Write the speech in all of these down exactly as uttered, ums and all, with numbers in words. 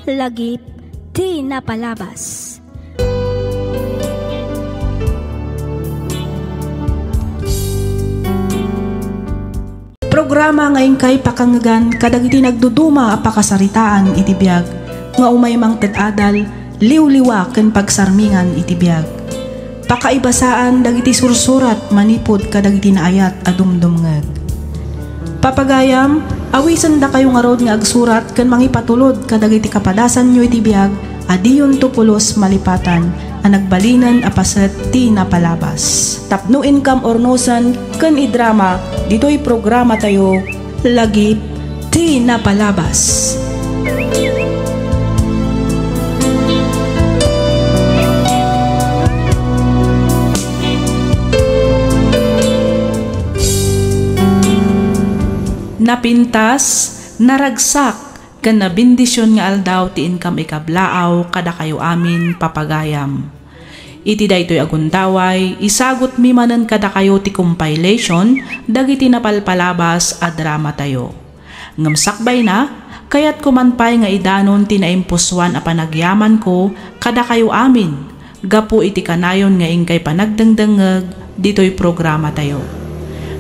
Lagip ti napalabas. Programa nga inkay pakangngegan kadagiti nagduduma a pakasaritaan iti biag nga umay mangted adal, liwliwa ken pagsarmingan iti biag. Pakaibasaan dagiti sursurat manipud kadagiti naayat a dumdumngeg. Papagayam, awisendakayo ngarud nga agsurat ken mangipatulod kadagiti kapadasanyo iti biag a diyonto pulos malipatan a nagbalinen a paset ti napalabas. Tapno inkam urnosen ken idrama ditoy programatayo, Lagip ti Napalabas. Napintas, naragsak, ken nabendision nga aldaw ti inkam ikablaaw kadakayo amin, papagayam. Iti daytoy a gundaway, isagutmi manen kadakayo ti compilation dagiti napalpalabas a dramatayo. Ngem sakbayna, kayatko man pay nga idanon ti naimpusoan a panagyamanko kadakayo amin gapu iti kanayon nga inkay panagdengdengngeg ditoy programatayo.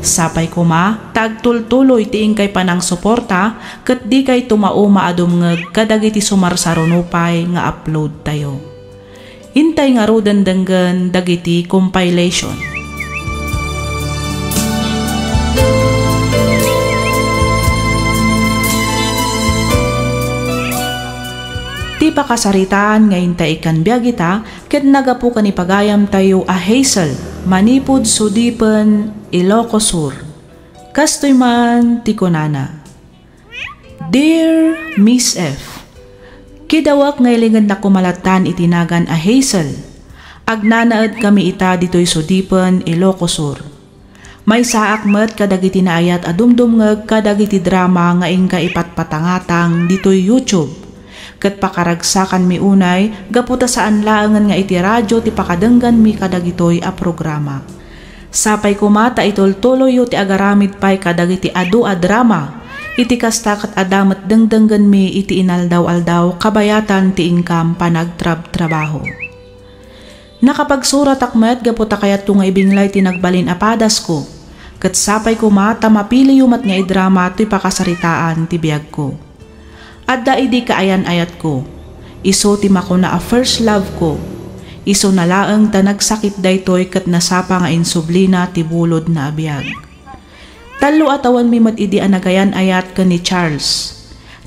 Sapay koma ta agtultuloy ti inkay panangsuporta ket dikay tumauma a dumngeg kadagiti sumarsaruno pay nga uploadtayo. Intay ngaruden denggen dagiti compilation. Ti pakasaritaan nga intay ikkan biag ita ket nagapu ken ni pagayamtayo a Hazel manipud Sudipen, Ilocos Sur. Kastoy man ti kunana, Dear Miss F, kidawak nga ilingedak koma lattan iti nagan a Hazel. Agnanaedkami ita ditoy Sudipen, Ilocos Sur. Maysaak met kadagiti naayat a dumdumngeg kadagiti drama nga inka ipatpatangatang ditoy YouTube. Ket pakaragsakanmi unay gapu ta saan laengen nga iti radio ti pakadengganmi kadagitoy a programa. Sapay koma ta itultuloyyo ti agaramid pay kadagiti adu a drama. Iti kasta ket adda met dengdenggenmi iti inaldaw-aldaw kabayatan ti inkam panagtrabtrabaho. Nakapagsuratak met gapu ta kayatko nga ibinglay ti nagbalin a padasko, ket sapay koma ta mapiliyo met nga idrama toy pakasaritaan ti biagko. Adda idi kaayan-ayatko, isu ti makuna a first love ko. Isuna laeng ta nagsakit daytoy ket nasapa nga insublina ti bulodna a biag. Tallo a tawenmi met idi a nagayan-ayat ken ni Charles.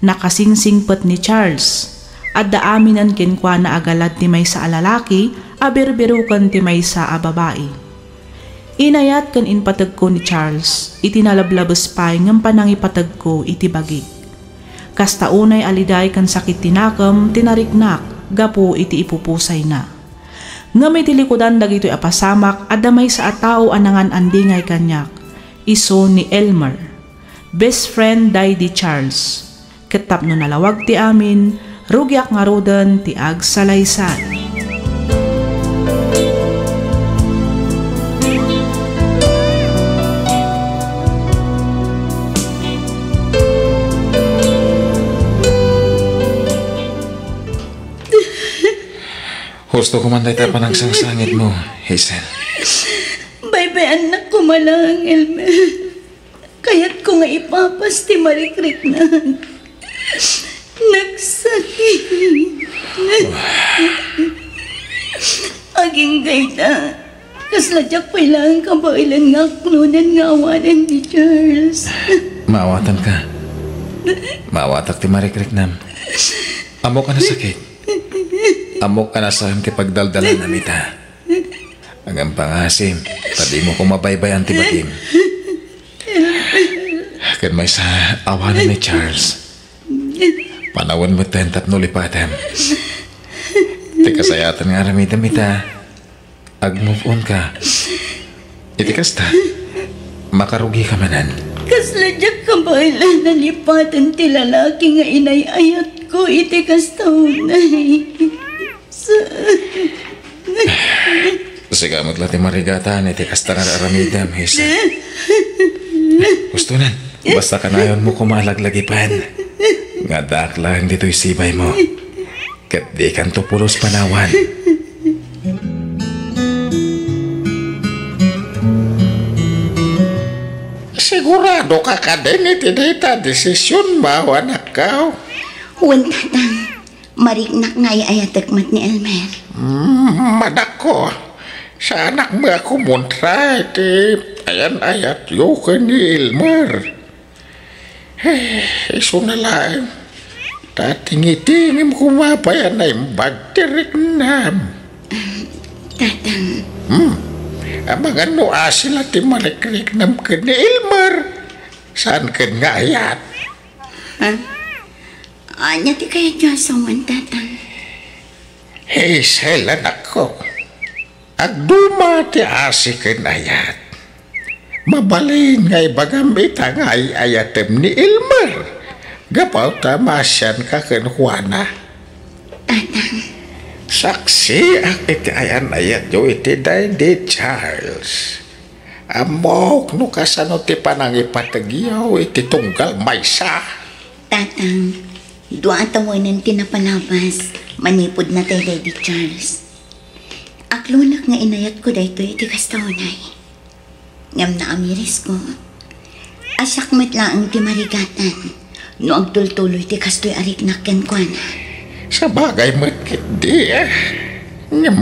Nakasingsingpet ni Charles. Adda aminen kenkuana a galad ti maysa a lalaki a birbiroken ti maysa a babai. Inayat ken impategko ni Charles iti nalablabes pay ngem panangipategko iti bagik. Kasta unay a liday ken sakit ti nakem ti nariknak gapu iti ipupusayna. Ngem iti likudan dagitoy a pasamak, adda maysa a tao a nangan-andingay kaniak, isu ni Elmer, best friend daydi Charles. Ket tapno nalawag ti amin, rugiak ngaruden ti agsalaysay. Husto ko man dayta panagsangsangitmo, Hazel. Baybay-annak koma laeng, Elmer. Kayatko nga ipapas ti marikriknan. Nagsakit. Agingga ita, kasla diak pay laeng kabaelan nga aklonen nga awanen ni Charles. Maawatanka. Maawatak ti marikriknam. Ammok a nasakit. Ammok a nasaan ti pagdaldalanam ita. Ngem pangasim, ta dimo koma baybay-an ti bagim. Ken maysa, awanen ni Charles. Panawen metten tapno lipatem. Ti kasayaatan nga aramidem ita, ag-move on ka. Iti kasta, makarugika manen. Kasla diak kabaelan a lipaten ti lalaki nga inay-ayatko iti kasta unay. Sa- Sika met la ti marigatan iti kasta nga aramidem, Hazel. Hustonan, basta kanayonmo koma a laglagipen nga addaak laeng ditoy sibaymo. Ket dikanto pulos panawan. Sigurado ka kadin iti dayta a desisionmo, anakko? Wen, Tatang. Mariknak nga ay-ayatek met ni Elmer. Mm, madakko. Saanak met a kumontra iti ayan-ayatyo ken ni Elmer. Eh, isuna laeng. Ta tingitingem koma pay a naimbag ti riknam. Tatang. Hmm. Amangan no asi la ti marikriknam ken ni Elmer. Saan ken nga ayat? Ha? Ania ti kayatyo a sawen, Tatang? Hazel, anakko. Agduma ti asi ken ayat. Mabalin nga ibagam ita nga ay-ayatem ni Elmer. Gapu ta maasianka kenkuana. Tatang. Saksiak iti ayan-ayatyo iti Daddy Charles. Ammok no kasano ti panangipategyo iti tunggal maysa. Tatang, dua a tawenen ti napalabas manipud natay Daddy Charles. Aklonak nga inayatko daytoy iti kasta unay. Ngem naamirisko a siak met laeng ti marigatan no agtultuloy ti kastoy a riknak kenkuana. Sabagay met ketdi, eh. Ngem,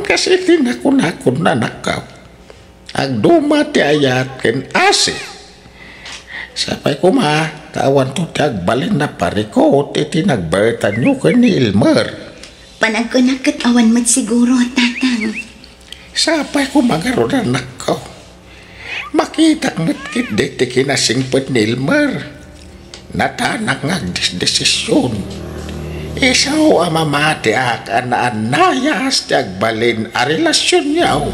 kas iti nakunakon, anakko, agduma ti ayat ken asi. Sapay koma ta awanto ti agbalin a parikut iti nagbaetanyo ken ni Elmer. Panagkunak ket awan met siguro, Tatang. Sapay koma ngarud, anakko. Makitak met ketdi ti kinasingpet ni Elmer. Natanak nga agdesdesision. Isu a mamatiak a naannayas ti agbalin a relasionyo.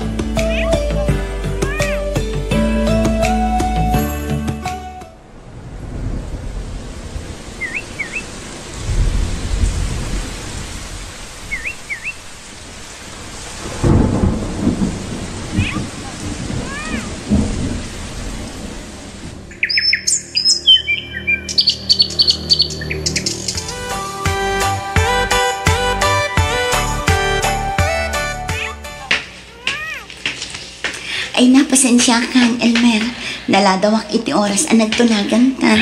Ay, napasensiakan, Elmer. Naladawak iti oras a nagtunaganta.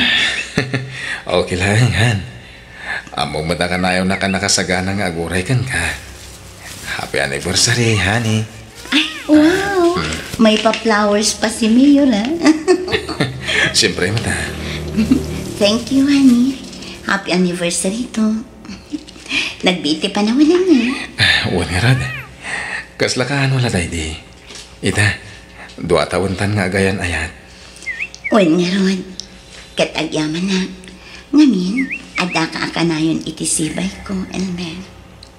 Okay lang, han. Ammom met a kanayon a nakasagana nga aguray kenka. Happy anniversary, honey. Ay, wow! Mm. May pa-flowers pa si Mayor, ah. Siyempre, mata. Thank you, honey. Happy anniversary to. Nagbiit ti panawen, eh. Ah, wen ngarud. Kasla kaano la daydi? Ita, dua tawentan nga agayan-ayat. Wen ngarud, ket agyamanak. Ngamin, addaka a kanayon iti sibayko, Elmer.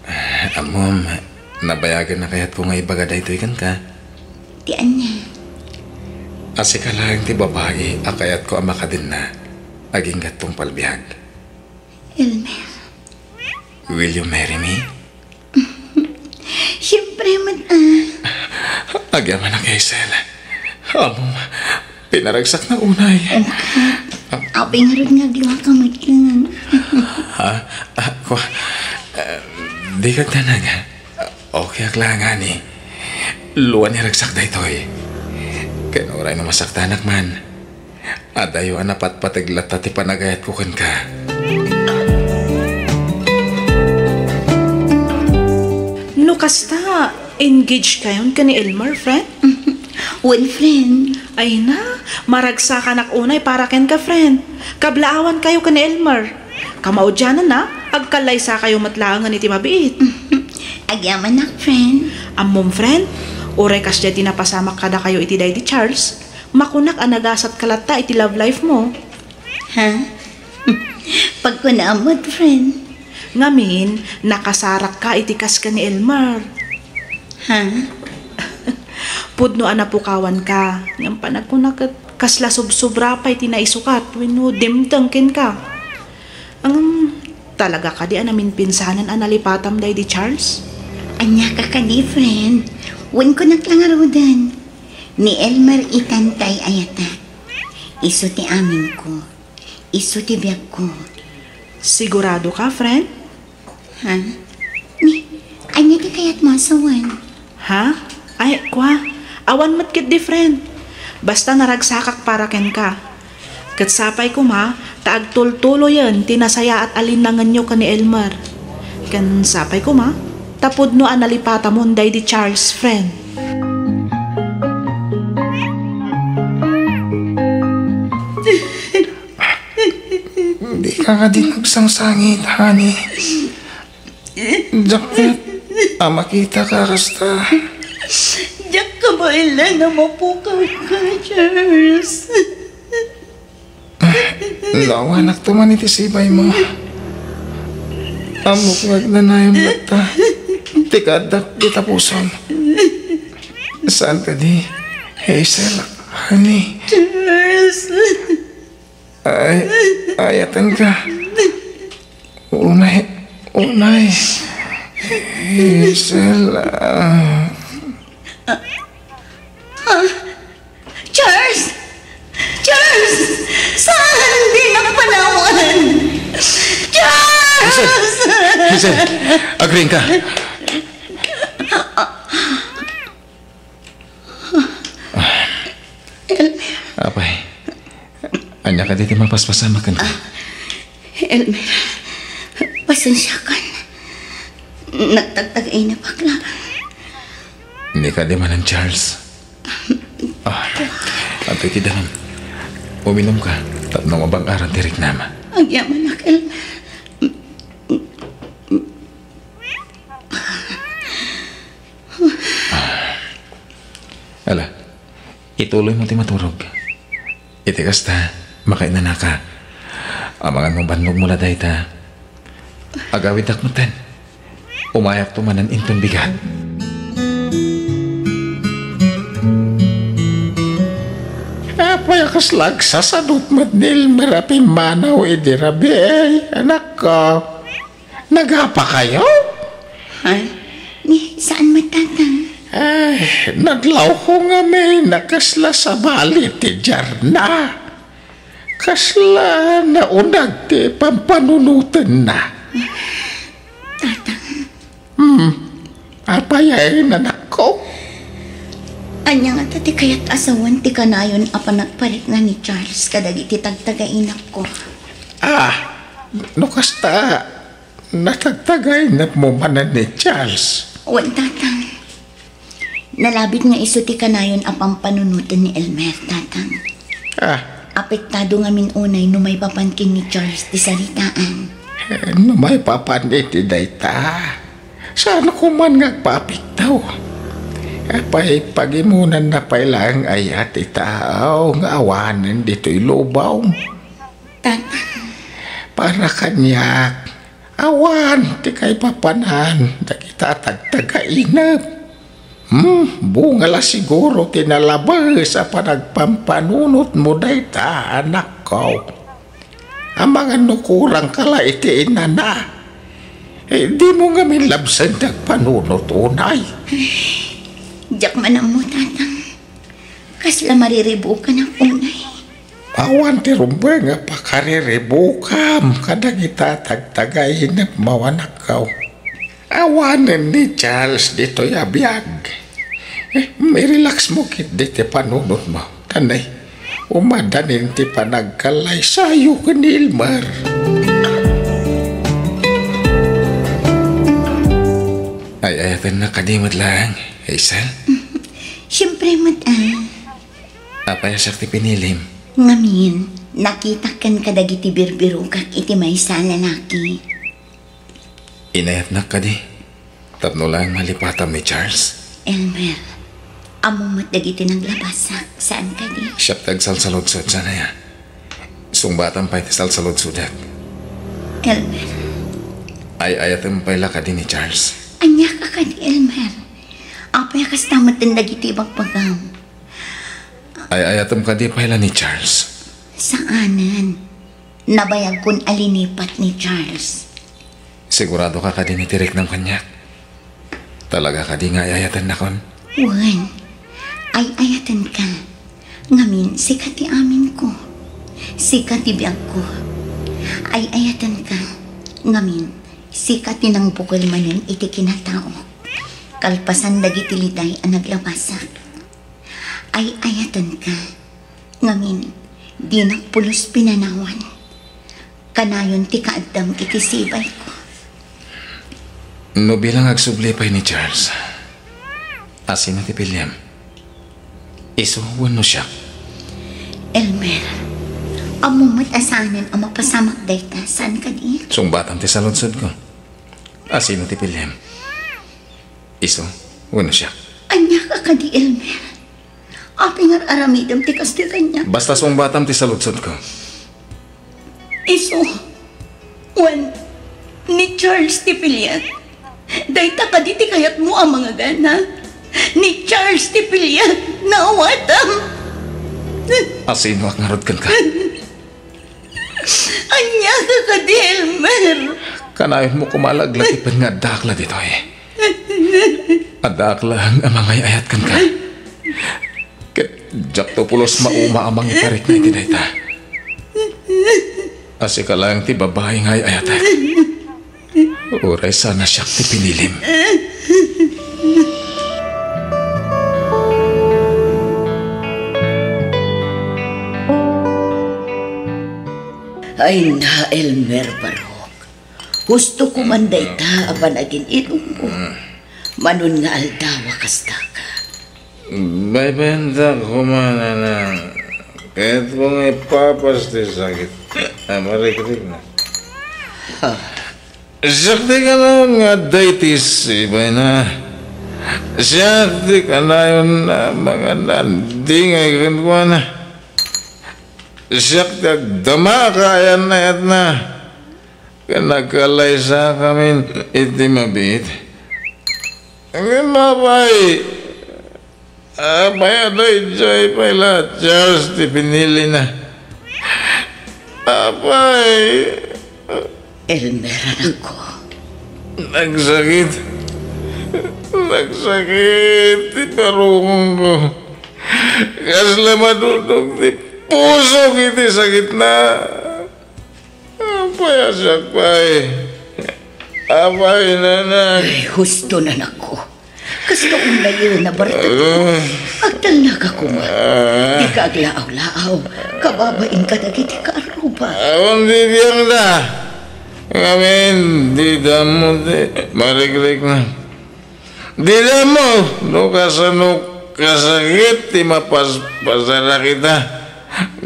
Ah, ammom, nabayagen a kayatko nga ibaga daytoy kenka. Ti ania? A sika laeng ti babai a kayatko a makadenna agingga tungpal biag. Elmer. Will you marry me? Siyempre met, ah. Agyamanak, Hazel. Ammom, pinaragsaknak unay. Okay. Apay ngarud nga agluaka met lang. Ha? Ah, kwa, ah, di ka tanag. Okay, aklangani. Luan iragsak daytoy. Ken uray no masaktanak man, adayo a napatpateg latta ti panagayatko kenka. No kasta, engage kayon ken ni Elmer, friend? Wen, friend. Ay na, maragsakanak unay para kenka, friend. Kablaawan kayo ken ni Elmer. Kamaudianan na, agkallaysakayo met laengen iti mabiit. Agyamanak, friend. Ammom, friend, uray kasdiay ti napasamak kadakayo iti daydi Charles, makunak a nagasatka latta iti love life mo. Ha? Pagkunam met, friend. Ngamin, nakasarakka iti kas ken ni Elmer. Ha? Pudno a napukawanka, ngem panagkuna ket kasla sobsobra pay ti naisukat wenno dimteng kenka. Ngem, talaga kadi a naminpinsanan a nalipatam daydi Charles? Ania ka kadi, friend? Wen kunak la ngaruden. Ni Elmer itan ti ay-ayatak. Isu ti aminko. Isu ti biagko. Sigurado ka, friend? Ha? Awan met ketdi, friend. Basta naragsakak para kenka. Ket sapay koma ta agtultuloyen ti nasayaat a linnangenyo ken ni Elmer. Ken sapay koma ta pudno a nalipatamon daydi Charles, friend. Dika kadi agsangsangit, honey. Diak ket a makitaka kasta. Diak kabaelan a mapukawka, Charles. No awanakto man iti sibaymo, ammok nga agnanayon latta ti kaaddak iti pusom. Saan kadi, Hazel, honey? Charles. Ay, ayatenka. Unay, unay. Hazel, ah. Charles! Charles! Saan? Di na panawan! Charles! Hazel! Hazel! Agriingka! Elmer. Apay, ania kadi ti mapaspasamak kenka? Ah, Elmer, pasensiakan. Nagtagtagainep laeng. Ni kadi manen, Charles. Ah, adtoy ti danum. Uminumka tapno mabang-aran ti riknam. Agyamanak, Elmer. Ala, ituloymo ti maturog. Iti kasta, makainanaka. Amangan no bannogmo la dayta, agawidak metten. Umayakto manen inton bigat. Apay a kasla agsasadut met ni Elmer a pimmanaw idi rabii, anakko? Nagapakayo? Ay, ni, saan met, Tatang? Ay, naglawko ngamin a kasla sabali ti diarna. Kasla naunag ti pampanunotenna. Tatang. Hmm. Apay a inanakko? Ania ngata ti kayat a sawen ti kanayon a panagparikna ni Charles kadagiti tagtagainepko? Ah, no kasta, natagtagainepmo manen ni Charles? Wen, Tatang. Nalabit nga isu ti kanayon a pampanunoten ni Elmer, Tatang. Ah. Apektado ngamin unay no maipapan ken ni Charles ti saritaan. Eh, no maipapan iti dayta, saan koma nga agpaapekto? Apay, pagimonanna pay laeng aya ti tao nga awanen ditoy lubong? Tatang. Para kaniak, awan ti kaipapanan dagita tagtagainep. Hmm, bunga la siguro ti nalabes a panagpampanunotmo dayta, anakko. Amangan no kurangka la iti inana. Eh, dimo ngamin labsen ti agpanunot unay. Diak man ammo, Tatang. Kasla mariribukanak unay. Awan ti rumbeng a pakariribukam kadagita tagtagainepmo, anakko. Awanen ni Charles ditoy a biag. Eh, i-relax mo ketdi ti panunotmo. Tanay, umadanin ti panagkallaysayo ken ni Elmer. Ay-ayatennak kadi met laeng, Hazel? Siempre met, ah. Apay a siak ti pinilim? Ngamin, nakitak ken kadagiti birbirokak iti maysa a lalaki. Inayatnak kadi tapno laeng malipatam ni Charles? Elmer, ammom met dagiti naglabasak, saan kadi? Siak ti agsalsaludsod, saan aya? Sungbatam pay ti salsaludsodak. Elmer. Ay-ayatem pay la kadi ni Charles? Ania ka kadi, Elmer? Apay a kasta metten dagiti ibagbagam? Ay-ayatem kadi pay la ni Charles? Saanen. Nabayagkon a linipat ni Charles. Sigurado ka kadi iti riknam kaniak? Talaga kadi nga ay-ayatennakon? Wen, ay-ayatenka. Ngamin, sika ti aminko. Sika ti biagko. Ay-ayatenka. Ngamin, sika ti nangbukel manen iti kinataok. Kalpasan dagiti liday a naglabasak. Ay-ayatenka, ngamin, dinak pulos pinanawan. Kanayon ti kaaddam iti sibayko. No bilang agsubli pay ni Charles, asino ti piliem? Isu wenno siak? Elmer, ammom met a saanen a mapasamak dayta, saan kadi? Sungbatam ti saludsodko. Asino ti piliem? Isu wenno siak? Ania ka kadi, Elmer? Apay nga ar-aramidem ti kastoy kaniak? Basta sungbatam ti saludsodko. Isu wen ni Charles ti pilien? Dayta kadi ti kayatmo a mangagana? Ni Charles ti pilien, naawatam. Asinoak ngarud kenka? Ania ka kadi, Elmer? Kanayonmo koma a laglatipen nga addaak la ditoy. Addaak laeng a mangay-ayat kenka. Ket diakto pulos mauma a mangiparikna iti dayta. A sika laeng ti babai nga ay-ayatek. Uray saan a siak ti pinilim. Ay na, Elmer Barok. Husto koman dayta a panagin-inummo. Manon nga aldaw a kastaka. Baybay, anta koma, nanang. Kayatko nga ipapas ti sakit a marikrikna. Ha? Siak ti kanayon nga adda iti sibayna. Siak ti kanayon a mangan-andingay kenkuana. Siak ti agdama a kaayan-ayatna ken agkalaysakamin iti mabiit. Ngem apay, apay a daydiay pay la a Charles ti pinilina? Apay? Elmer, anakko. Nagsakit. Nagsakit ti parukongko. Kasla madudog ti pusok iti sakitna. Apay a siak pay? Apay, nanang? Ay, husto, anakko. Kasta unay a nabartek. Ah. Agtalnaka koma. Ah. Dika aglaaw-laaw. Kababain kadagiti kaarruba. Awan ti biangda. Ngamin, dida ammo ti marikrikna. Dida ammo no kasano kasakit ti mapaspasarak ita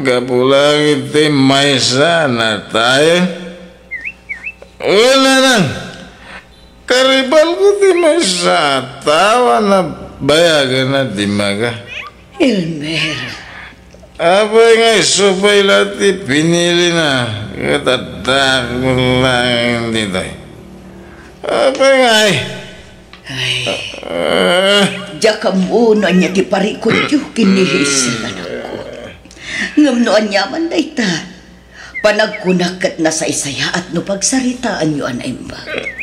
gapu laeng iti maysa a nataeng. Wen, nanang, karibalko ti maysa a tao a nabayagen a dimmaga. Elmer. Apay nga isu pay la ti pinilina ket addaak laeng ditoy? Apay ngay? Ay, ah, diak ammo no ania ti parikutyo ken ni Hazel, anakko. Ngem no aniaman dayta, panagkunak ket nasaysayaat no pagsaritaanyo a naimbag.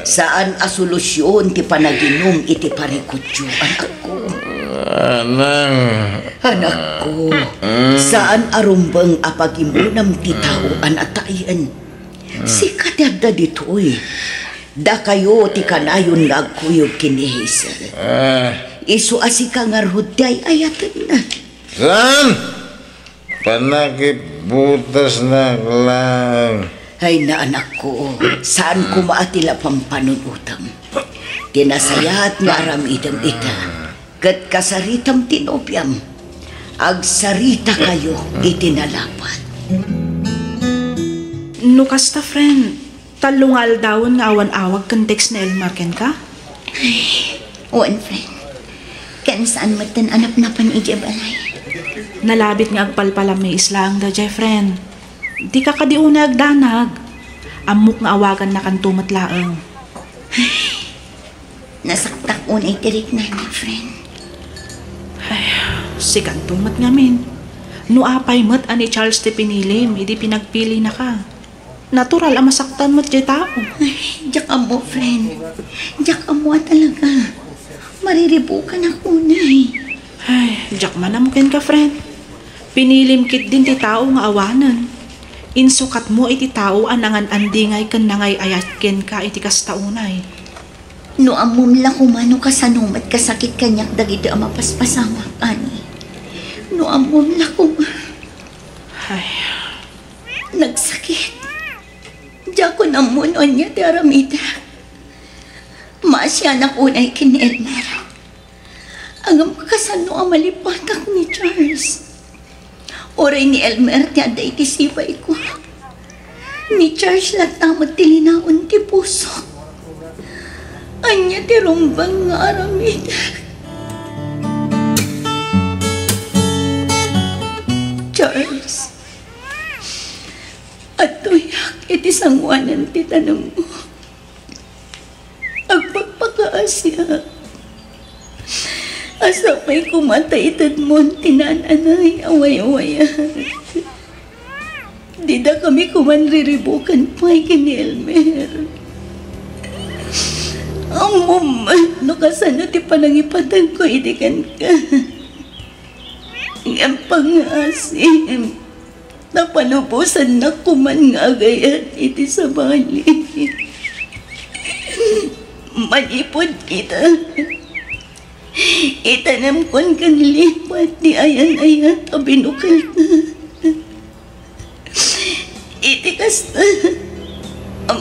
Saan a solusion ti panaginum iti parikutyo, anakko. Anang. Anakko, saan a rumbeng a pagimmunam ti tao a natayen. Sika ti adda ditoy. Dakayo ti kanayon nga agkuyog ken ni Hazel. Ah. Isu a sika ngarud ti ay-ayatenna. Saan? Panakibutasnak laeng. Ay, na, anakko, saan koma a ti la pampanunotem? Ti nasayaat nga aramidem ita, ket kasaritam ti nobiam. Agsaritakayo iti nalapad. No kasta, friend, tallo nga aldawen nga awan awag ken text ni Elmer kenka? Ay, wen, friend. Ken saan metten a napnapan idiay balay. Nalabit nga agpalpalamiis laeng daydiay, friend. Dika kadi unay agdanag. Ammok nga awagannakanto met laeng. Ay, nasaktak unay ti riknana, friend. Ay, sikanto met ngamin. No apay met a ni Charles ti pinilim idi pinagpilinaka, natural a masaktan met diay tao. Ay, diak ammo, friend. Diak ammo a talaga. Mariribukanak unay. Ay, diak man ammo kenka, friend. Pinilim ketdin ti tao nga awanen. Insukatmo iti tao a nangan-andingay ken nangay-ayat kenka iti kasta unay. No ammom la koma no kasano met kasakit kaniak dagiti a mapaspasamak, Ani. No ammom la koma. Ay. Nagsakit. Diakon ammo no ania ti aramidek. Maasianak unay ken ni Elmer. Ngem kasano a malipatak ni Charles? Uray ni Elmer ti adda iti sibayko. Ni Charles latta met ti linaon ti puso. Ania ti rumbeng nga aramidek? Charles, adtoyak iti sangoanan ti tanemmo. Agpakpakaasiak. Sapay koma ta itedmon ti naan-anay a wayawayag. Dida kami koman riribukan pay ken ni Elmer. Ammom met no kasano ti panangipatagko idi kenka. Ngem pangngaasim, ta palubosannak koman nga agayat iti sabali. Manipud ita, itanemkon ken lipat ti ayan-ayat a binukelta. Iti kasta,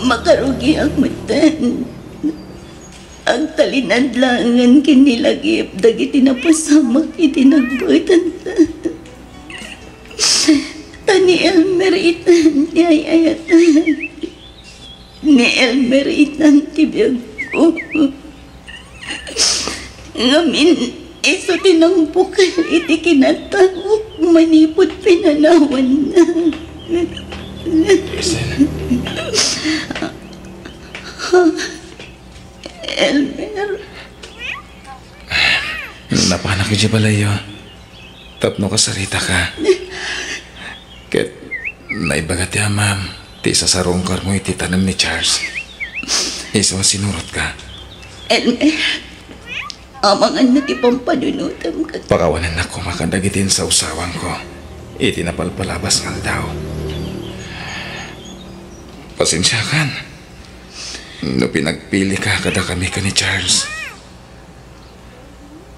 makarugiak metten. Agtalinaed laengen ken ni lagip dagiti napasamak iti nagbutanta. Ta ni Elmer itan ti ay-ayatan. Ni Elmer itan ti biagko. Ngamin, isu ti nangbukel iti kinataok manipud pinanawanna. Hazel. Elmer. Napanak idiay balayyo tapno kasaritaka. Ket naibaga ti amam ti isasarungkarmo iti tanem ni Charles. Isu a sinurotka. Elmer, amangan na ti pampanunotem ket pakawanennak koma kadagiti insawsawangko iti napalpalabas nga aldaw. Pasensiakan no pinagpilika kadakami ken ni Charles.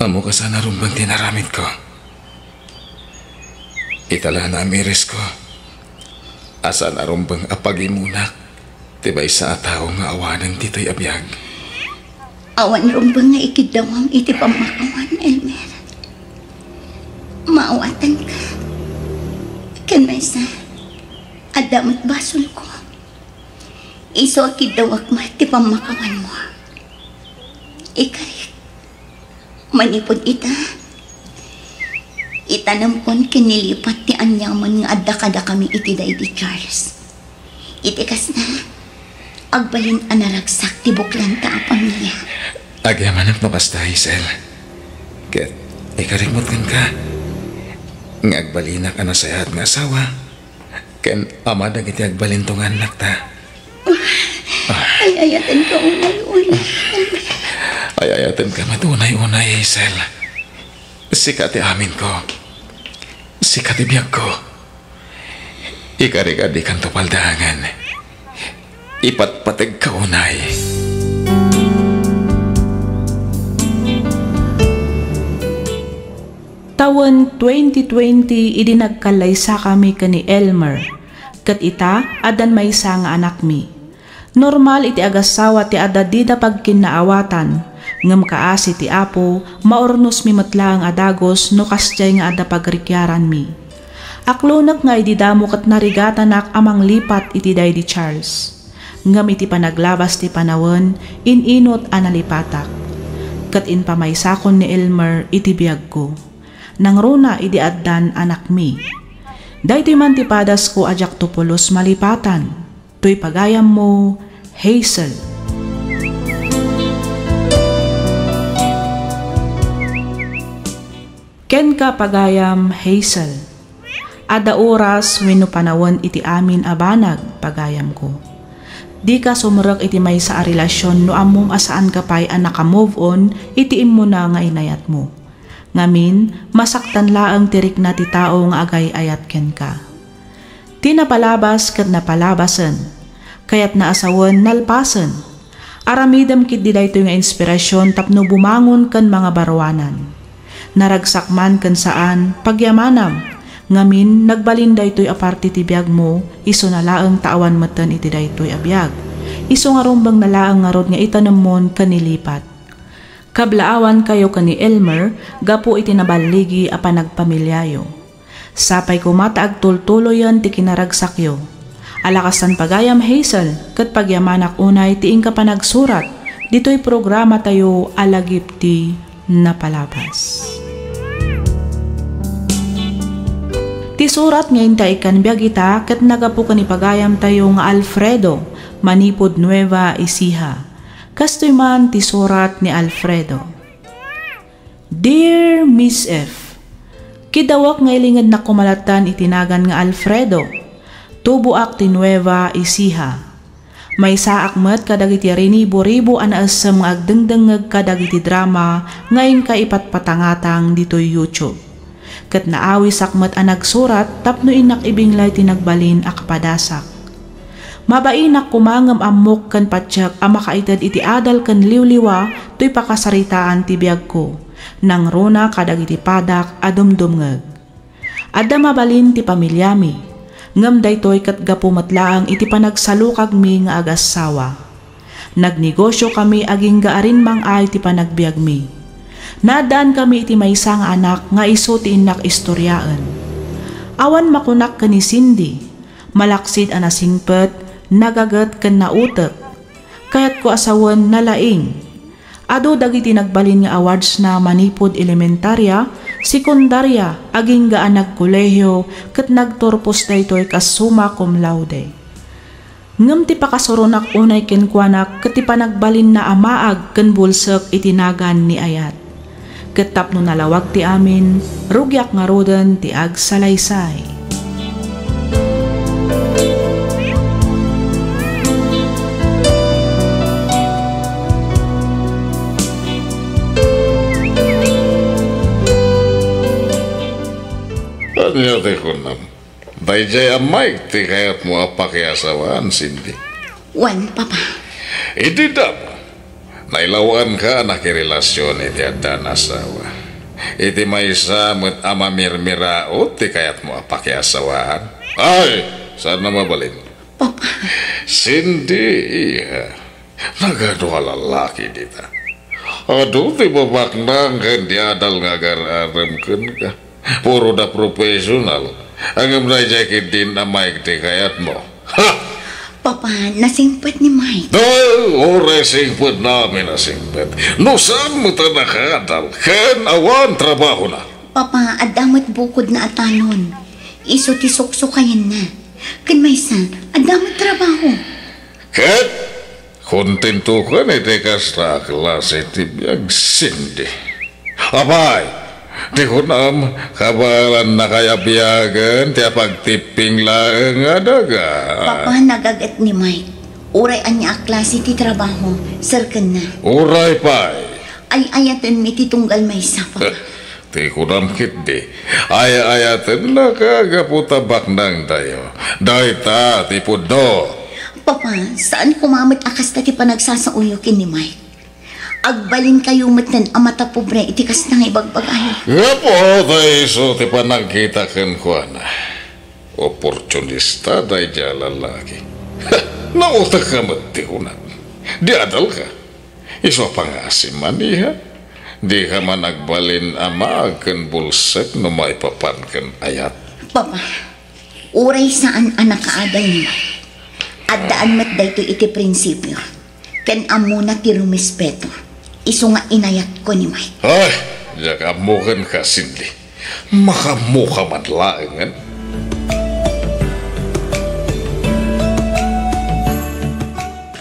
Ammoka saan a rumbeng ti inaramidko. Ita la naamirisko a saan a rumbeng a pagimunak ti maysa a tao nga awanen ditoy a biag. Awan rumbeng nga ikiddawam iti pammakawan, Elmer. Maawatanka. Ken maysa, adda met basolko. Isu a kiddawak met ti pammakawanmo. Ikarik, manipud ita, itanemkon ken ni lipat ti aniaman nga adda kadakami iti daydi Charles. Iti kasta, agbalin a naragsak ti buklanta a pamilia. Agyamanak no kasta, Hazel. Ket ikarik met kenka nga agbalinak a nasayaat nga asawa ken ama dagiti agbalinto nga annakta. Ay-ayatenka unay-unay. Ay-ayatenka met unay-unay, Hazel. Sika ti aminko. Sika ti biagko. Ikarik a dikanto paldaangen. Ipatpategka unay. Tawen twenty twenty idi nagkallaysakami ken ni Elmer, ket ita, addan maysa nga anakmi. Normal iti agassawa ti adda dida pagkinnaawatan, ngem kaasi ti Apo, maurnosmi met laeng a dagus no kasdiay nga adda pagrikiaranmi. Aklonek nga idi damo ket narigatanak a manglipat iti daydi Charles. Ngem iti panaglabas ti panawen, in-inut a nalipatak. Ket impamaysakon ni Elmer iti biagko. Nangruna idi addan anakmi. Daytoy man ti padasko a diakto pulos malipatan. Toy pagayammo, Hazel. Kenka, pagayam, Hazel. Adda oras wenno panawen iti amin a banag, pagayamko. Dika sumrek iti maysa a relasion no ammom a saanka pay a naka-move on iti immuna nga inayatmo. Ngamin, masaktan laeng ti rikna ti tao nga agay-ayat kenka. Ti napalabas ket napalabasen, kayatna a sawen nalpasen. Aramidem ketdi daytoy nga inspirasion tapno bumangon ken mangabaruanan. Naragsak man ken saan, pagyamanam. Ngamin, nagbalin daytoy a parte ti biagmo, isuna laeng ta awan metten iti daytoy a biag. Isu nga rumbengna laeng ngarud nga itanemmon ken ilipat. Kablaawankayo ken ni Elmer gapu iti naballigi a panagpamiliayo. Sapay koma ta agtultuloyen ti kinaragsakyo. Ala kastan pagayam, Hazel, ket pagyamanak unay ti inka panagsurat ditoy programatayo a Lagip ti Napalabas. Ti surat nga inka ikkan biag ita ket nagapu ken ni pagayamtayo nga Alfredo, manipud Nueva Ecija. Kastoy man ti surat ni Alfredo. Dear Miss F, kidawak nga ilingednak koma lattan iti nagan nga Alfredo. Tuboak ti Nueva Ecija. Maysaak met kadagiti rinibo-ribo a naessem nga agdengdengngeg kadagiti drama nga inka ipatpatangatang ditoy YouTube. Ket naawisak met a nagsurat tapno innak ibinglay ti nagbalin a kapadasak. Mabainak koma ngem ammok ken patiek a makaited iti adal ken liwliwa toy pakasaritaan ti biagko, nangruna kadagiti padak a dumdumngeg. Adda mabalin ti pamiliami, ngem daytoy ket gapu met laeng iti panagsalukagmi nga agassawa. Nagnegosyokami agingga a rimmang-ay ti panagbiagmi. Naaddaankami iti maysa nga anak nga isu ti innak istoriaen. Awan makunak ken ni Cindy, malaksid a nasingpet, nagaget ken nautek. Kayatko a sawen nalaing. Adu dagiti nagbalin nga awardsna manipud elementaria, sekundaria, agingga a nagkolehiyo ket nagturpos daytoy kas summa cum laude. Ngem ti pakasuronak unay kenkuana ket ti panagbalinna a maag ken bulsek iti nagan ni Ayat. Ket tapno nalawag ti amin, rugiak ngaruden ti agsalaysay. Ania ti kunam? Daydiay a Mike ti kayatmo a pakiasawaan, Cindy? Wen, Papa. Idi damo, nailawanka a nakirelasion iti adda nga asawa. Iti maysa met a mamirmiraot ti kayatmo a pakiasawaan. Ay, saan a mabalin? Papa. Cindy, iha. Nagadu a lallaki dita. Adu ti babaknang ken ti adal nga agar-arem kenka. Puro da professional. Ngem daydiay ketdin a Mike ti kayatmo. Ha! Papa, nasingpet ni Mike. Ay, uray singpetna amin a singpet. No saan met a nakadal ken awan trabahona. Papa, adda met bukodna a talon. Isu ti suksukayenna. Ken maysa, adda met trabaho. Ket kontentokan iti kasta a klase ti biag, Cindy. Apay, ti kunam, kabaelannakay a biagen ti apagtipping laeng a daga. Papa, nagaget ni Mike. Uray ania a klase ti trabaho, serkenna. Uray pay. Ay-ayatenmi ti tunggal maysa, Papa. Ti kunam ketdi, ay-ayatennaka gapu ta baknangtayo. Dayta ti pudno. Papa, saan koma met a kasta ti panagsasaoyo ken ni Mike. Agbalinkayo metten a matapobre iti kasta nga ibagbagayo. Gapu ta isu ti panagkita kenkuana. Oportunista daydiay a lallaki. Nautekka met ti kunam. Di adalka. Isu a pangasim man, iha. Dika man agbalin a maag ken bulsek no maipapan ken Ayat. Papa, uray saan a nakaadal ni Mike, addaan met daytoy iti prinsipio, ken ammona ti rumespeto. Isu nga inayatko ni Mike. Ay, diak ammo kenka, Cindy. Makaammoka man laengen.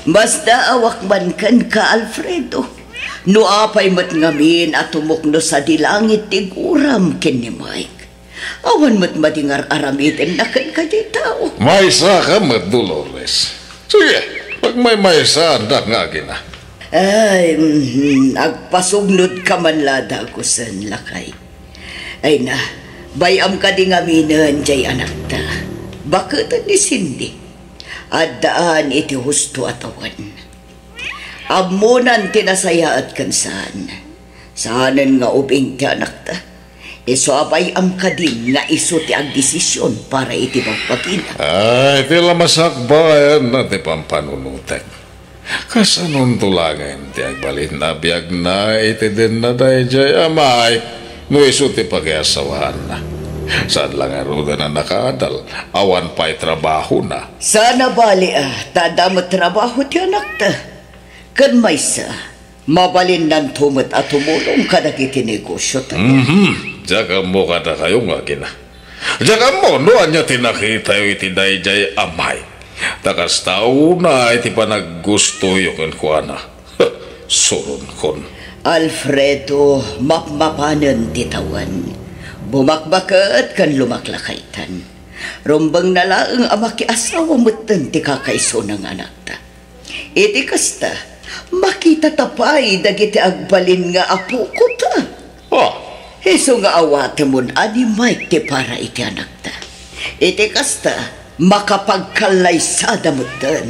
Mastaawak man kenka, Alfredo. No apay met ngamin a tumukno sadi langit ti guram ken ni Mike, awan met madi nga ar-aramidenna kenka diay tao. Maysaka met, Dolores. Sige, pagmaymaysaandak nga agina. Ay, mhm, agpasugnodka man la dagusen, lakay. Ay na, bay-am kadi ngaminen diay anakta. Baketen ni Cindy. Addaan iti husto a tawen. Ammonan ti nasayaat ken saan. Saanen nga ubing ti anakta. Isu a bay-am kadin nga isu ti agdesision para iti bagbagina. Ay, ti la masakbayan na ti pampanunotek. Kasanonto laengen ti agbalin a biagna iti denna daydiay a Mike no isu ti pakiasawaanna? Saan la ngaruden a nakaadal, awan pay trabahona. Saan a bali a ta adda met trabaho ti anakta. Ken maysa, mabalinnanto met a tumulong kadagiti negosiota. Mhm. Diak ammo kadakayo nga agina. Diak ammo no ania ti nakitayo iti daydiay a Mike. Ta kasta unay ti panaggustoyo kenkuana. Suronkon. Alfredo, mapmapanen ti tawen. Bumakbaket ken lumaklakaytan. Rumbengna laeng a makiasawa metten ti kakaisuna nga anakta. Iti kasta, makitata pay dagiti agbalin nga apokota. Ah. Isu nga awatemon a ni Mike ti para iti anakta. Iti kasta, makapagkallaysada metten.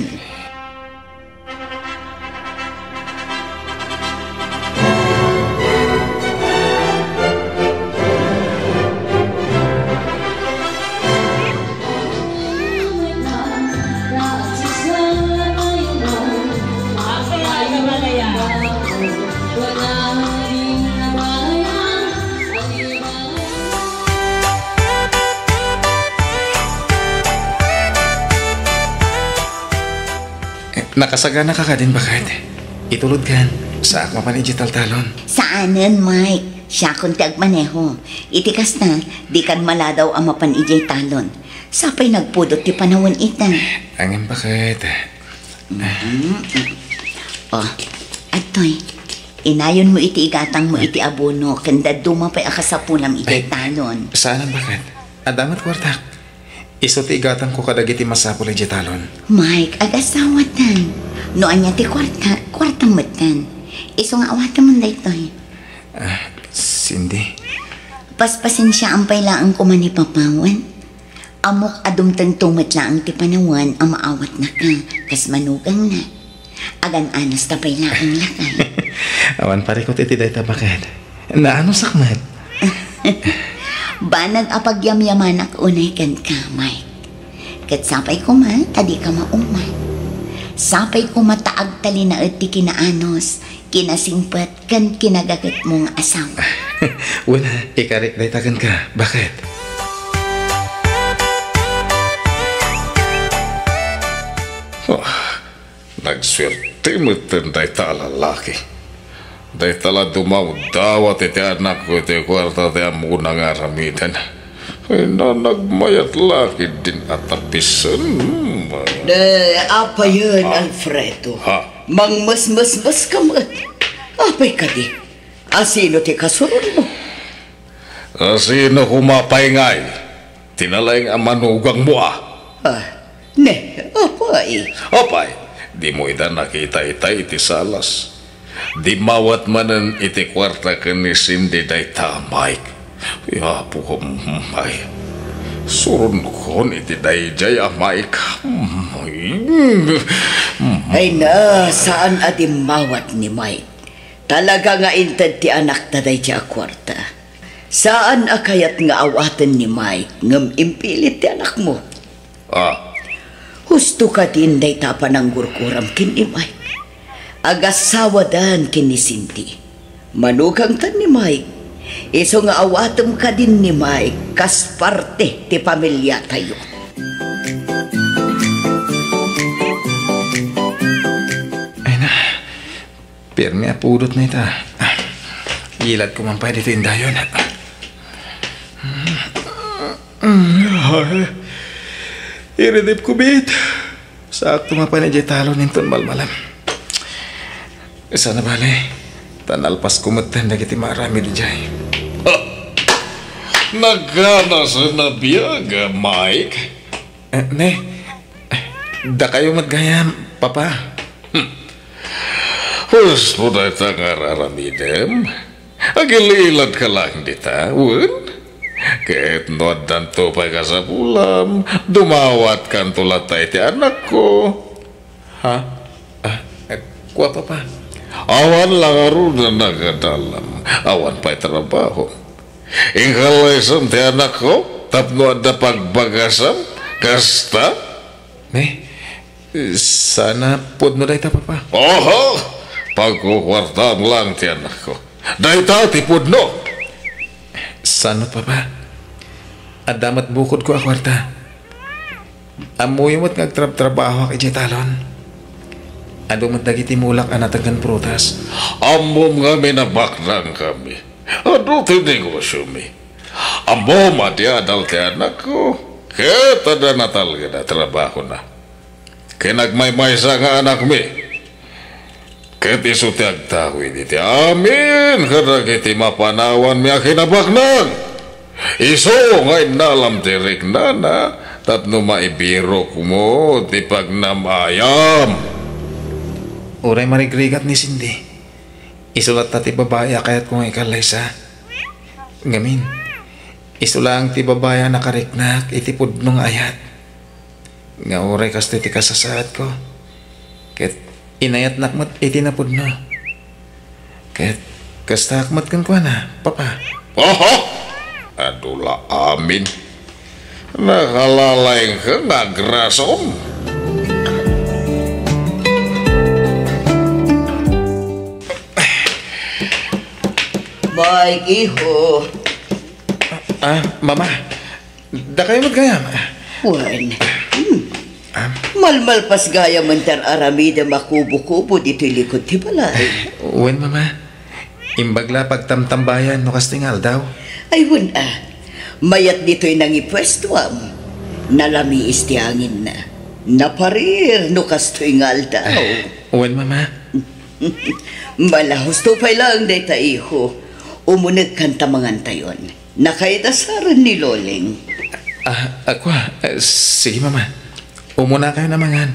Eh, nakasaganaka kadin, baket? Itulodkan, saak mapan idiay taltalon. Saanen, Mike. Siakon ti agmaneho. Iti kasta, dikan maladaw a mapan idiay talon. Sapay nagpudot ti panawen ita. Ngem, baket? Mm-mm. Oh, adtoy. Inayonmo iti igatangmo iti abono ken dadduma pay a kasapulam idiay talon. Saan, baket? Adda met kuartak. Isu ti igatangko kadagiti masapul idiay talon. Mike, agasawatan. No ania ti kuarta, kuartam metten. Isu nga awatemon daytoy. Ah, Cindy. Paspasensiaam pay laeng koma ni papawen. Ammok a dumtengto met laeng ti panawen a maawatnaka kas manugangna. Agan-anos ta pay laeng lakay. Awan parikut iti dayta, baket. Naanosak met. Banag a pagyamyamanak unay kenka, Mike. Ket sapay koma ta dika maumat. Sapay koma ta agtalinaed ti kinaanos, kinasingpet, ken kinagagetmo nga asawa. Wen, ikarik dayta kenka. Baket? Oh, nagsuerte metten dayta a lalaki. Dayta la dumawdawat iti anakko iti kuarta ti ammona nga aramiden. Ay, na nagmayat la ketdin a tapisen. Ne, apayen, ah, Alfredo? Ha? Mangmesmesmes ka met. Apay kadi? Asino ti kasuronmo? Asino koma pay ngay? Ti nalaing a manugangmo a? Ah, ne, apay? Apay, dimo ida nakita itay iti salas? Dimmawat manen iti kuarta ken ni Cindy dayta a Mike. Ay, Apo, ay. Suronkon iti daydiay a Mike. Ay na, saan a dimmawat ni Mike. Talaga nga inted ti anakta daydiay a kuarta. Saan a kayat nga awaten ni Mike ngem impilit ti anakmo. Ah. Husto kadin dayta a pananggurguram ken ni Mike. Agasawadan ken ni Cindy. Manugangtan ni Mike. Isu nga awatem kadin ni Mike kas parte ti pamiliatayo. Ay na, pirmi a pudotna ita. Iladko man pay ditoy indayon. Iridipko met. Saakto mapan idiay talon inton malmalem. Saan a bale, ta nalpasko metten dagiti maaramid idiay. Ha! Naganasen a biag, Mike. Eh, ne, dakayo met gayam, Papa. Hmm. Husto dayta nga ar-aramidem. Agil-iladka laeng dita, wen? Ket no addanto pay kasapulam, dumawatkanto latta iti anakko. Ha? Ah, eh, kua, Papa. Awan la ngarud a nagadalam. Awan pay trabaho. Inkallaysam ti anakko tapno adda pagbagasam? Kasta? Eh, sana pudno dayta, Papa. Oho! Pagkukuartaam lang ti anakko. Dayta ti pudno! Saan met, Papa? Adda met bukodko a kuarta. Ammoyo met nga agtrabtrabahoak idiay talon. Adu met dagiti mulak a nategan prutas. Ammom ngamin a baknangkami. Adu ti negosiomi. Ammom a diadal ti anakko. Ket adda natalged a trabahona. Ken agmaymaysa nga anakmi. Ket isu ti agtawid iti amin kadagiti mapanawanmi a kinabaknang. Isu nga innalam ti riknana tapno maibirokmo ti pagnam-ayam. Uray marigrigat ni Cindy. Isu latta ti babai a kayatko nga ikallaysa. Ngamin, isu laeng ti babai a nakariknak iti pudno nga ayat. Nga uray kastoy ti kasasaadko, ket inayatnak met iti napudno. Ket kastaak met kenkuana, Papa. Oho! Adu la amin. Nakalalaingka nga agrason. Mike, iho. Ah, Mama. Dakayo met gayam. Wen. Hmm. Ah. Malmalpas gayam ti ar-aramidem a kubo-kubo ditoy likod ti balay. Wen, Mama. Imbag la pagtamtambayan no kastoy nga aldaw. Ay, wen a. Mayat ditoy nangipuestuam. Nalamiis ti anginna. Naparir no kastoy nga aldaw. Wen, Mama. Mala, husto pay laeng dayta, iho. Umunegkan ta mangantayon. Nakaidasaren ni Loleng. Ah, ako, ah, sige, Mama. Umunakayon a mangan.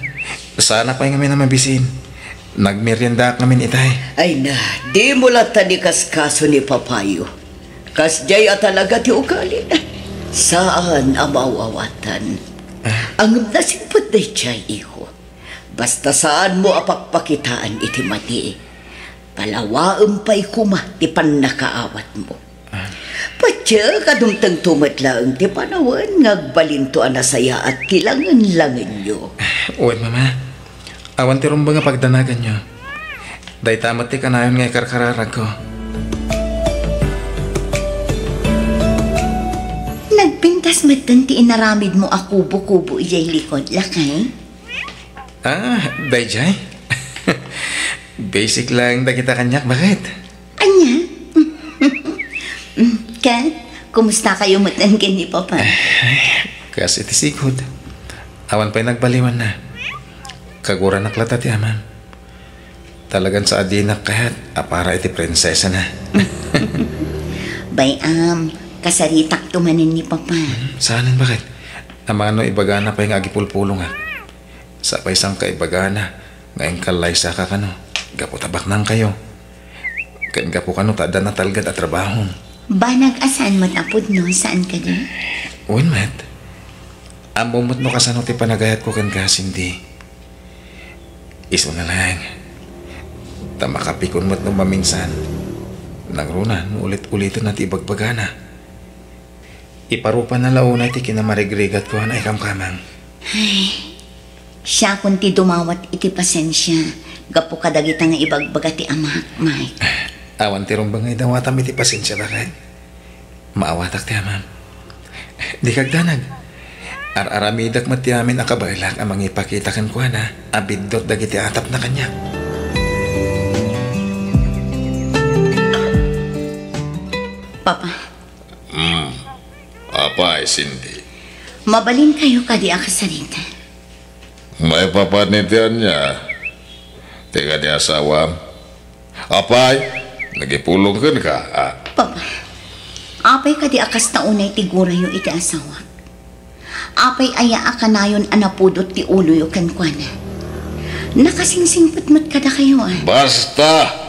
Saanak pay ngamin a mabisin. Nagmeriendaak ngamin itay. Ay na, dimo latta ni kaskaso ni Papayo. Kasdiay a talaga ti ugalina. Saan a maawatan. Ah. Ngem nasingpet daydiay, iho. Basta saanmo a pakpakitaan iti madi, palawaem pay koma ti pannakaawatmo. Ah. Patiek a dumtengto met laeng ti panawen nga agbalinto a nasayaat ti langen-langenyo. Wen, Mama. Awan ti rumbeng a pagdanaganyo. Dayta met ti kanayon nga ikarkararagko. Nagpintas metten ti inaramidmo a kubo-kubo idiay likod, lakay? Ah, daydiay? Basic lang dagita kaniak, baket? Ania? Ket, kumustakayo met ken ni Papa? Ay, kas iti sigud. Awan pay nagbaliwanna. Kaguranak latta ti amam. Talagan sa adinak kayat a para iti prinsesana. Bay-am, kasaritakto manen ni Papa. Hmm, saanen, baket? Amangan no ibagana pay nga agipulpulongak. Sa pay sangkaibagana nga inkallaysaka kano, gapu ta baknangkayo. Ken gapu kano ta adda natalged a trabahom. Banag a saan met a pudno, saan kadi? Wen met. Ammom met no kasano ti panagayatko kenka, Cindy. Isuna laeng. Ta makapikon met no maminsan. Nangruna no ulit-uliten ti ibagbagana. Iparupanna la unay ti kinamarigrigatko a naikamkamang. Ay, siakon ti dumawat iti pasensia gapu kadagita nga ibagbaga ti amak, Mike. Awan ti rumbeng nga idawatam iti pasensia, baket? Maawatak ti amam. Dika agdanag. Ar-aramidek met ti amin a kabaelak a mangipakita kenkuana a biddut dagiti atapna kaniak. Papa, Hmm. Apay, Cindy? Mabalinkayo kadi a kasarita? Maipapan iti ania? Ti kadi asawam? Apay, nagipulong kenka, a? Papa, apay kadi a kasta unay ti gurayo iti asawak? Apay aya a kanayon a napudot ti uloyo kenkuana? Nakasingsingpet met kadakayo, a? Basta!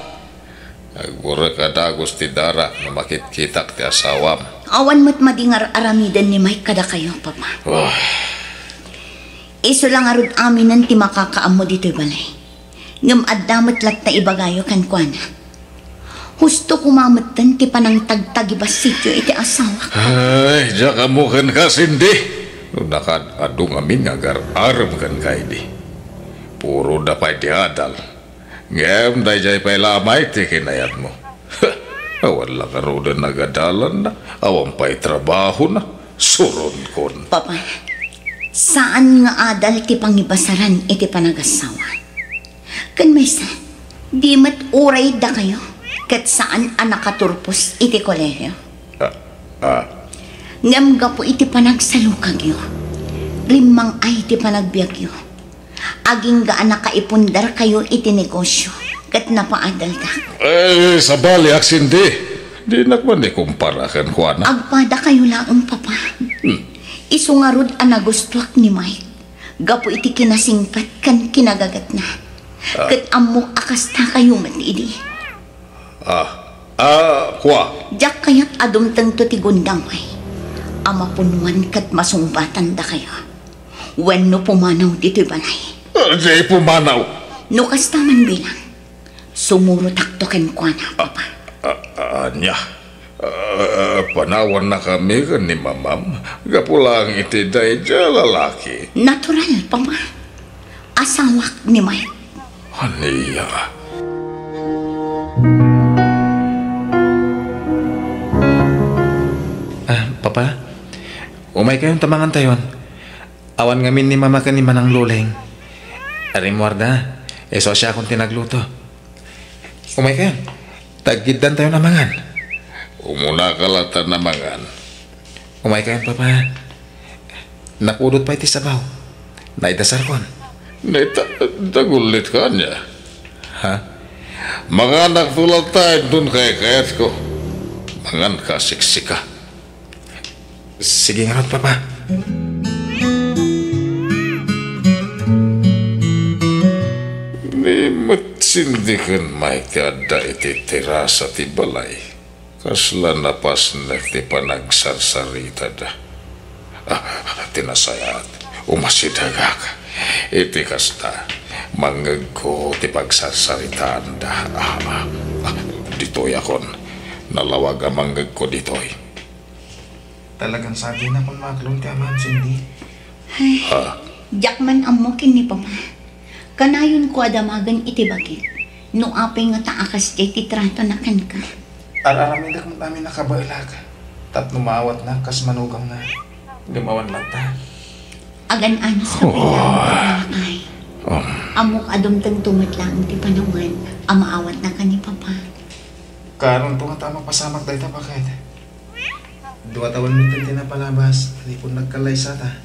Agbura ka dagus ti darak no makitkitak ti asawam. Awan met madi nga ar-aramiden ni Mike kadakayo, Papa. Wah. Isu la ngarud aminen ti makakaammo ditoy balay. Ngem adda met latta ibagayo kenkuana. Husto koma metten ti panangtagtagibassigyo iti asawak. Ay, diak ammo kenka, Cindy. No nakaad-adu ngamin nga agar-arem kenka idi. Puro da pay ti adal. Ngem daydiay pay la a Mike ti kinayatmo. Awan la ngaruden nagadalanna, awan pay trabahona, suronkon. Papa, saan nga adal ti pangibasaran iti panagasawa. Ken maysa, di met uray dakayo, ket saan a nakaturpos iti kolehiyo. Ah, ah. Ngem gapu iti panagsalukagyo, rimmang-ay ti panagbiagyo. Agingga a nakaipundar kayo iti negosio, ket napaadaldak. Eh, sabaliak, Cindy. Dinak man ikumpara kenkuana. Agpada kayo laeng, Papa. Hmm. Isu ngarud a nagustuak ni Mike gapu iti kinasingpet ken kinagagatna. Ah. Ket ammok a kasta kayo met idi. Ah, ah, kua. Diak kayat a dumtengto ti gundaway a mapunuan ket masungbatan dakayo. Wenno pumanaw ditoy balay. Ah, di pumanaw. No kasta man bilang, sumurotakto kenkuana, Papa. Ah, ah, ania? Ah, panawanna kami ken ni Mamam gapu laeng iti daydiay a lalaki. Natural, Papa. Asawak ni Mike. Ania? Ah, Papa? Umaykayon ta mangantayon. Awan ngamin ni Mama ken ni Manang Loleng. Rimmuarda, isu a siakon ti nagluto. Umaykayon. Taggiddantayon a mangan. Umunaka latta a mangan. Umaykayon, Papa. Napudot pay ti sabaw. Naidasarkon. Neta, tagullitka ania? Ha? Manganakto latta inton kaykayatko. Manganka a siksika. Sige ngarud, Papa. Ni met Cindy ken Mike ti adda iti terasa ti balay. Kasla napasnek ti panagsarsaritada. Ah, ti nasayaat, umasidegak. Iti kasta, mangngegko ti pagsarsaritaanda. Ah, ah, ah, ditoyakon. Nalawag a mangngegko ditoy. Talagan sadinakon maaklon ti aman, Cindy. Ay, Ha? Diak man ammo ken ni Papa. Kanayonko a damagen iti bagik no apay ngata a kasdiay ti tratona kenka. Ar-aramidek met amin a kabaelak tapno maawatna kas manugangna. Ngem awan latta. Agan-anos ka pay laeng, Papa, lakay. Um. Ammok a dumtengto met laeng ti panawen a maawatnaka ni Papa. Kaanonto ngata a mapasamak dayta, baket? Dua tawen metten ti napalabas, ni pun nagkallaysata.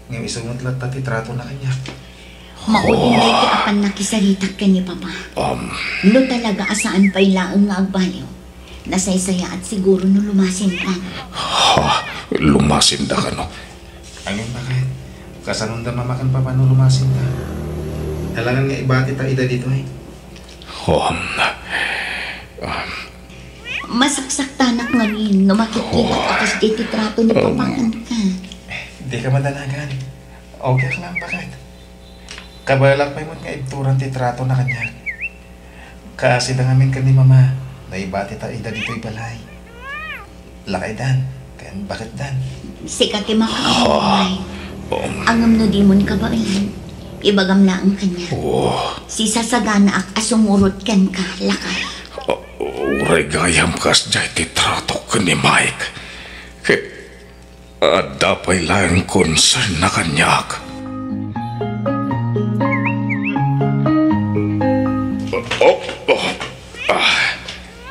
Ngem isu met latta ti tratona kaniak. Maudinay ti apan nakisaritak ken ni Papa. Um. No talaga a saan pay laeng nga agbaliw, nasaysayaat siguro no lumasinkan. Ha? Lumasinda kano? Angin, baket? Kasanonda Mama ken Papa no lumasinda? Alangan nga ibatita ida ditoy. Um. Um. Masaksaktanak ngamin no makitkitak a kasdiay ti trato ni Papa kenka. Dika madanagan. Okay ka lang, baket? Kabaelak pay met nga ibturan ti tratona kaniak. Kaasida ngamin ken ni Mama, naibatita ida ditoy balay. Lakaydan, ken baketdan. Sika ti makaammo, Nay. Ngem no dimon kabaelan, ibagam laeng kaniak. Oh. Sisasaganaak a sumurot kenka, lakay. Ah, uray gayam kasdiay ti tratok ken ni Mike. Ket adda pay laeng concern na kaniak. Oh, oh, ah.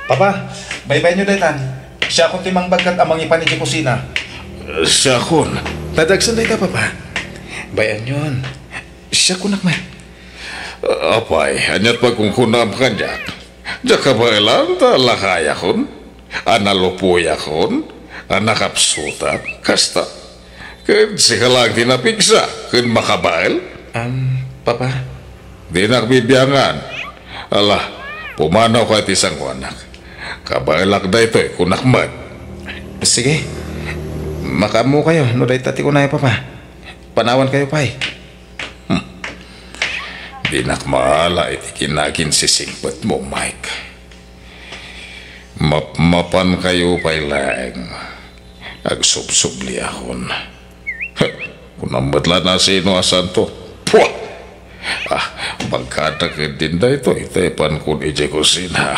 Papa, baybayanyo daytan. Siakon ti mangbagkat a mangipan idiay kusina. Siakon. Nadagsen dayta, Papa. Bay-anyon. Siakonak met. Apay, aniat pagkunkunam kaniak? Diak kabaelan ta lakayakon, a nalupoyakon, a nakapsutak, kasta. Ket sika laeng ti napigsa ken makabael? Am, Papa. Dinak bibiangan. Ala, pumanawka iti sangoanak. Kabaelak daytoy, kunak met. Sige. Makaammokayo no dayta ti kunayo, Papa. Panawankayo pay. Hmm. Dinak maala iti kinaginsisingpetmo, Mike. Mapmapankayo pay laeng. Agsubsubliakon. Kunam met la no sino a santo. Pua! Ah, magkadakkel din daytoy, ta ipankon idiay kusina.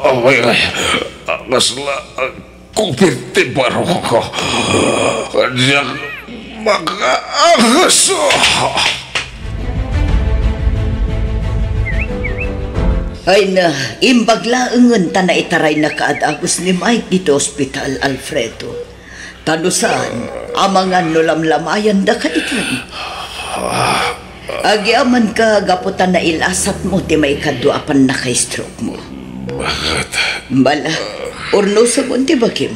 Ay, ay, kasla, ah, kupit ti barokko. Diak makaagas. Ay na, imbag laengen ta naitarayna kaad-agos ni Mike ditoy ospital, Alfredo. Ta no saan, amangan no lamlamayanda ka itan. Agiamanka gapu ta nailasatmo ti maikadua a pannaka-stroke mo. Bakit? Bala, urnosem ti bagim.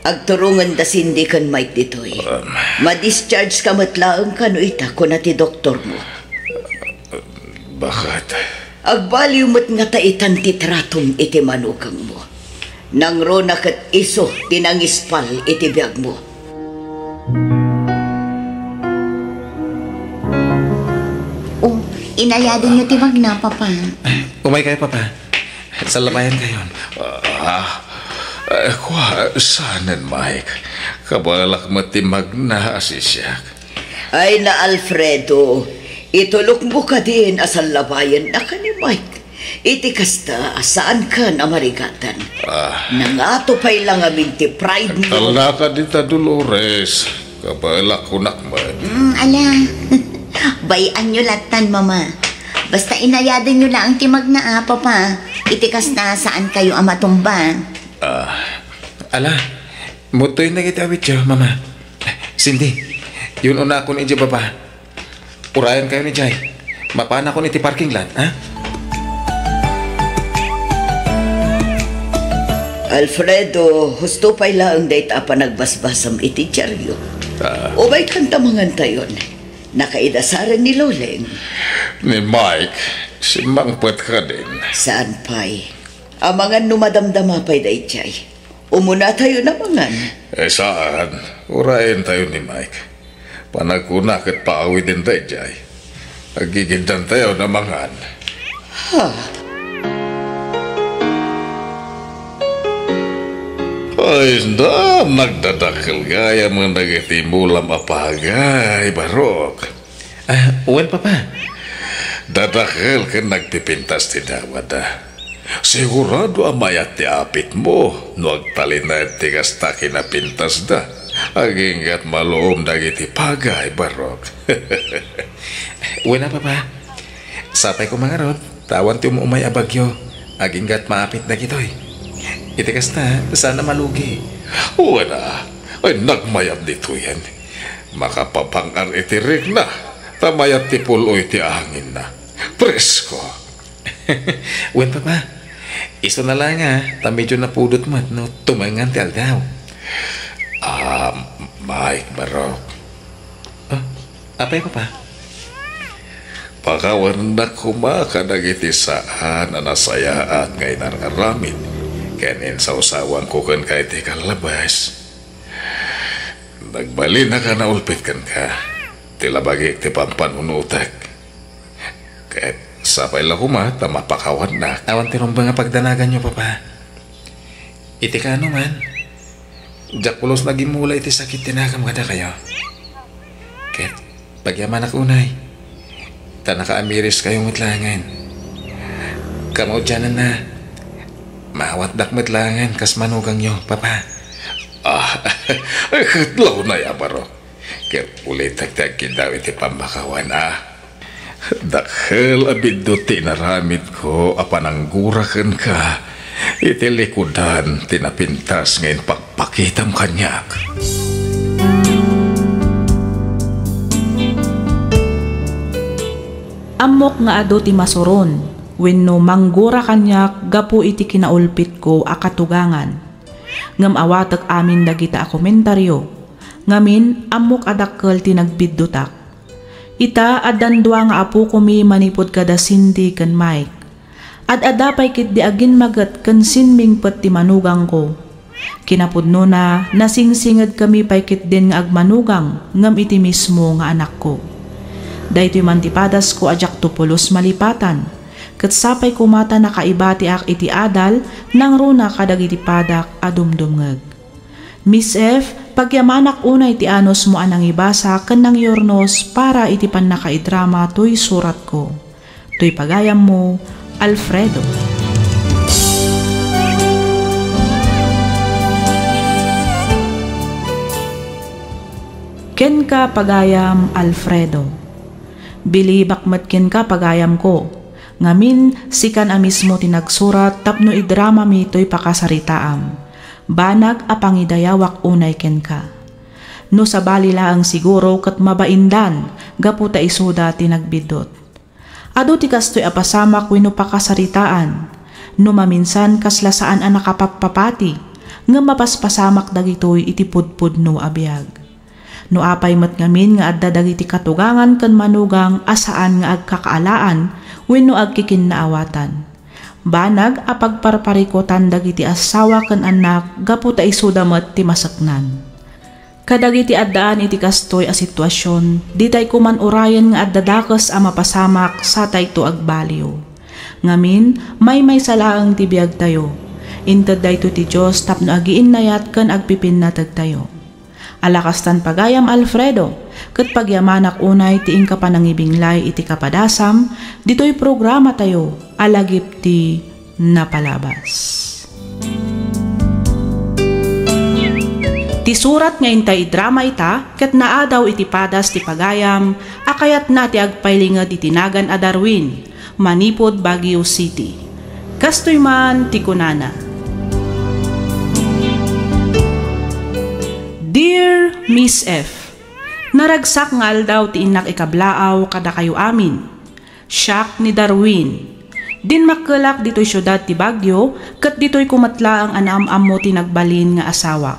Agturongen da Cindy ken Mike ditoy. Um. Ma-discharge ka met laeng kano ita, kuna ti doktor mo. Bakit? Agbaliw met ngata itan ti tratom iti manugangmo. Nangruna ket isu ti nangispal iti biagmo. Oh, inayadenyo ti magna, Papa. Umay kayo, Papa. Sallabayan kayon. Ah, eh, kua, saanen, Mike? Kabaelak met ti magna a sisiak. Ay na, Alfredo, itulokmo kadin a sallabayanna ken ni Mike. Iti kasta, saankan a marigatan. Ah. Nangato pay la ngamin ti pride mo. Alnaka dita, Dolores. Kabaelak kunak met. Mm, ala. Bay-anyo lattan, Mama. Basta inayadenyo laeng ti magna, a, Papa. Iti kasta, saankayo a matumba. Ah. Ala, mutoy na kita awityo, Mama. Cindy, yun unakon iti baba. Urayan kayo ni Jai. Mapanakon iti parking lot, ha? Alfredo, husto pay laeng dayta a panagbasbasam iti diario. Ah. Ubay kanta mangantayon. Nakaidasaren ni Loleng. Ni Mike, simmangpet kadin. Saan pay? Amangan no madamdama pay daydiay. Umuna tayo na mangan. Eh, saan? Urayen tayo ni Mike. Panagkuna ket paawiden daydiay. Agigindan tayo na mangan. Ha? Ay, da, nagdadakkel gayam dagiti mulam a pagay, Barok. Ah, wen, Papa. Dadakkel ken nagpipintas ti dawada. Sigurado a mayat ti apitmo no agtalinaed ti kasta kinapintasda. Aginggat maluom dagiti pagay, Barok. Wen a, Papa. Sapay koma ngarud, ta awan ti um-umay a bagyo. Aginggat maapit dagitoy. Iti kasta, saan a malugi. Wen a, ay nagmayat ditoyen. Makapapang-ar iti rikna, ta mayat ti pul-oy ti anginna. Presko. Wen, Papa. Isu na la nga, ta medyo napudot met no tumengngan ti aldaw. Ah, Mike, Barok. Ah, apay, Papa? Pakawanennak koma kadagiti saan a nasayaat nga inar-aramid ken insawsawanko kenka iti kallabes. Nagbalinnak a naulpit kenka. Ti labagik ti pampanunotek. Ket sapay la koma ta mapakawannak. Awan ti rumbeng a pagdanaganyo, Papa. Iti kaano man, diak pulos nga agimmula iti sakit ti nakam kadakayo. Ket pagyamanak unay, ta nakaamiriskayo met laengen. Kamaudiananna, maawatdak met laengen kas manugangyo, Papa. Ah, ket launay a barok. Ket ulitek ti agkiddaw iti pammakawan a. Dakkel a biddut ti inaramidko a pananggura kenka iti likudan ti napintas nga impakpakitam kaniak. Ammok nga adu ti masuron wenno manggura kaniak gapu iti kinaulpitko a katugangan. Ngem awatek amin dagita a komentario. Ngamin, ammok a dakkel ti nagbiddutak. Ita, addan dua nga apokomi manipud kada Cindy ken Mike. Ad-adda pay ketdi agimmaget ken simmingpet ti manugangko. Kinapudnona, nasingsingedkami pay ketdin nga agmanugang ngem iti mismo nga anakko. Daytoy man ti padasko a diakto pulos malipatan, ket sapay koma ta nakaibatiak iti adal nangruna kadagiti padak a dumdumngeg. Miss F, pagyamanak unay ti anusmo a nangibasa ken nangyurnos para iti pannakaidrama toy suratko. Toy pagayammo, Alfredo. Kenka, pagayam Alfredo. Bilibak met kenka, pagayamko. Ngamin, sikan a mismo ti nagsurat tapno idramami toy pakasaritaam. Banag a pangidayawak unay kenka. No sabali laeng siguro ket mabaindan gapu ta isuda ti nagbiddut. Adu ti kastoy a pasamak wenno pakasaritaan. No maminsan, kasla saan a nakapappapati, ngem mapaspasamak dagitoy iti pudpudno a biag. No apay met ngamin nga adda dagiti katugangan ken manugang a saan nga agkakaalaan wenno agkikinnaawatan, banag a pagparparikutan dagiti asawa ken annak gapu ta isuda met ti maseknan. Kadagiti addaan iti kastoy a situasion, ditay koman urayen nga adda dakes a mapasamak satayto agbaliw. Ngamin, maymaysa laeng ti biagtayo. Inted daytoy ti Dios tapno agiinnayat ken agpipinnategtayo. Ala kastan, pagayam Alfredo, ket pagyamanak unay ti inka panangibinglay iti kapadasam ditoy programatayo a Lagip ti Napalabas. Ti surat nga intay idrama ita ket naadaw iti padas ti pagayam a kayatna ti agpailinged iti nagan a Darwin, manipud Baguio City. Kastoy man ti kunana, Dear Miss F, naragsak nga aldaw ti innak ikablaaw kadakayo amin. Siak ni Darwin. Dinmakkelak ditoy siudad ti Baguio, ket ditoyko met laeng a naam-ammo ti nagbalin nga asawak.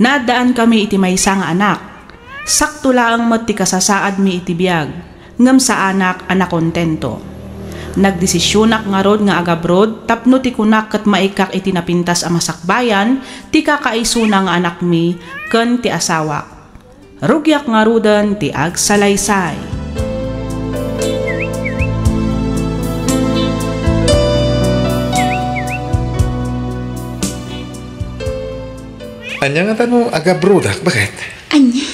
Naaddaankami iti maysa nga anak. Sakto laeng met ti kasasaadmi iti biag, ngem saanak a nakontento. Nagdesisionak ngarud nga agabroad tapno ti kunak ket maikkak iti napintas a masakbayan ti kakaisuna nga anakmi ken ti asawak. Rugiak ngaruden ti agsalaysay. Ania ngata no agabroadak, baket? Ania?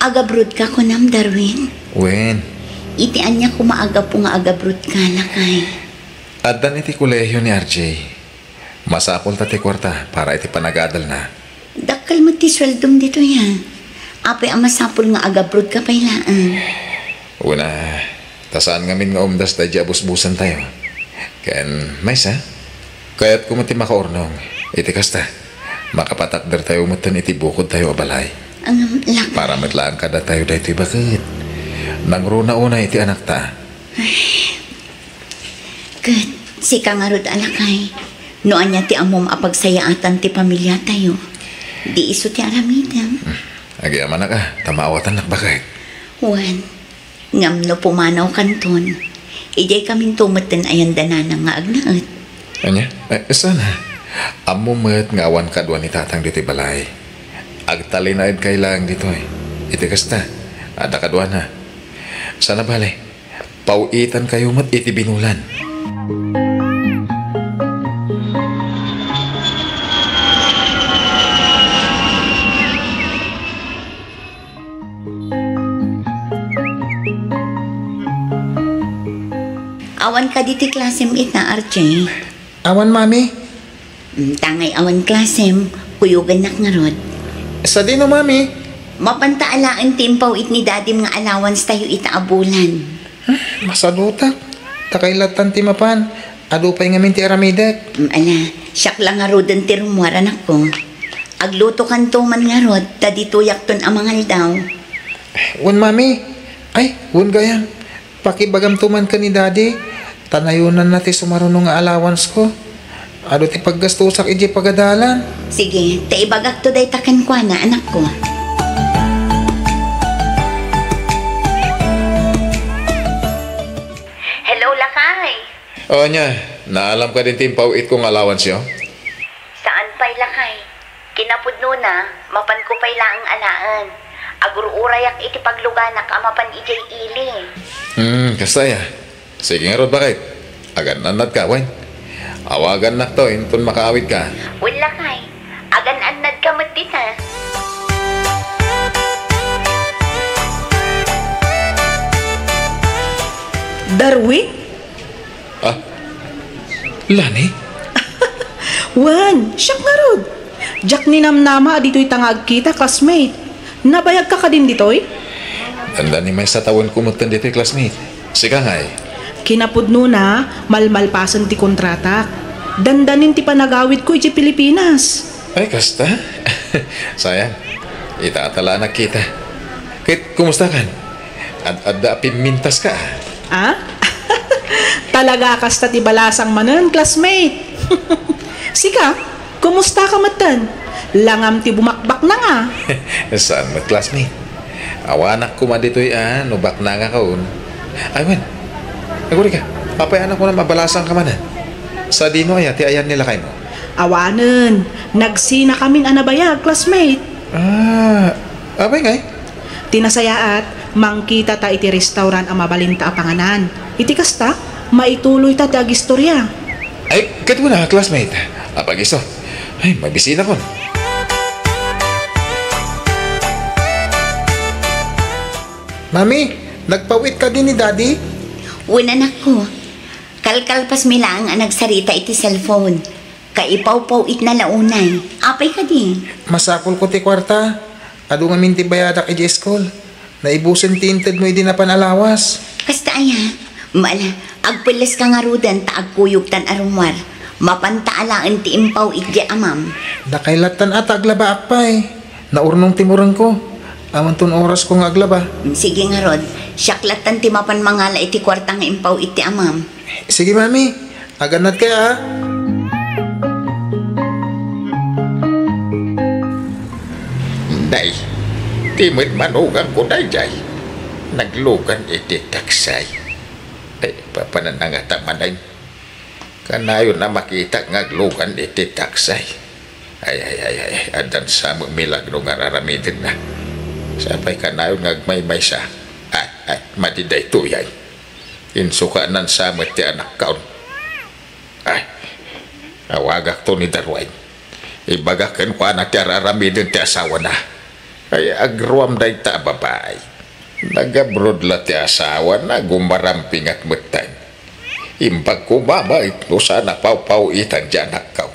Agabroad ka kunam, Darwin? Wen. Iti ania koma a gapu nga agabroad ka, lakay? Addan iti kolehio ni R J. Masapul ta ti kuarta para iti panagadalna. Dakkel met ti sueldom ditoy, a. Apay a masapul nga agabroad ka pay laeng? Wen a, ta saan ngamin nga umdas daydi a busbusantayo. Ken maysa, kayatko met ti makaurnong. Iti kasta, makapatakdertayo metten iti bukodtayo a balay. Ngem, lak- Para met laeng kadatayo daytoy, baket. Nangruna unay iti anakta. Ay. Ket sika ngarud a lakay, no ania ti ammom a pagsayaatan ti pamiliatayo, di isu ti aramidem. Hmm. Agyamanak a, ta maawatannak, baket. Wen, ngem no pumanawkanton, idiay kaminto metten a yan da nanang nga agnaed. Ania? Eh, saan a? Ammom met nga awan kadua ni tatang ditoy balay. Agtalinaedkay laeng ditoy. Iti kasta, adda kaduana. Saan a bale, paw-itankayo met iti binulan. Awan kadi ti klasem ita, R J? Awan, Mami. Mm, tangay awan klasem, kuyogannak ngarud. Sadino, Mami? Mapanta alaen ti impaw-it ni Dadim nga allowance tayo ita a bulan. Hmm, masadutak. Ta kayattan ti mapan. Adu pay ngamin ti aramidek. Mm, ala, siak la ngaruden ti rummuar, anakko. Aglutokanto man ngarud, ta ditoyakton a mangaldaw. Wen, Mami. Ay, wen gayam. Pakibagamto man ken ni Daddy, ta nayunanna ti sumaruno nga allowance ko. Adu ti paggastosak idiay pagadalan. Sige, ta ibagakto dayta kenkuana, anakko. Hello, lakay. O, ania, naalam kadin ti impaw-itko nga allowance yo? Saan Pay lakay, kinapudnona, mapanko pay laeng alaen. Agur-urayak iti pagluganak a mapan idiay ili. Hmm, kasta aya. Sige ngarud, baket. Agan-annadka, wen? Awagannakto inton makaawidka. Wen lakay, agan-annadka met dita. Darwin? Ah, Lani? Wen, siak ngarud. Diak ninamnama a ditoyta nga agkita, classmate. Nabayagka kadin ditoy? Dandani maysa tawenko metten ditoy, classmate. Sika ngay? Kinapudnona, malmalpasen ti kontratak. Dandanin ti panagawidko idiay Pilipinas. Ay, kasta? Sayang. Ita a ta la nagkita. Ket, kumustakan? Ad-adda a pimmintaska, a? Ah? Talaga a kasta ti balasang manen, classmate. Sika, kumustaka metten? Langam ti bumakbaknang, a? Saan met, classmate? Awanak koma ditoy a no baknangakon. Ay, wen. Agurika, apay a kunam a balasangka manen? Sadino aya ti ayan ni lakaymo? Awanen, nagsinakamin a nabayag, classmate. Ah, apay ngay? Ti nasayaat, mangkitata iti restaurant a mabalinta a panganan. Iti kasta, maituloyta ti agistorya. Ay, ket kuna, classmate. Apag-isu. Ay, mabisinakon. Mami, nagpaw-it kadi ni Daddy? Wen, anakko. Kalkalpasmi laeng a nagsarita iti cellphone. Kaipawpaw-itna la unay. Apay kadi? Masapulko ti kuarta. Adu ngamin ti bayadak idiay iskul. Naibusen ti intedmo idi napan a lawas. Kasta aya? Mala, agpelleska ngaruden ta agkuyogtan a rummuar. Mapanta alaen ti impaw-it diay amam. Dakay lattan a ta aglabaak pay. Naurnong ti murengko. Amanton orasko nga aglaba. Sige ngarud, siak lattan ti mapan mangala iti kuarta nga impaw-it ti amam. Sige, Mami. Agannadka, a. Nay, di met manugangko daydiay. Naglugan iti taksay. Ay, papananangata manen. Kanayon a makitak nga aglugan iti taksay. Ay, ay, ay, ay, addan sa met milagro nga ar-aramidenna. Sapay kanayon nga agmaymaysa. Ay, ay, madi daytoy, ay. Insukanan sa met ti anakkaon. Ay, awagakto ni Darwin. Ibagak kenkuana ti ar-aramiden ti asawana. Ay, agruam dayta a babai. Nag-abroad la ti asawana, gumarampingat metten. Imbag koma met no saan a pawpaw-itan ti anakkaw.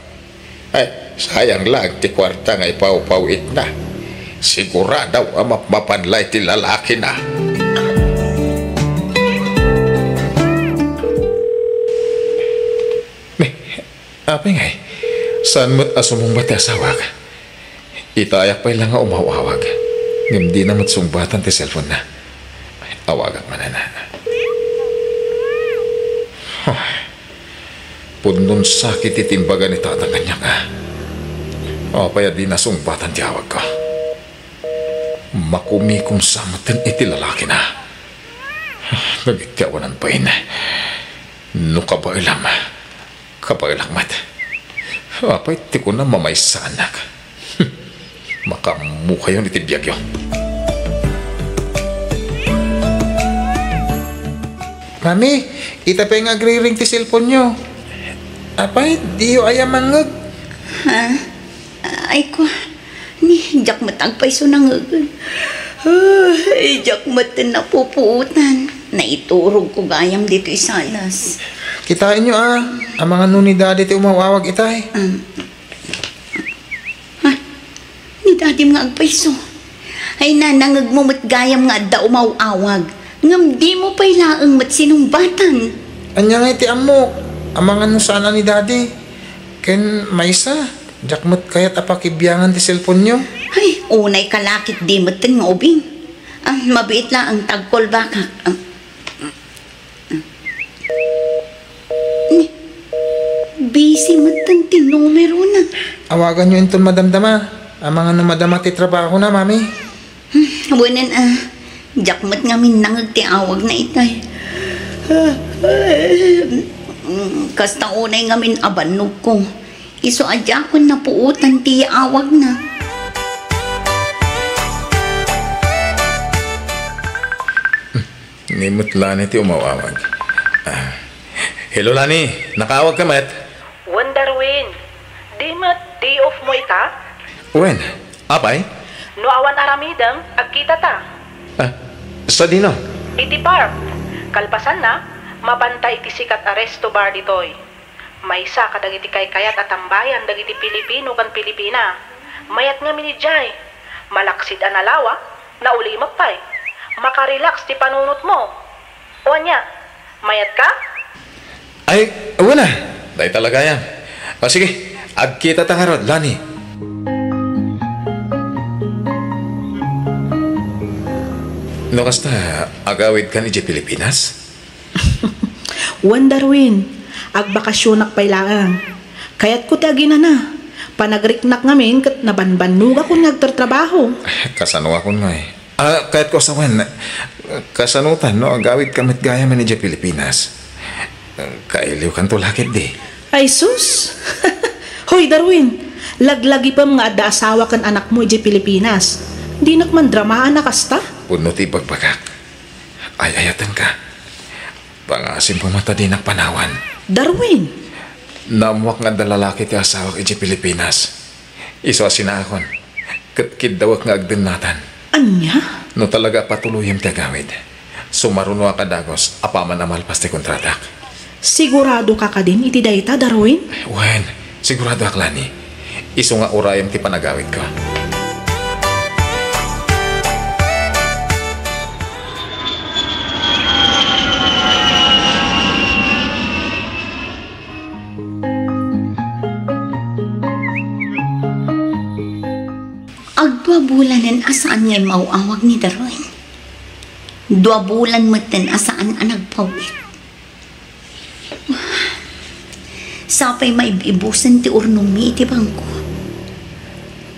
Ay, sayang laeng ti kuarta nga ipawpaw-itna. Sigurado a mapmapan la iti lalakina. Ni, apay ngay, saan met a sumungbat ti asawak? Itayak pay la nga umaw-awag, ngem dina met sungbatan ti cellphone-na. Awagak manen. Pudnon sakit iti imbaga ni Tatang kaniak, a. Apay a dina sungbatan ti awagko? Makumikom sa metten iti lalakina. Dagiti awanan pay. No kabaelam, kabaelak met. Apay ti kuna mamaysaannak? Makaammokayon iti biagyo. Mami, ita pay nga agriring ti cellphone-yo. Apay, diyo aya mangngeg? Ha? Ay ko, ni, diak met agpayso nangngegen. Ay, diak met napupuotan. Naiturogko gayam ditoy salas. Kitaenyo, a, amangan no ni Daddy ti umaw-awag itay. Um, ha? Ni Dadim nga agpayso? Ay, nanangngegmo met gayam nga adda umaw-awag. Ngem dimo pay laeng met sinungbatan. Ania ngay ti ammok? Amangan no saan a ni Daddy. Ken maysa, diak met kayat a pakibiangan ti cellphone-yo. Ay, unay ka la ket di metten nga ubing. Ah, mabiit laeng ta ag-call back-ak. Ah, ni, busy metten ti numerona. Awaganyo inton madamdama. Amangan no madama ti trabahona, Mami. Hmm, wen a, diak met ngamin nangngeg ti awagna itay. Kasta unay ngamin a bannogko. Isu a diakon napuotan ti yaawagna. Ni met Lani ti umaw-awag. Ah. Hello, Lani. Nakaawag ka met? Wen, Darwin. Di met day off mo ita? Wen, apay? No awan aramidem, agkita ta. Ah, sadino? Iti park. Kalpasanna, mapanta iti sikat a resto bar ditoy. Maysa kadagiti kaykayat a tambayan dagiti Pilipino ken Pilipina. Mayat ngamin idiay. Malaksid a nalawa, naulimek pay. Makarelax ti panunotmo. O ania, mayat ka? Ay, wen a. Dayta la gayam. O sige, agkita ta ngarud, Lani. No kasta, agawid kan idiay Pilipinas? Wen, Darwin, agbakasionak pay laeng. Kayatko ti aginana. Panagriknak ngamin ket nabanbannogakon nga agtartrabaho. Kasanoakon ngay? Ah, kayatko a sawen, kasanotan no agawidka met gayamen idiay Pilipinas? Kailiwkanto la ketdi. Ay sus! Hoy, Darwin, laglagipem nga adda asawa ken anakmo idiay Pilipinas. Dinak mandramaan a kasta? Pudno ti ibagbagak. Ay-ayatenka. Pangasim pay met a dinak panawan. Darwin! Naammoak nga adda lalaki ti asawak idiay Pilipinas. Isu a sinaakon, ket kiddawek nga agdennatan. Ania? No talaga a patuloyem ti agawid, sumarunoak a dagus apaman a malpas ti kontratak. Siguradoka kadin iti dayta, Darwin? Wen, siguradoak, Lani. Isu nga urayem ti panagawidko. Agdua bulanen a saan nga immaw-awag ni Darwin. Dua bulan metten a saan a nagpaw-it. Sapay maib-ibusen ti urnongmi iti bangko.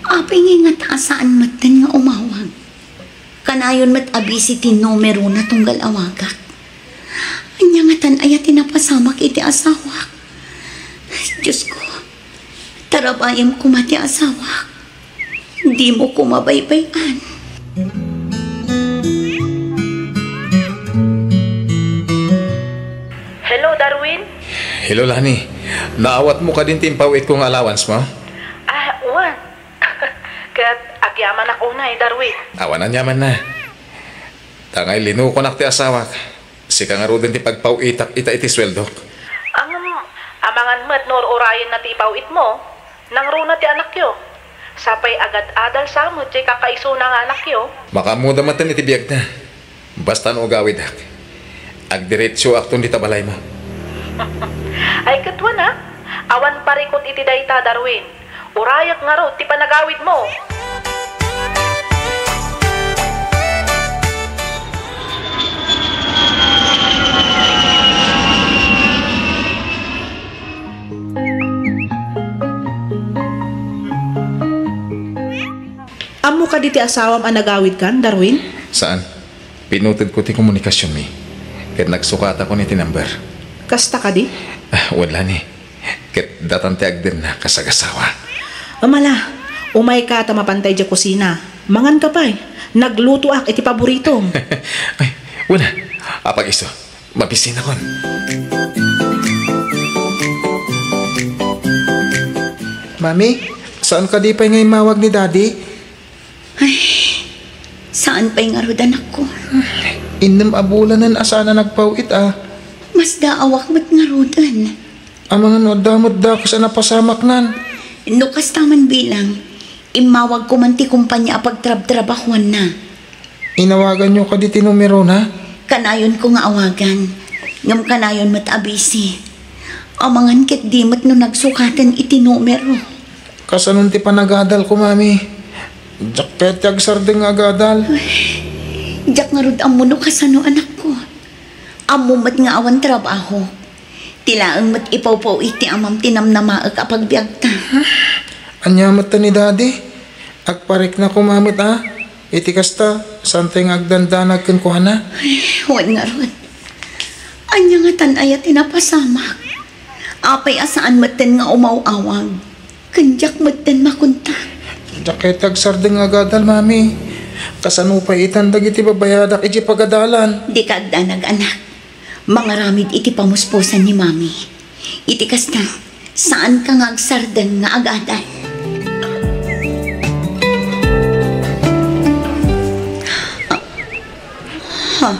Apay ngay ngata a saan metten nga umawag? Kanayon met a busy ti numerona tunggal awagak. Ania ngatan aya ti napasamak iti asawak? Diosko, tarabayem koma ti asawak. Dimo koma baybay-an. Hello, Darwin? Hello, Lani. Naawatmo kadin ti impaw-itko nga allowance mo? Ah, wen. Ket agyamanak unay, Darwin. Awan aniamanna. Ta ngay linukonak ti asawak, sika ngaruden ti pagpaw-itak ita iti sueldok. Ngem, amangan met no ur-urayenna ti ipaw-itmo, nangruna ti anakyo. Sapay agad-adal sa met ti kakaisuna nga anakyo. Makaammoda metten iti biagda. Basta no agawidak, agdiretsoakton dita balaymo. Ay, ket wen a, awan parikut iti dayta, Darwin. Urayek ngarud ti panagawidmo. Ammo kadi ti asawam a nagawidkan, Darwin? Saan. Pinutedko ti komunikasionmi, ket nagsukatakon iti number. Kasta kadi? Ah, wen, Lani. Ket datan ti agdenna kas agasawa. Amala, umayka ta mapanta idiay kusina. Manganka pay. Naglutoak iti paboritom. Ay, wen a. Apag-isu. Mabisinakon. Mami, saan kadi pay nga immawag ni Daddy? Ay, saan pay ngarud, anakko? Innem a bulanen a saan a nagpaw-it a. Masdaawak met ngaruden. Amangan no adda met dakes a napasamaknan. No kasta man bilang, immawagko man ti kompania a pagtrabtrabahuanna. Inawaganyo kadi ti numerona? Kanayonko nga awagan, ngem kanayon met a busy. Amangan ket di met no nagsukaten iti numero. Kasanon ti panagadalko, Mami? Diak kayat ti agsardeng nga agadal. Diak ngarud ammo no kasano, anakko. Ammo met nga awan trabaho. Ti laeng met ipawpaw-it ti amam ti namnamaek a pagbiagta. Ania met ta ni Daddy? Agparikna koma met a. Iti kasta, saantay nga agdandanag kenkuana? Ay, wen ngarud. Ania ngatan aya ti napasamak? Apay a saan metten nga umaw-awag? Ken diak metten makunta. Diak ket agsardeng nga agadal, Mami. Kasano pay itan dagiti babayadak idiay pagadalan? Dika agdanag, anak. Mangaramid iti pamuspusan ni Mami. Iti kasta, saanka nga agsardeng nga agadal. Ah, ha?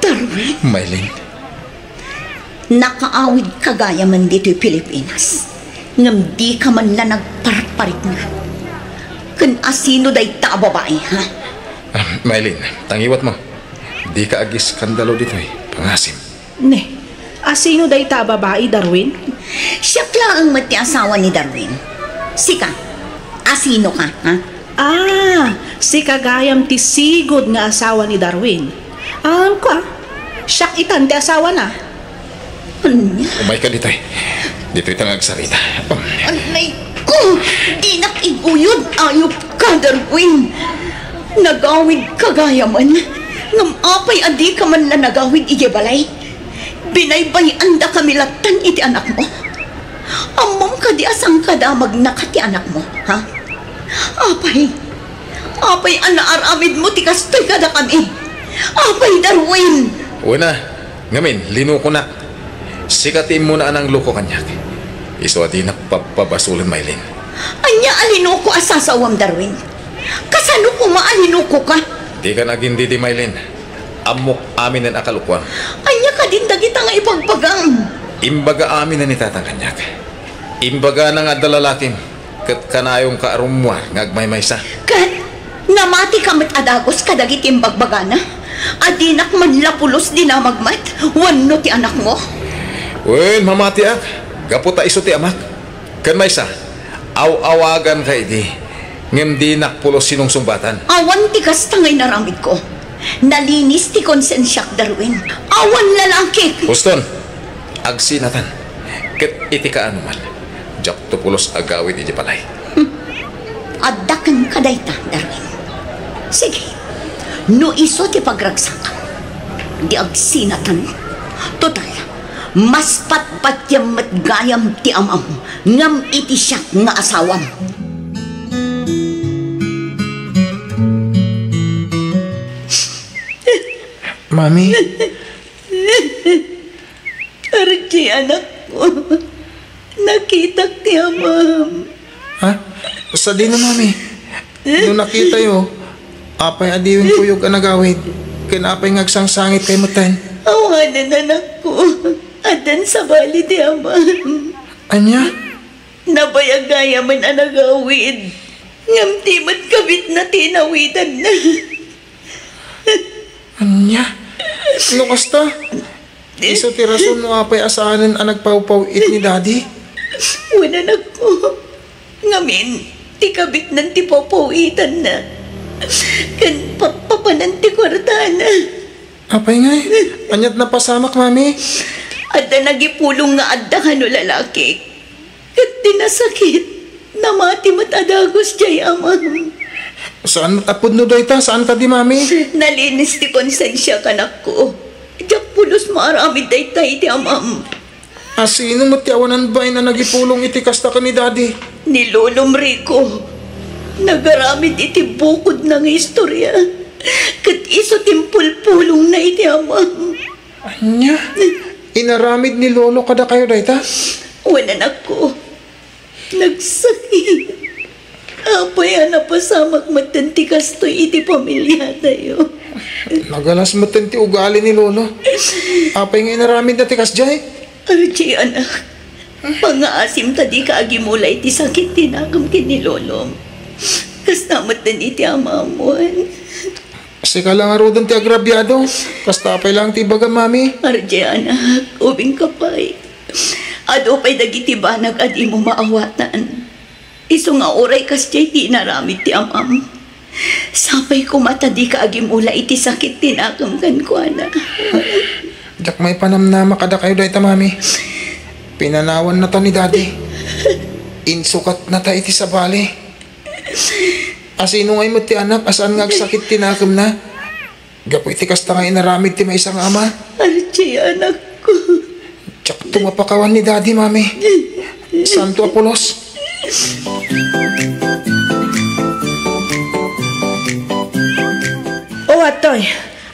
Darwin? Maylin. Nakaawidka gayamen ditoy Pilipinas, ngem dika man la nagparparikna. Ken asino dayta a babai, ha? Ah, Maylin, tangiwatmo. Dika agiskandalo ditoy pangasim. Ne, asino dayta a babai, Darwin? Siak laeng met ti asawa ni Darwin. Sika, asinoka, ha? Ah, sika gayam ti sigud nga asawa ni Darwin. Aamko, a. Siak itan ti asawana. Ania? Umayka ditoy. Ditoyta nga agsarita. Anay ko! Dinak iguyod, ayupka, Darwin. Nagawidka gayamen. Ngem apay a dika man la nagawid idiay balay? Binaybay-andakami lattan iti anakmo. Ammom kadi a sangkadamagnaka ti anakmo, ha? Apay, apay a naaramidmo ti kastoy kadakami? Apay, Darwin! Wen a, ngamin, linukonak. Sika ti immuna a nangluko kaniak. Isu a dinak pabpabasolen, Maylin. Ania a linuko a sasawam, Darwin? Kasano koma a linukoka? Dika nagindidi, Maylin. Ammok aminen a kalukoam. Ania kadin dagita nga ibagbagam? Imbaga aminen ni tatang kaniak. Imbagana nga adda lalakim, ket kanayonka a rummuar nga agmaymaysa. Ket namatika met a dagus kadagiti imbagbagana? A dinak man la pulos dinamag met wenno ti anakmo? Wen, mamatiak, gapu ta isu ti amak. Ken maysa, aw-awaganka idi, ngem dinak pulos sinungsungbatan. Awan ti kasta nga inaramidko. Nalinis ti konsensiak, Darwin. Awan lalakik! Huston, agsinatan. Ket iti kaanoman, diakto pulos agawid idiay balay. Hmm. Adda kenka dayta, Darwin. Sige, no isu ti pagragsakam, di agsinatan. Total, mas patpatiam met gayam ti amam ngem iti siak nga asawam. Mami. Arjay, anakko. Nakitak ti amam. Ha? Sadino, Mami? No nakitayo, apay a diwen kuyog a nagawid? Ken apay nga agsangsangit kay metten? Awanen, anakko. Addan sabali ti amam. Ania? Nabayag gayamen a nagawid. Ngem di met kabitna ti inawidanna. Ania? No kasta, isu ti rason no apay a saanen a nagpawpaw-it ni Daddy? Wen, anakko. Ngamin, ti kabitnan ti pawpaw-itanna. Ken pa-, papanan ti kuartana. Apay ngay? Aniat napasamak, Mami? Adda nagipulong nga adda kano lalaki. Ket ti nasakit, namati met a dagus jay amam. Saan met a pudno dayta? Saan kadi, Mami? Nalinis ti konsensiak, anakko. Diak pulos maaramid dayta iti amam. A, sino met ti awanan bain a nagipulong iti kasta ken ni Daddy? Ni Lolom Rico. Nagaramid iti bukodna nga istorya. Ket isu ti impulpulongna iti amam. Ania? Inaramid ni Lolo kadakayo dayta? Wen, anakko. Nagsakit. Apay a napasamak metten ti kastoy iti pamiliatayo? Nagalas metten ti ugali ni Lolo. Apay nga inaramidna ti kasdiay? Arjay, anak. Pangngaasim ta dika agimula iti sakit ti nakem ken ni Lolo. Kasta metten iti amam, wen. Sika la ngaruden ti agrabiado. Kasta pay laeng ti ibagam, Mami. Arjay, anak, ubingka pay. Adu pay dagiti banag a dimo maawatan. Isu nga uray kasdiay ti inaramid ti amam. Sapay koma ta dika agimula iti sakit ti nakem kenkuana. Diak maipanamnama kadakayo dayta, Mami. Pinanawannata ni Daddy. Insukatnata iti sabali. A, sino ngay met ti anak a saan nga agsakit ti nakemna? Gapu iti kasta nga inaramid ti maysa nga ama. Archie, anakko. Diakto mapakawan ni Daddy, Mami. Saanto a pulos. O, adtoy,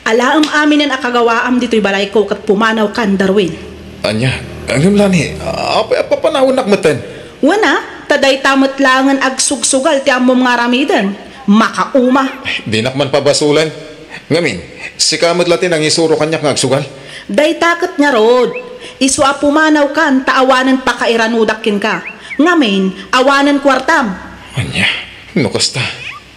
alaem aminen a kagawaam ditoy balayko ket pumanawkan, Darwin. Ania? Ngem, Lani, apay a papanawennak metten? Wen a, ta dayta met laengen agsugsugal ti ammom nga aramiden. Makauma. Dinak man pabasolen. Ngamin, sika met la ti nangisuro kaniak nga agsugal. Dayta ket ngarud, isu a pumanawkan ta awanen pakairanudak kenka. Ngamin, awanen kuartam. Ania? No kasta,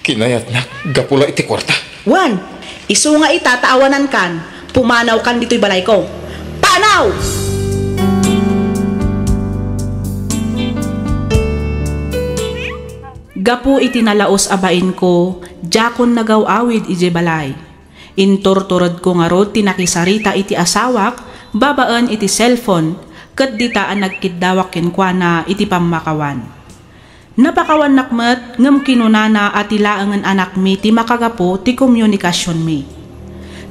kinayatnak gapu la iti kuarta. Wen, isu nga ita ta awanankan, pumanawkan ditoy balayko. Panaw! Gapu iti nalaus a bainko, diakon nagaw-awid idiay balay. Inturturedko ngarud ti nakisarita iti asawak babaen iti cellphone ket dita a nagkiddawak kenkuana iti pammakawan. Napakawannak met ngem kinunana a ti laengen anakmi ti makagapu ti komunikasionmi.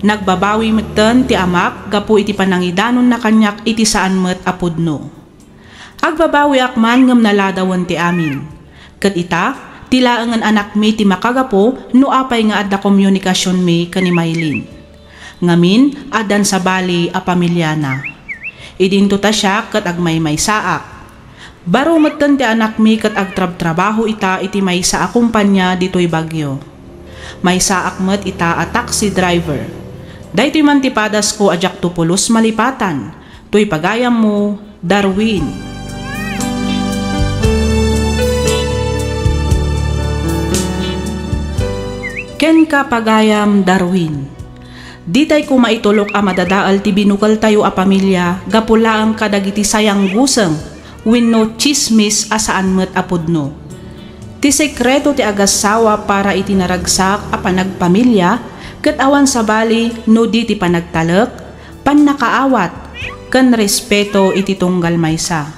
Nagbabawi metten ti amak gapu iti panangidanonna kaniak iti saan met a pudno. Agbabawiak man ngem naladawen ti amin. Ket ita, ti laengen anakmi ti makagapu no apay nga adda komunikasionmi ken ni Maylin. Ngamin, addan sabali a pamiliana. Idinto ta siak ket agmaymaysaak. Baro metten ti anakmi ket agtrabtrabaho ita iti maysa a kompania ditoy Baguio. Maysaak met ita a taxi driver. Daytoy man ti padasko a diakto pulos malipatan. Toy pagayammo, Darwin. Kenka, pagayam Darwin. Ditay koma itulok a madadael ti binukeltayo a pamilia gapu laeng kadagiti sayangguseng wenno tsismis a saan met a pudno. Ti sekreto ti agassawa para iti naragsak a panagpamilia ket awan sabali no di ti panagtalek, pannakaawat, ken respeto iti tunggal maysa,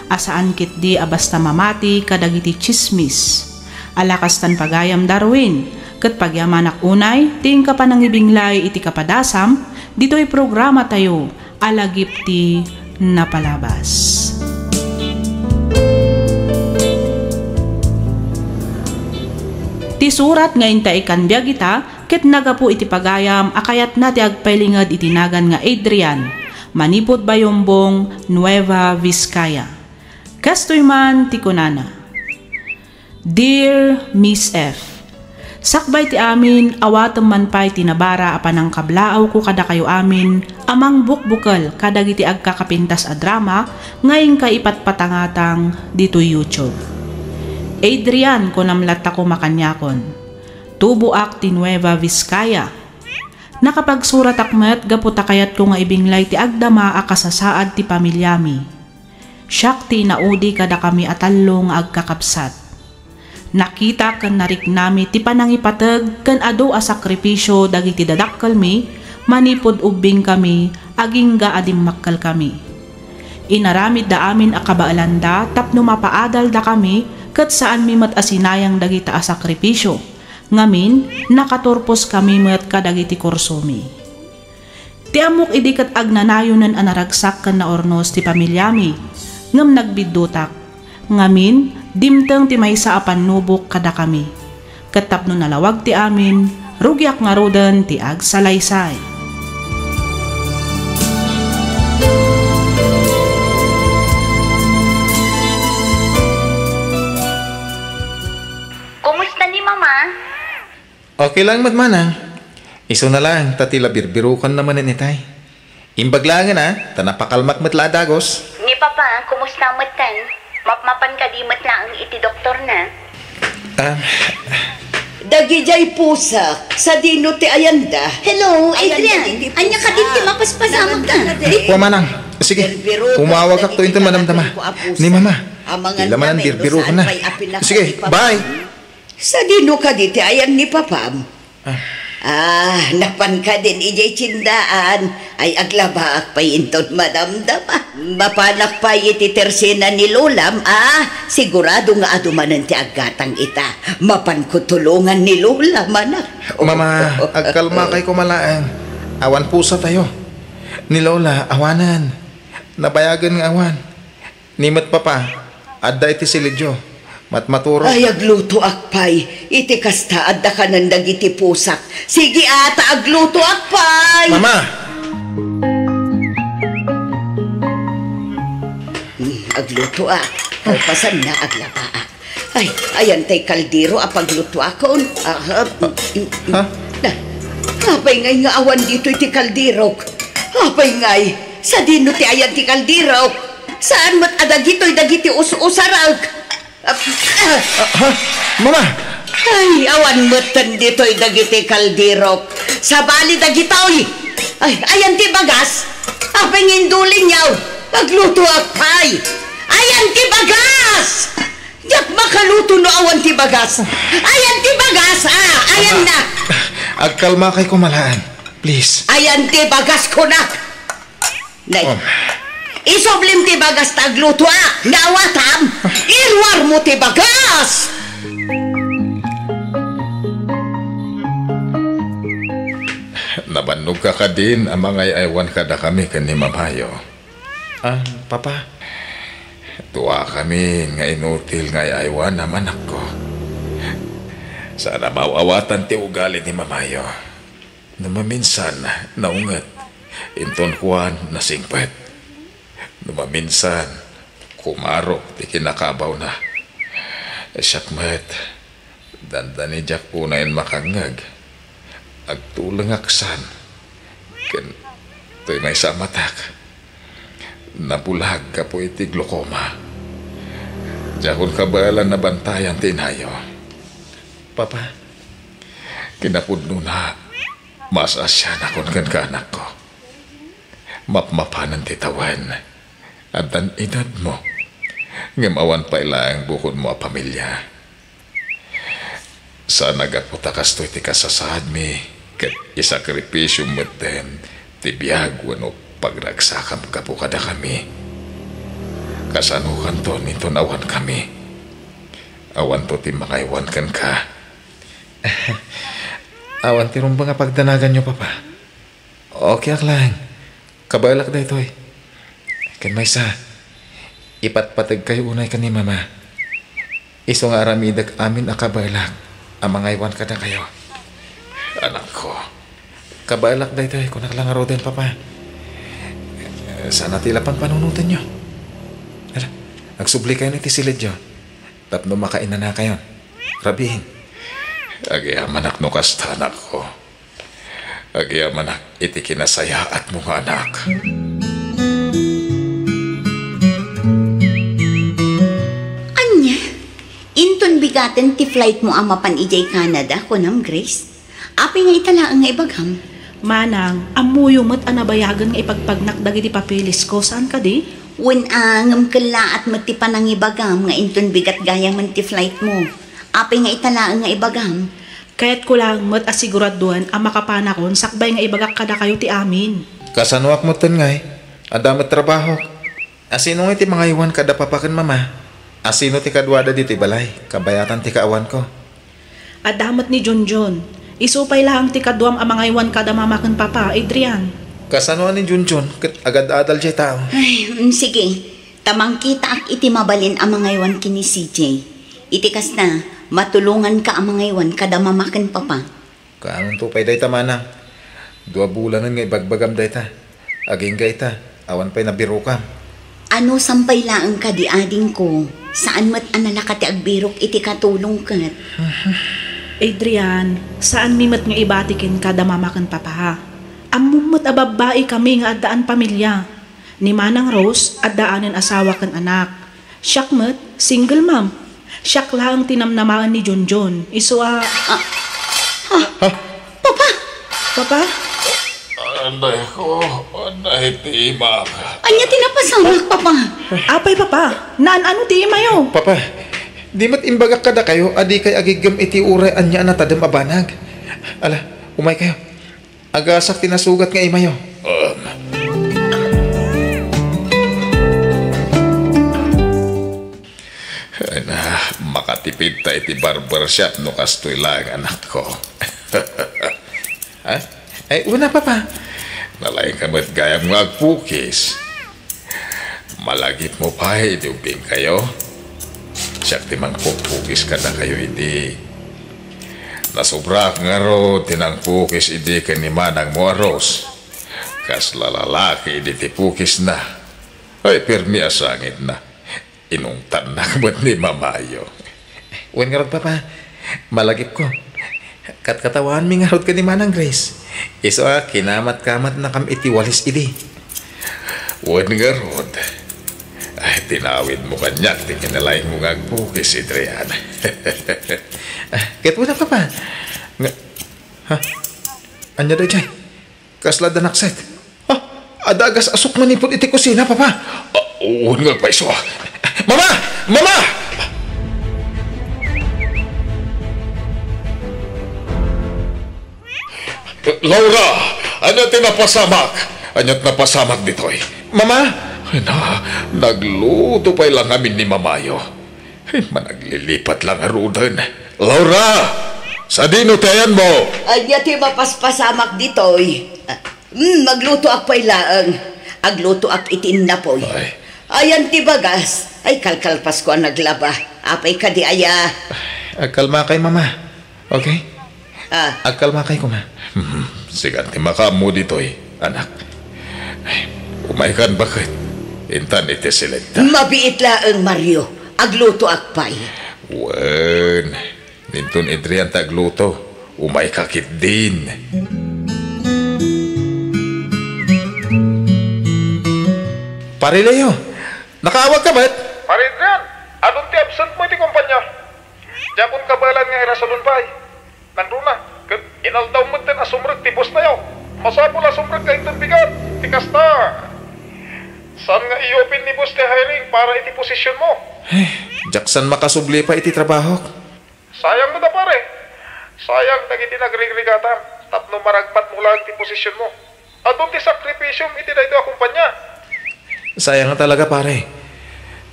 a saan ketdi a basta mamati kadagiti tsismis. Ala kastan, pagayam Darwin, ket pagyamanak unay ti inka panangibinglay iti kapadasam ditoy programatayo a Lagip ti Napalabas. Ti surat nga intaikan biag ita ket nagapu iti pagayam a kayatna ti agpailinged iti nagan nga Adrian, manipud Bayombong, Nueva Vizcaya. Kastoy man ti kunana, "Dear Miss F, sakbay ti amin, awatem man pay ti nabara a panangkablaawko kadakayo amin a mangbukbukel kadagiti agkakapintas a drama nga inka ipatpatangatang ditoy YouTube." Adrian, kunam latta koma kaniakon. Tuboak ti Nueva Vizcaya. Nakapagsuratak met gapu ta kayatko nga ibinglay ti agdama a kasasaad ti pamiliami. Siak ti inaudi kadakami a tallo nga agkakabsat. Nakita ken nariknami ti panangipateg ken adu a sakripisio dagiti dadakkelmi manipud ubbingkami agingga a dimmakkelkami. Inaramidda amin a kabaelanda tapno mapaadaldakami ket saanmi met a sinayang dagita a sakripisio. Ngamin, nakaturposkami met kadagiti kursomi. Ti ammok idi ket agnanayonen a naragsak ken naurnos ti pamiliami, ngem nagbiddutak. Ngamin, dimteng ti maysa a pannubok kadakami. Ket tapno nalawag ti amin, rugiak ngaruden ti agsalaysay. Kumusta ni Mama? Okay lang met, Manang. Isuna laeng ta ti la birbirokanna manen itay. Imbag laengen a, ta napakalmak met la a dagus. Ni Papa, kumusta metten? Mapmapan kadi met laeng iti doktorna? Ah. Dagidiay pusak, sadino ti ayanda? Hello, Adrian. Ania kadi ti mapaspasamakka? Kua, Manang. Sige, umawagakto inton madamdama. Ni Mama, ila manen birbirokanna. Sige, bye. Sadino kadi ti ayan ni Papam? Ah. Ah, napan kadin idiay tiendaan. Ay, aglabaak pay inton madamdama. Mapanak pay iti tersena ni Lolam, ah, sigurado nga adu manen ti aggatang ita. Mapanko tulongan ni Lolam, anak. Mama, agkalmakay koma laeng. Awan pusatayo. Ni Lola, awanen. Nabayagen nga awan. Ni met Papa, adda iti silidyo. Matmaturog. Ay, aglutoak pay. Iti kasta, adda kanen dagiti pusak. Sige, a, ta aglutoak pay. Mama! Hmm, aglutoak. Kalpasanna, aglabaak. Ay, ayan tay kaldero a paglutoakon. Ah, ah, mm, mm, mm. Ha? Na, apay ngay nga awan ditoy ti kalderok? Apay ngay, sadino ti ayan ti kalderok? Saan met a dagitoy dagiti us-usarek? Ah, ah. Ah, ha? Mama! Ay, awan metten ditoy dagiti kalderok. Sabali dagitoy. Ay, ayan ti bagas? Apay nga indulinyaw? Aglutoak pay. Ayan ti bagas! Diak makaluto no awan ti bagas. Ayan ti bagas, ah, ayan na. Agkalmakay ko malaan, please. Ayan ti bagas, kunak. Nay, oh. Isublim ti bagas ta agluto, ah. Naawatam? Iruar mo ti bagas! Nabannog ka kadin a mangay-aywan kadakami ken ni Mamayo. Ah, Papa? Duakami nga inutil nga ay-aywanam, anakko. Saan a maaw-awatan ti ugali ni Mamayo. No maminsan, naunget. Inton kuan, nasingpet. No maminsan, kumarok ti kinakabawna. Siak met, dandani diak unayen makangngeg. Agtulengak san. Ken toy maysa a matak, nabulag gapu iti glaucoma. Diakon kabaelan a bantayan ti inayo. Papa. Kinapudnona, maas-asianakon kenka, anakko. Mapmapanen ti tawen. Addan edadmo. Ngem awan pay laeng bukodmo a pamilia. Saan a gapu ta kastoy ti kasasaadmi, ket isakripisiom metten ti biag wenno pagragsakam gapu kadakami. Kasanokanton inton awankami? Awanto ti mangaywan kenka. Awan ti rumbeng a pagdanaganyo, Papa. Okayak laeng. Kabaelak daytoy. Ken maysa, ipatpategkayo unay ken ni Mama. Isu nga aramidek amin a kabaelak a mangaywan kadakayo. Anakko. Kabaelak daytoy, kunak la ngaruden, Papa. Saan a ti la panpanunotenyo. Ala, agsubli kayon iti silidyo tapno makainanakayon. Rabiin. Agyamanak no kasta, anakko. Agyamanak iti kinasayaatmo nga anak. Ania? Inton bigaten ti flightmo a mapan idiay Canada, kunam, Grace? Apay nga ita laeng nga ibagam? Manang, ammoyo met a nabayagen nga ipagpagnak dagiti papelesko, saan kadi? Wen a, ngem kellaat met ti panangibagam nga inton bigat gayamen ti flightmo. Apay nga ita laeng nga ibagam? Kayatko laeng met a siguraduen a makapanakon sakbay nga ibagak kadakayo ti amin. Kasanoak metten ngay? Adda met trabahok. Asino ngay ti mangaywan kada papa ken mama? Asino ti kaduada ditoy balay? Kabayatan ti kaawanko. Adda met ni Junjun. Isu pay laeng ti kaduam a mangaywan kada mama ken papa, Adrian. Kasano a ni Junjun ket agad-adal diay tao? Ay, mm, sige. Ta mangkitaak iti mabalin a mangaywan ken ni C J. Iti kasta, matulonganka a mangaywan kada mama ken papa. Kaanonto pay dayta, manang? Dua bulanen nga ibagbagam dayta. Agingga ita, awan pay nabirokam. Anusam pay laeng kadi, adingko, saan met a nalaka ti agbirok iti katulong ket. Adrian, saanmi met nga ibati kenka da mama ken papa. Ammom met a babbaikami nga addaan pamilia. Ni Manang Rose, addaanen asawa ken anak. Siak met, single mom. Siak laeng ti namnamaen ni Junjun. Isu a... Ah, ah, ha? Papa! Papa? Anay ko, anay ti imak. Ania ti napasamak, Papa? Apay, Papa? Naan-ano ti imayo? Papa, di met imbagak kadakayo a dikay agiggem iti uray ania a natadem a banag. Ala, umaykayo. Agasak ti nasugat nga imayo. Um. Ay na, makatipid ta iti barber shop no kastoy laeng, anakko. Ha? Ay, una, Papa. Nalaingka met gayam nga agpukis. Malagipmo pay iti ubbingkayo? Siak ti mangpukpukis kadakayo idi. Nasobraak ngarud ti nangpukis idi ken ni manangmo a Rose. Kasla lalaki idi ti pukisna. Ay, permi a sangitna. Inungtannak met ni Mamayo. Wen ngarud, Papa, malagipko. Katkatawaanmi ngarud ken ni Manang Grace. Isu a kinamatkamatnakam iti walis idi. Wen ngarud, ay, tinawidmo kaniak ti kinalaingmo nga agpukis, Adrian. Ah, ket wen a, Papa. Nga, ha? Ania daydiay? Kasla adda nakset? Ha? Adda agas-asok manipud iti kusina, Papa? Ah, wen nga agpayso. Mama! Mama! Laura! Ania ti napasamak? Ania ti napasamak ditoy? Mama! Ay na, nagluto pay la ngamin ni Mamayo. Ay, managlilipat la ngaruden. Laura! Sadino ti ayanmo? Ania ti mapaspasamak ditoy? Ah, mm, aglutoak pay laeng. Aglutoak iti innapoy. Ay. Ayan ti bagas. Ay, kalkalpasko a naglaba. Apay kadi aya? Agkalmakay, Mama. Okay? Ah. Agkalmakay koma. Hmm, sikan ti makaammo ditoy, anak. Ay, umaykan baket. Intan iti silenta. Mabiit laeng, Mario. Aglutoak pay. Wen, inton Adrian ti agluto. Umayka ketdin. Pare Leo, nakaawagka met? Pare Adrian, adun ti absentmo iti kompania. Diakon kabaelan nga irasonenmo pay. Nangruna, ket inaldawmo metten a sumrek ti bosnayo. Masapul a sumrekka inton bigat ti kasta. Saan nga i-open ni boss ti hiring para iti positionmo? Eh, diak saan makasubli pay iti trabahok. Sayang met a, pare. Sayang dagiti nagrigrigatam tapno maragpatmo laeng ti positionmo. Adun ti sakripisiom iti daytoy a kompania. Sayang nga talaga, pare.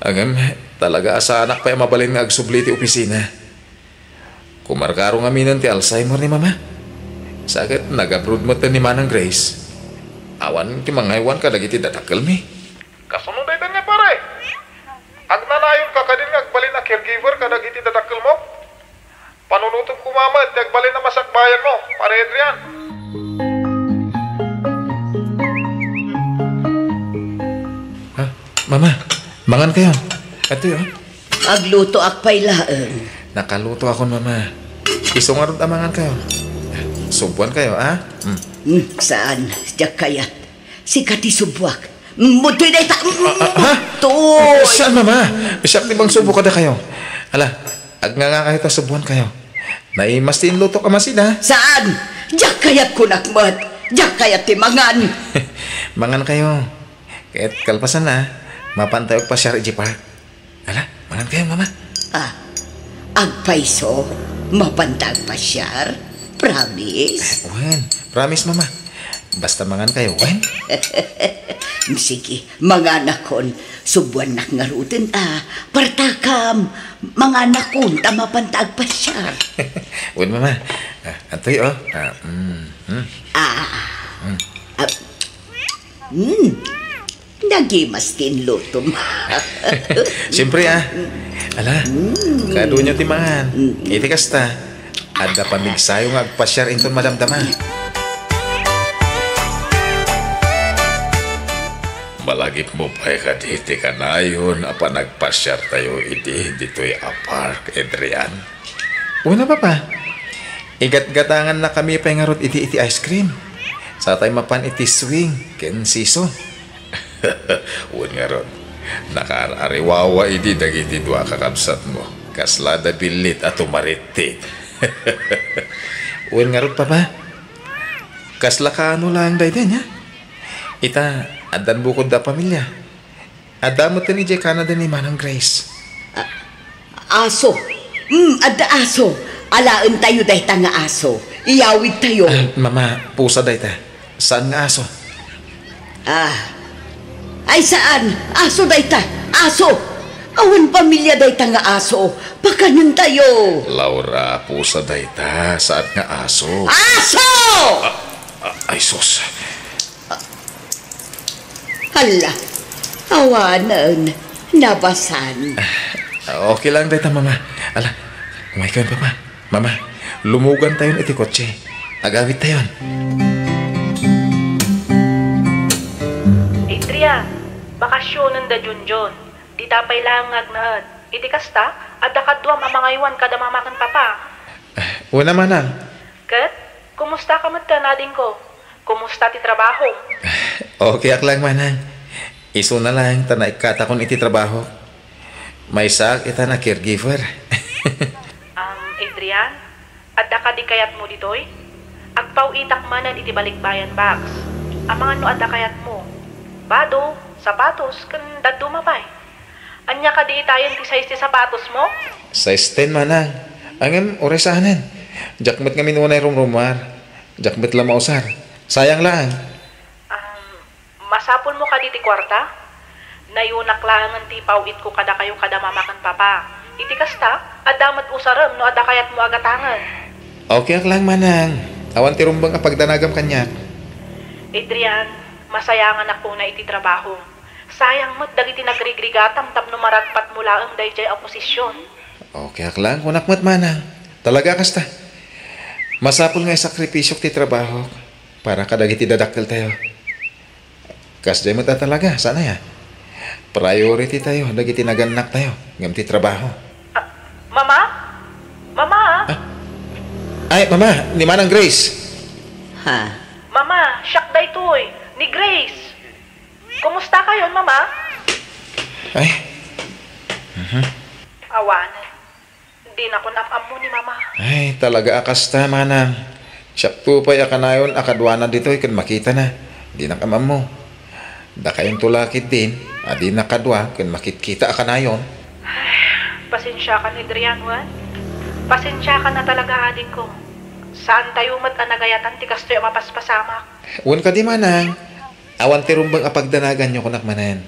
Ngem, talaga a saanak pay a mabalin nga agsubli iti opisina. Kumarkaro ngaminen ti Alzheimer ni Mama. Sa ket nag-abroad met ni Manang Grace. Awan ti mangaywan kadagiti dadakkelmi. Kasano dayta nga, pare? Agnanayonka kadin nga agbalin a caregiver kadagiti dadakkelmo? Panunotem koma met ti agbalin a masakbayanmo, Pare Adrian. Ah, Mama, mangankayo. Adtoy, oh. Aglutoak pay laeng. Nakalutoakon, Mama. Isu ngarud a mangankayo. Subuankayo, ah? Mm. Hmm, saan? Diak kayat. Sika ti subuak. Mudtoy dayta. Ah, ah, ha? Mudtoy. Saan, Mama? Siak ti mangsubok kadakayo. Ala, agnangakayo ta subuankayo. Naimas ti inlutok a masida. Saan? Diak kayat kunak met. Diak kayat ti mangan. Mangankayo. Ket kalpasanna, mapantayo agpasiar idiay park. Ala, mangankayo, Mama. Ah, agpayso, mapanta agpasiar? Promise? Eh, wen, promise, Mama. Basta mangankayo, wen? Sige, manganakon. Subuannak ngaruden a. Partakam, manganakon ta mapanta agpasiar. Wen, Mama. Ah, adtoy, oh. Ah, mm, mm. Ah, Mm. ah, mm. Nagimas ti inlutom. Siyempre, ah. Ala, Mm. kaduayo ti mangan. Mm. Iti kasta, adda pamigsayo nga agpasiar inton madamdama. Malagipmo pay kadi ti kanayon a panagpasiartayo idi ditoy a park, Adrian? Wen a, Papa. Igatgatangannakami pay ngarud idi iti ice cream. Satay mapan iti swing ken seesaw. Wen ngarud, nakaar-ariwawa idi dagiti dua a kakabsatmo. Kasla da billit a tumarittit. Wen ngarud, Papa. Kasla kaano laeng daydi, ania? Ita, addan bukod da a pamilia. Adda metten idiay Canada ni Manang Grace. Ah, aso. Mm, adda aso. Alaentayo dayta nga aso. Iyawidtayo. Ah, Mama, pusa dayta. Saan nga aso? Ah. Ay, saan? Aso dayta. Aso. Awan pamilia dayta nga aso. Pakanentayo. Laura, pusa dayta. Saan nga aso? Aso! Ah, ah, ay, sus. Hala, awanen, nabasan. Okay lang dayta, Mama. Ala, umaykayon, Papa. Mama, lumugantayon iti kotse. Agawidtayon. Adrian, bakasionen da Junjun. Dita pay laeng nga agnaed. Iti kasta, adda kaduam a mangaywan kada Mama ken Papa. Wen a, Manang. Ket, kumusta ka met, adingko? Kumusta ti trabaho? Okay ak laeng, Manang. Isuna laeng ta naikkatakon iti trabaho. Maysaak ita a caregiver. Um, Adrian, adda kadi kayatmo ditoy? Agpaw-itak manen iti balikbayan box. Amangan no adda kayatmo. Bado, sapatos, ken dadduma pay. Ania kadi itayen ti size ti sapatosmo? Size ten, Manang. Ngem uray saanen. Diak met ngamin unay rumrumuar. Diak met la mausar. Sayang laeng. Um, masapulmo kadi ti kuarta? Nayunak laengen ti ipaw-itko kadakayo kada Mama ken Papa. Iti kasta, adda met usarem no adda kayatmo a gatangen. Okay ak laeng, Manang. Awan ti rumbeng a pagdanagam kaniak. Adrian, masayanganak unay iti trabaho. Sayang met dagiti nagrigrigatam tapno maragpatmo laeng daydiay a posisyon. Okay ak laeng, kunak met, Manang. Talaga a kasta. Masapul nga isakripisio ti trabahok para kadagiti dadakkeltayo. Kasdiay met a talaga, saan aya? Priority tayo dagiti nagannaktayo ngem ti trabaho. Ah, Mama? Mama? Ah. Ay, Mama, ni Manang Grace. Ha? Mama, siak daytoy, ni Grace. Kumusta kayon, Mama? Ay. Mhm. Awanen. Dinakon am-ammo ni Mama. Ay, talaga a kasta, Manang. Siakto pay a kanayon a kaduana ditoy ken makitana. Dinak am-ammo. Dakayonto la ketdin a dinak kadua ken makitkita a kanayon. Ay, pasensiakan, Adrian, wen? Pasensiakan a talaga, adingko. Saantayo met a nagayatan ti kastoy a mapaspasamak. Wen kadi, Manang. Awan ti rumbeng a pagdanaganyo, kunak manen.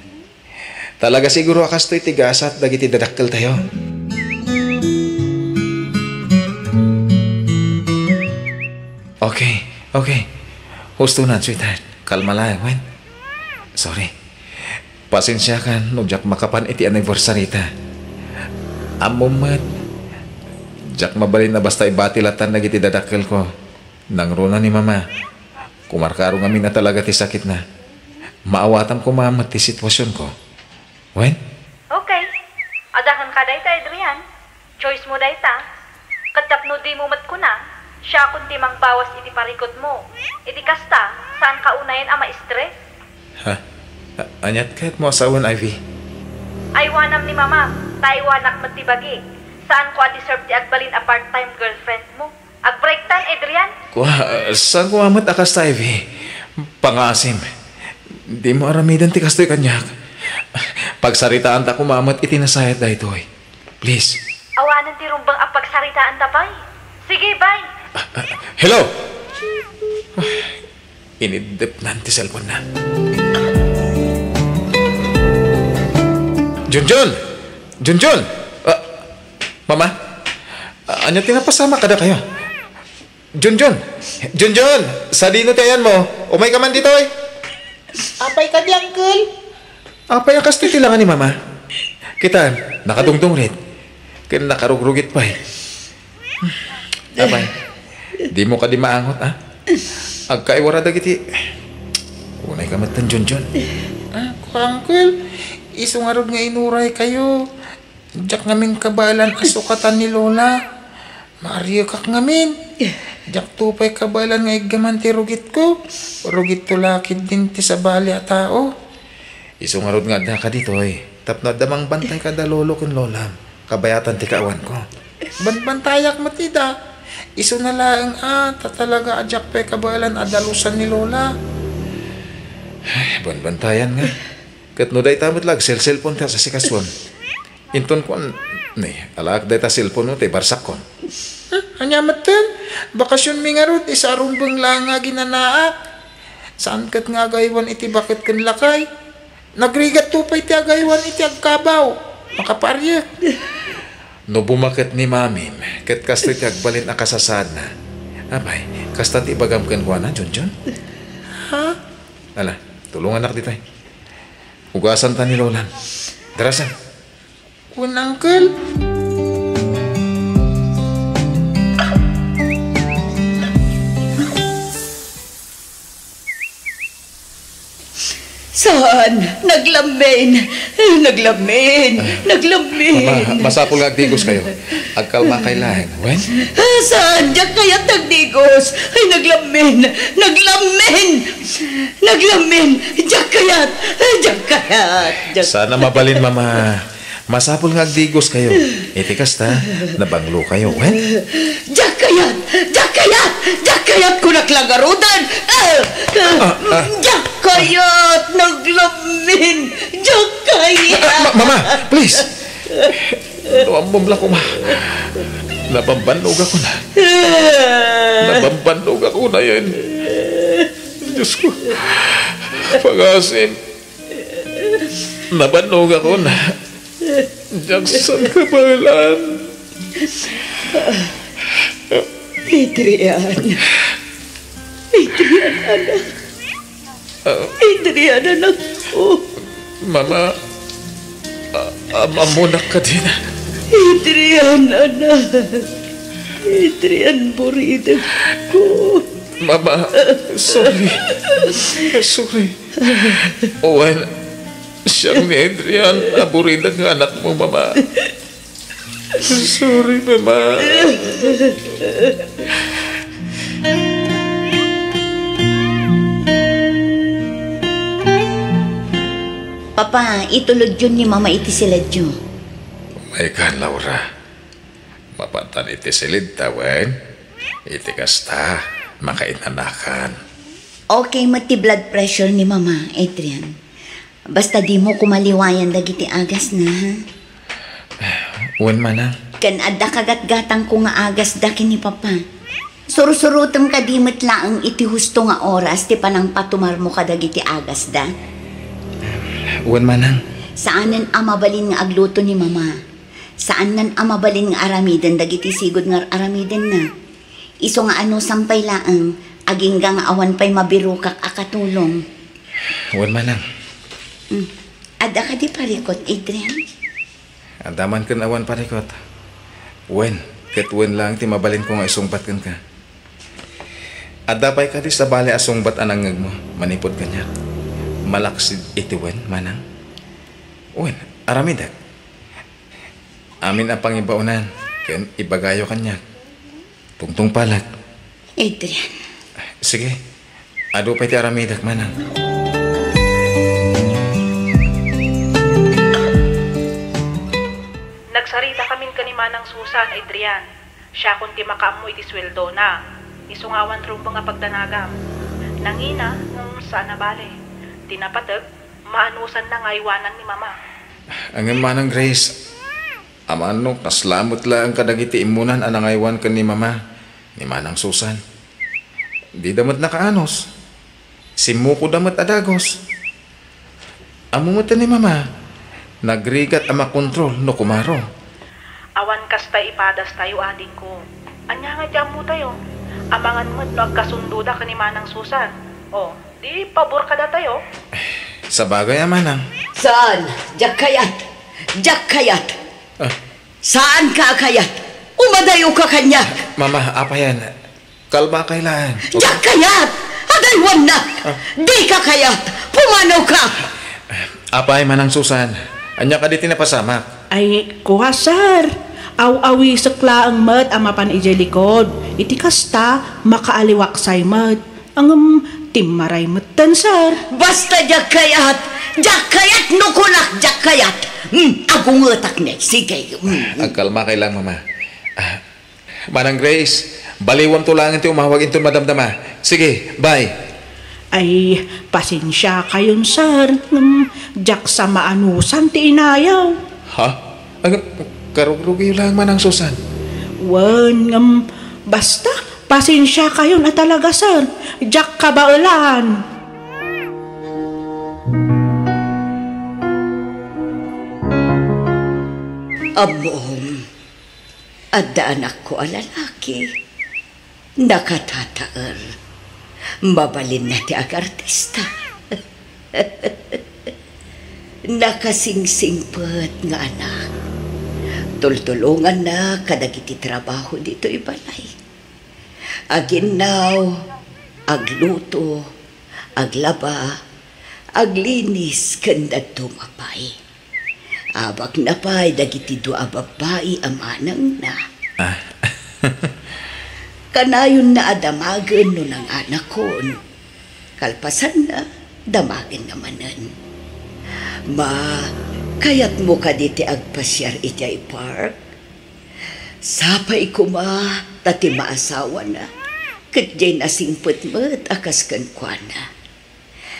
Talaga siguro a kastoy ti gasat dagiti dadakkeltayo. Okay, okay. Husto na, sweetheart. Kalma laeng, wen? Sorry. Pasensiakan no diak makapan iti anniversary ta. Ammom met, diak mabalin a basta ibati latan dagiti dadakkelko. Nangruna ni Mama, kumarkaro ngamin a talaga ti sakitna. Maawatam koma met ti situasionko. Wen? Okay. Adakan ka dayta, Adrian. Choice mo dayta. Ket tapno dimo met kuna, siakon ti mangbawas iti parikutmo. Iti kasta, saan ka unayen a ma-stress. Ha? A-, aniat kayatmo a sawen, Ivy? Aywanam ni Mamam, ta aywanak met ti bagik. Saanko a deserve ti agbalin a part-time girlfriend mo. Agbreaktan, Adrian? Kua, saan ko met a kasta, Ivy? Pangaasim. Dimo aramiden ti kastoy kaniak. Pagsaritaanta koma met iti nasayat daytoy. Please. Awanen ti rumbeng a pagsaritaanta pay. Sige, bye. Hello? Iniddepnan ti cellphone na. Junjun! Junjun! Ah, Mama? Ah, ania ti napasamak kadakayo? Junjun! Junjun! Sadino ti ayanmo? Umayka man ditoy! Apay kadi, Uncle? Apay a kastoy ti langa ni Mama? Kita, nakadungdungrit. Ken nakarugrugit pay. Apay, dimo kadi maangot, a? Agkaiwara dagiti. Unayka metten, Junjun. Ah, Uncle, isu ngarud nga inuraykayo. Diak ngamin kabaelan a sukatan ni Lola. Maariekak ngamin. Diakto pay kabaelan nga iggaman ti rugitko. Rugitto la ketdin ti sabali a tao. Isu ngarud nga addaka ditoy, tapno adda mangbantay kada lolo ken lolam, kabayatan ti kaawanko. Banbantayak met ida. Isuna laeng a, ta talaga a diak pay kabaelan a dalusan ni Lola. Ay, banbantayan nga. Ket no dayta met la agselselpon ti asasikason. Inton kuan, ni, alaak dayta cellphone-mo ti barsakkon. Hmm, ania metten? Bakasionmi ngarud, isa a rumbeng laeng nga aginanaak. Saan ket nga agaywan iti baket ken lakay. Nagrigatto pay ti agaywan iti agkabaw. Makapaariek. No bumaket ni Mamim, ket kastoy ti agbalin a kasasaadna. Apay, kasta ti ibagam kenkuana, Junjun? Ha? Ala, tulongannak ditoy. Ugasanta ni Lolam. Darasan. Kun, Uncle? Saan? Naglammin! Naglammin! Naglammin! Mama, masapul nga agdigos kayo. Agkalma kay laeng. Wen? Ah, saan? Diak kayat nagdigos! Ay, naglammin! Naglammin! Naglammin! Diak kayat! Diak kayat! Diak Sana mabalin, Mama. Masapul nga agdigos kayo. Iti kasta, nabanglo kayo, wen? Diak kayat! Diak kayat! Diak kayat! Kunak la ngaruden! Ah! Ah, ah. Diak kayat! Naglammin! Diak kayat! Ma-, ma-, Mama, please! No ammom la koma. Nabambannog ako na. Nabambannog ako na yan. Diyos ko, pagasim. Nabannog ako na. Diak san kabaelan. Adrian. Adrian, anak. Ah. Adrian, anak ko. Mama, a-, am-, ammonak kadina. Adrian, anak. Adrian, buridek ko. Mama, sorry. Sorry. Wen, siak ni Adrian a buridek nga anakmo, Mama. Sorry, Mama. Papa, itulodyon ni Mama iti siledyo. Maykan, Laura. Mapatan iti siled ta, wen? Iti kasta, makainanakan. Okay met ti blood pressure ni Mama, Adrian. Basta dimo koma liwayan dagiti agasna, ha? Wen, Manang. Ken adda kagatgatangko nga agasda ken ni Papa. Sursurotem kadi met laeng iti husto nga oras ti panangpatumarmo kadagiti agasda. Wen, Manang. Saanen a mabalin nga agluto ni Mama. Saanen a mabalin nga aramiden dagiti sigud nga ar-aramidenna. Isu nga anusam pay laeng, agingga nga awan pay mabirokak a katulong. Wen, Manang. Mm. Adda kadi parikut, Adrian? Adda man ken awan parikut. Wen, ket wen laeng ti mabalinko nga isungbat kenka. Adda pay kadi sabali a sungbat a nangngegmo manipud kaniak? Malaksid iti wen, Manang? Wen, aramidek. Amin a pangibaonan ken ibagayo kaniak. Tungtungpalek. Adrian. Sige. Adu pay ti aramidek, Manang. Nagsaritakamin ken ni Manang Susan, Adrian. Siakon ti makaammo iti sueldona. Isu nga awan rumbeng a pagdanagam. Nangina, ngem saan a bale. Ti napateg, maanusanna nga aywanan ni Mama. Ngem, Manang Grace, amanok, kasla met laeng kadagiti immunan a nangaywan ken ni Mama, ni Manang Susan. Dida met nakaanus. Simmukoda met a dagus. Ammo met ni Mama, nagrigat a makontrol no kumaro. Awan kasta ipadastayo, adingko. Ania nga ti ammotayo? Amangan met no agkasundoda ken ni Manang Susan. O, di pabor kadatayo? Sabagay a, Manang. Saan? Diak kayat! Diak kayat! Ah. Saanka a kayat? Umadayoka kaniak! Mama, apay a, kalma kay laeng. Diak kayat! Adaywannak! Ah. Dika kayat! Pumanawka! Apay, Manang Susan, ania kadi ti napasamak? Ay, kua, sir. Aw-awisek laeng met a mapan idiay likod. Iti kasta, makaaliwaksay met. Ngem, timmaray metten, sir. Basta diak kayat! Diak kayat no kunak diak kayat! Hmm, agungetak ne. Sige. Hmm. Agkalma kay laeng, Mama. Ah, Manang Grace, baliwamto laeng ti umawag inton madamdama. Sige, bye. Ay, pasensiakayon, sir. Ngem, diak sa maanusan ti inayaw. Ha? Agam, karugrugiyo laeng, Manang Susan. Wen, ngem, basta, pasensiakayon a talaga, sir. Diak kabaelan. Ammom, adda anakko a lalaki. Nakatataer. Mabalinna ti agartista. Nakasingsingpet nga anak. Tultulonganna kadagiti trabaho ditoy balay. Aginnaw, agluto, aglaba, aglinis, ken dadduma pay. Abakna pay dagiti dua a babbai a manangna. Ah. Kanayonna a damagen no nanganakon. Kalpasanna, damagenna manen. Ma, kayatmo kadi ti agpasiar idiay park? Sapay koma ta ti maasawana ket diay nasingpet met a kas kenkuana.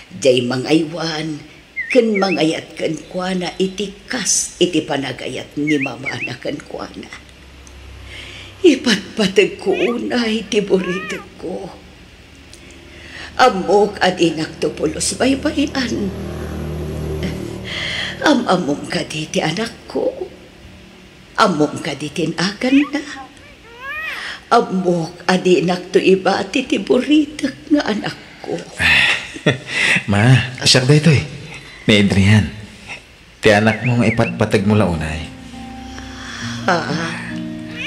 Diay mangaywan ken mangayat kenkuana iti kas iti panagayat ni mamana kenkuana. Ipatpategko unay ti buridekko. Ammok a dinakto pulos baybay-an. Am-ammom kadi ti anakko? Ammom kadi ti naganna? Ammok a dinakto ibati ti buridek nga anakko. Ma, siak daytoy. Ni Adrian. Ti anakmo nga ipatpategmo la unay. Ah.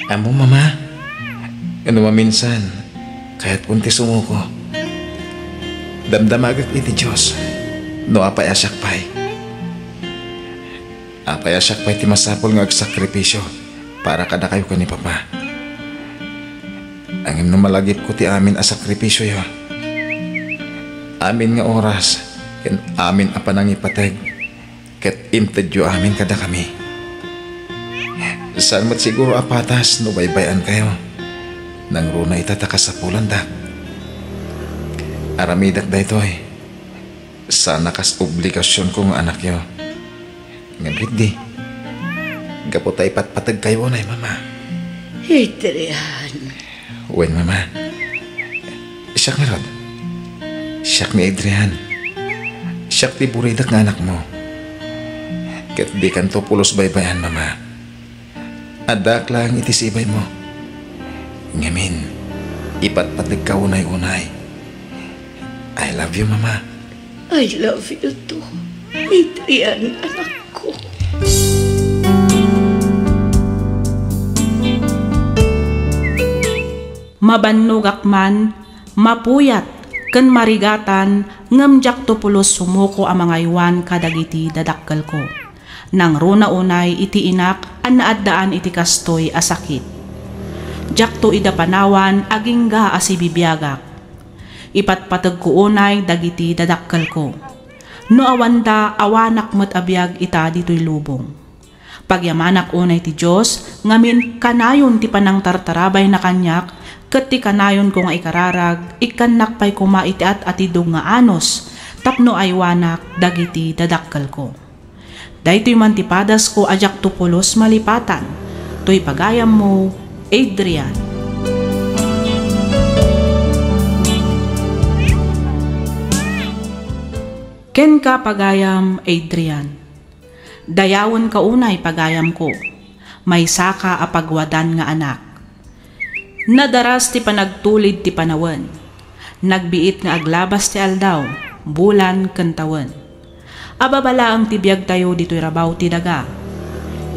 Ammom, Mama, no maminsan, kayatkon ti sumuko. Damdamagek iti Dios no apay a siak pay. Apay a siak pay ti masapul nga agsakripisio para kadakayo ken ni Papa. Ngem no malagipko ti amin a sakripisioyo, amin nga oras, ken amin a panangipateg, ket intedyo amin kadakami. Saan met siguro a patas no baybay-ankayo. Nangruna ita ta kasapulandak. Aramidek daytoy. Sana kas obligasionko nga anakyo. Ngem ketdi, gapu ta ipatpategkayo unay, Mama. Adrian. Wen, Mama. Siak ngarud. Siak ni Adrian. Siak ti buridek nga anakmo. Ket dikanto pulos baybay-an, Mama. Addaak laeng iti sibaymo. Ngamin, ipatpategka unay-unay. I love you, Mama. I love you too, Adrian, anakko. Mabannogak man, mapuyat, ken marigatan, ngem diakto pulos sumuko a mangaywan kadagiti dadakkelko. Nangruna unay iti inak a naaddaan iti kastoy a sakit. Diakto ida panawan agingga a sibibiagak. Ipatpategko unay dagiti dadakkelko. No awanda, awanak met a biag ita ditoy lubong. Pagyamanak unay ti Dios, ngamin kanayon ti panangtartarabayna kaniak, ket ti kanayonko nga ikararag, ikkannak pay koma iti at-atidog nga anus tapno aywanak dagiti dadakkelko. Daytoy man ti padasko a diakto pulos malipatan. Toy pagayammo, Adrian. Kenka, pagayam, Adrian. Dayawenka unay, pagayamko. Maysaka a pagwadan nga anak. Nadaras ti panagtulid ti panawen. Nagbiit nga aglabas ti aldaw, bulan, ken tawen. Ababa laeng ti biagtayo ditoy rabaw ti daga.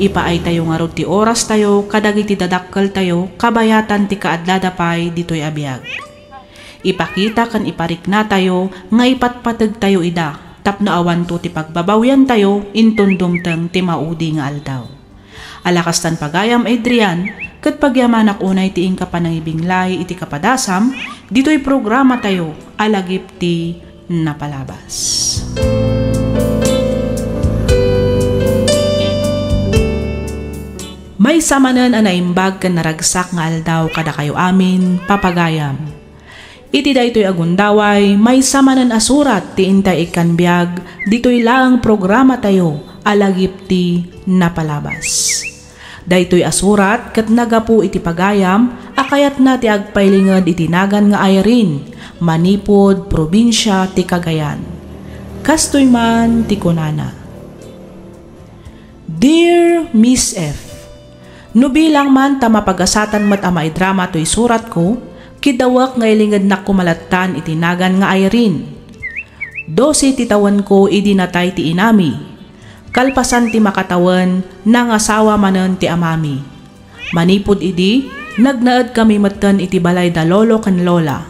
Ipaaytayo ngarud ti orastayo kadagiti dadakkeltayo kabayatan ti kaadlada pay ditoy a biag. Ipakita ken ipariknatayo nga ipatpategtayo ida tapno awanto ti pagbabawiantayo inton dumteng ti maudi nga aldaw. Ala kastan, pagayam Adrian, ket pagyamanak unay ti inka panangibinglay iti kapadasam ditoy programatayo a Lagip ti Napalabas. Maysa manen a naimbag ken naragsak nga aldaw kadakayo amin, papagayam. Iti daytoy a gundaway, maysa manen a surat ti intay ikkan biag ditoy laeng programatayo a Lagip ti Napalabas. Daytoy a surat ket naggapu iti pagayam a kayatna ti agpailinged iti nagan nga Irene, manipud probinsia ti Cagayan. Kastoy man ti kunana. Dear Miss F, no bilang man ta mapagasatan met a maidrama toy suratko, kiddawek nga ilingednakko malattan iti nagan nga Irene. Dose ti tawenko idi natay ti inami. Kalpasan ti makatawen, nangasawa manen ti amami. Manipud idi, nagnaedkami metten iti balay da lolo ken lola.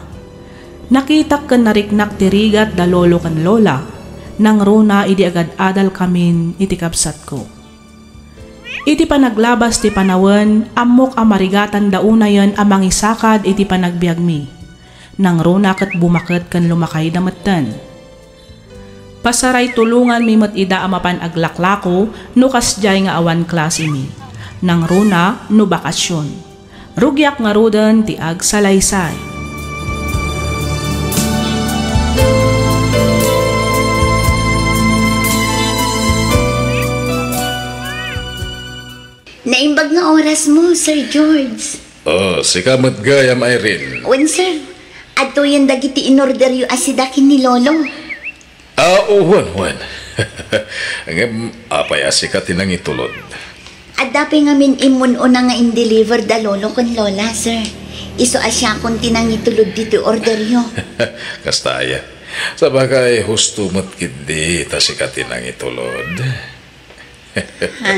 Nakitak ken nariknak ti rigat da lolo ken lola, nangruna idi agad-adalkamin iti kabsatko. Iti panaglabas ti panawen, ammok a marigatanda unayen a mangisakad iti panagbiagmi. Nangruna ket bumaket ken lumakayda metten. Pasaray tulonganmi met ida a mapan aglaklako no kasdiay nga awan klasemi. Nangruna no bakasion. Rugiak ngaruden ti agsalaysay. Naimbag nga orasmo, Sir George. Oh, sika met gayam, Irene. Wen, sir. Adtoyen dagiti inorderyo a sida ken ni Lolo. Ah, oh, wen, wen. Ngem, apay a sika ti nangitulod? Adda pay ngamin immun-una nga in-deliver da Lolo ken Lola, sir. Isu a siakon ti nangitulod ditoy orderyo. Kasta aya. Sabagay, husto met ketdi ta sika ti nangitulod. Ha?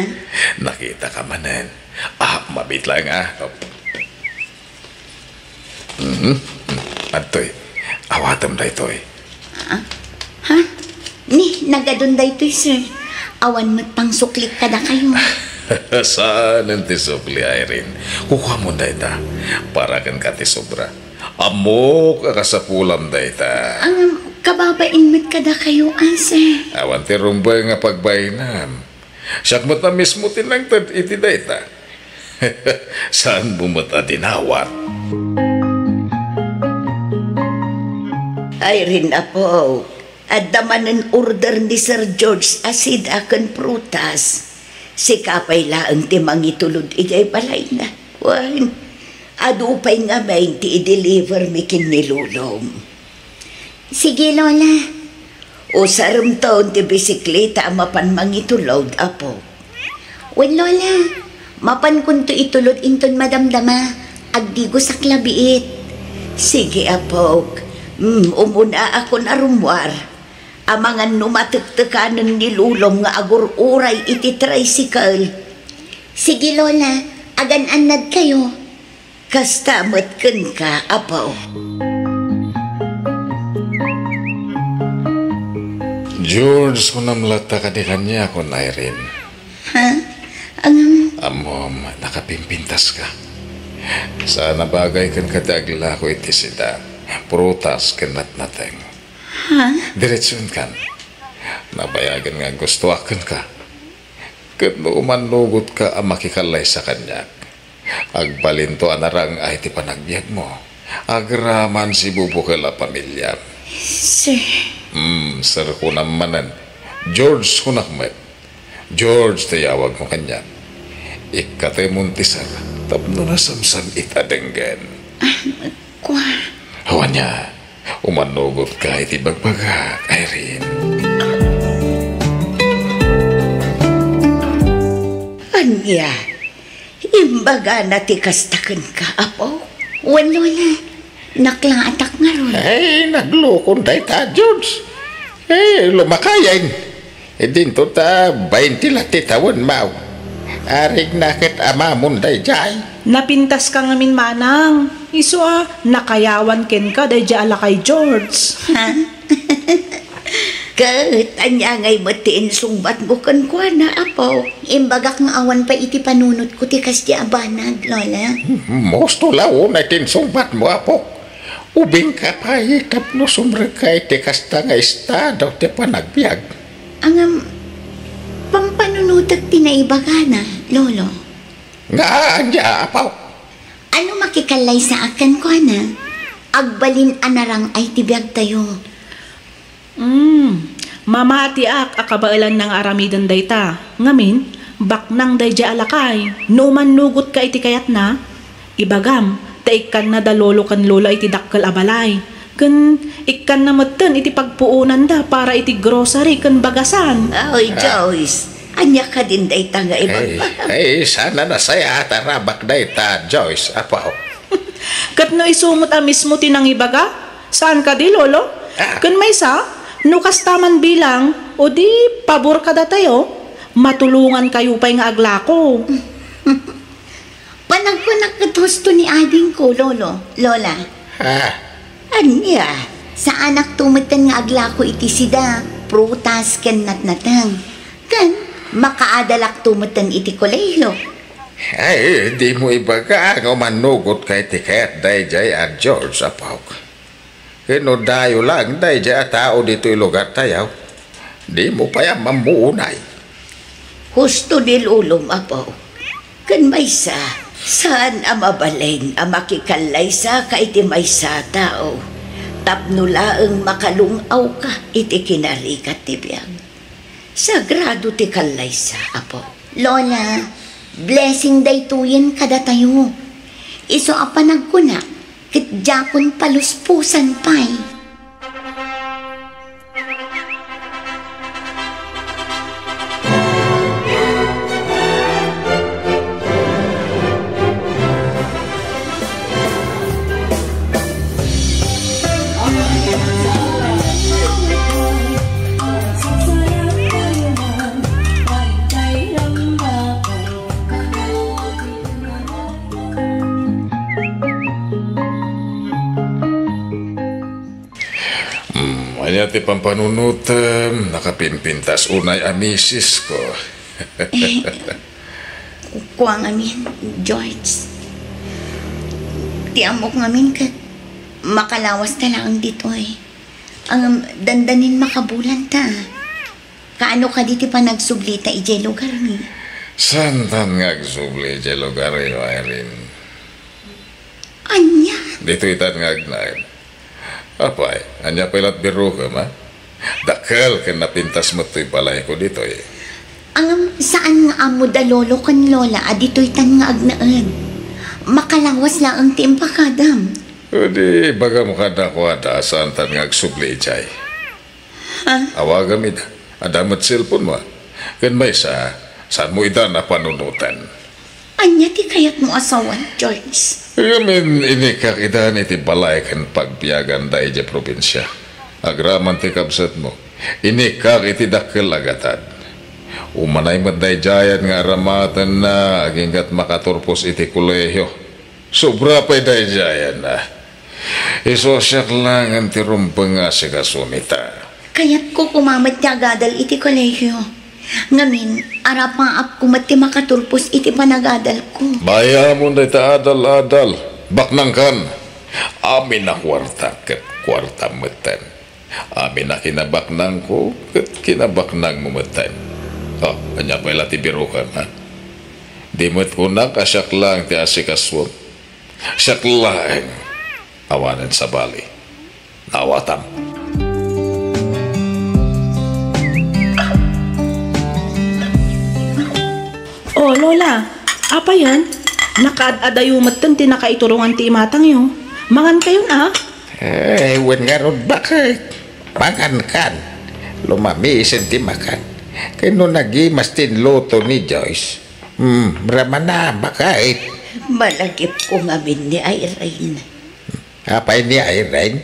Nakitaka manen. Ah, mabiit laeng, ah. Mhm. Adtoy. Awatem daytoy. Ah? Ha? Ni, nagadun daytoy, sir. Awan met pangsuklik kadakayo. Saanen ti sukli, Irene. Kukuamon dayta. Para kenka ti sobra. Ammok a kasapulam dayta. Ang kababain met kadakayo, ah, sir. Awan ti rumbeng nga pagbainam. Siak met a mismo ti nangted iti dayta. Saanmo met a dinawat? Irene, apo, adda manen order ni Sir George a sida ken prutas. Sika pay laeng ti mangitulod idiay balayna. Wen, adu pay ngamin ti i-deliver mi ken ni Lolom. Sige, Lola. Usaremton ti bisikleta a mapan mangitulod, apo. Wen, Lola, mapankonto itulod inton madamdama. Agdigosak la biit. Sige, apok. Mm, umunaakon a rummuar. Amangan no matektekanen ni Lolom nga agur-uray iti tricycle. Sige, Lola. Agan-annadkayo. Kasta met kenka, apo. George, kunam latta kadi kaniak, Irene. Ha? Ang Ammom, nakapimpintaska. Saan a bagay kenka ti aglako iti sida, prutas ken natnateng. Ha? Diretsoenkan. Nabayagen nga aggustoak kenka. Ket no umannugotka a makikallaysa kaniak, agbalinto a narang-ay ti panagbiagmo. Agraman sibubukel a pamiliam. Sir. Hmm, sir kunam manen. George kunak met. George ti yawagmo kaniak. Ikkatemon ti sir tapno nasamsam-it a denggen. Ah, kua. Awan nia, umannugotka iti bagbagak, Irene. Ania, imbagana ti kasta kenka, apo? Wen, Lola. Naklaatak ngarud. Ay, naglukon dayta, George. Eh, lumakayen. Idinto ta bainte la ti tawen, maw. Arigna ket amamon daydiay. Napintaska ngamin, manang. Isu a, nakayawan kenka daydiay a lakay, George. Ha? Ket ania ngay met ti insungbatmo kenkuana, apo? Imbagak nga awan pay iti panunotko ti kasdi a banag, Lola. Husto la unay ti insungbatmo, apo. Ubingka pay tapno sumrekka iti kasta nga estado ti panagbiag. Ngem, pampanunotek ti naibagana, Lolo. Nga ania, apo? Ano makikallaysaak kenkuana? Agbalin a narang-ay ti biagtayo. Mm, mamatiak a kabaelanna nga aramiden dayta. Ngamin, baknang daydiay a lakay, no umannugotka iti kayatna, ibagam, ta ikkanna da lolo ken lola iti dakkel a balay, ken ikkanna metten iti pagpuonanda para iti grocery ken bagasan. Ay, Joyce, ania kadin dayta nga ibagam? Ay, ay, saan a nasayaat a rabak dayta, Joyce, apo. Ket no isu met a mismo ti nangibaga, saan kadi, Lolo? Ah. Ken maysa, no kasta man bilang, o di pabor kadatayo, matulongankayo pay nga aglako. Panagkunak ket husto ni adingko, Lolo, Lola. Ha? Ania, saanakto metten nga aglako iti sida, prutas ken natnateng. Ken makaadalakto metten iti kolehiyo. Ay, dimo ibaga nga umannugotka iti kayat daydiay a George, apok. Ken no dayo lang daydiay a tao ditoy lugartayo, dimo pay ammoammo unay. Husto ni lolom, apo. Ken maysa, saan a mabalin a makikallaysaka iti maysa a tao tapno laeng makalung-awka iti kinarigat ti biag. Sagrado ti kallaysa, apo. Lola, blessing daytoyen kadatayo. Isu a panagkuna, ket diakon palusposan pay. Hmm, ania ti pampanunotem? Nakapimpintas unay a misisko. Eh, kua ngamin, George. Ti ammok ngamin ket makalawasta laeng ditoy. Ngem dandanin makabulanta. Kaano kadi ti panagsublita idiay lugarmi? Saantan nga agsubli idiay lugaryo, Irene? Ania? Ditoytan nga agnaed. Apay, ania pay lat birukem, a? Dakkel ken napintas met toy balayko ditoy. Ngem saan nga ammo da lolo ken lola a ditoytan nga agnaed? Makalawas laeng ti impakadam. O di, ibagam kadakuada a saantan nga agsubli idiay. Ha? Awagam ida. Adda met cellphone-mo, a? Ken maysa, saanmo ida a panunoten? Ania ti kayatmo a sawen, George? Ngamin, inikkak idan iti balay ken pagbiaganda idiay probinsia. Agraman ti kabsatmo, inikkak iti dakkel a gatad. Umanay met daydiayen nga aramatenna aginggat makaturpos iti kolehio. Sobra pay daydiayen, a. Isu a siak laengen ti rumbeng nga asikasuem ita. Kayatko koma met ti agadal iti kolehio. Ngamin, arapaapko met ti makaturpos iti panagadalko. Bayaam dayta adal-adal. Baknangkan. Amin a kuarta ket kuartam metten. Amin a kinabaknangko ket kinabaknangmo metten. O, ania pay la ti birokem, a? Di met kunak a siak laeng ti asikasuem. Siak laeng. Awanen sabali. Naawatam. O, Lola, apayen? Nakaad-adayo metten ti nakaiturongan ti imatangyo. Mangankayon, a? Ay, wen ngarud, baket? Mangankan. Lumamisen ti makan. Ken no nagimas ti inluto ni Joyce, hmm, ramana, baket? Malagipko ngamin ni Irene. Apay ni Irene?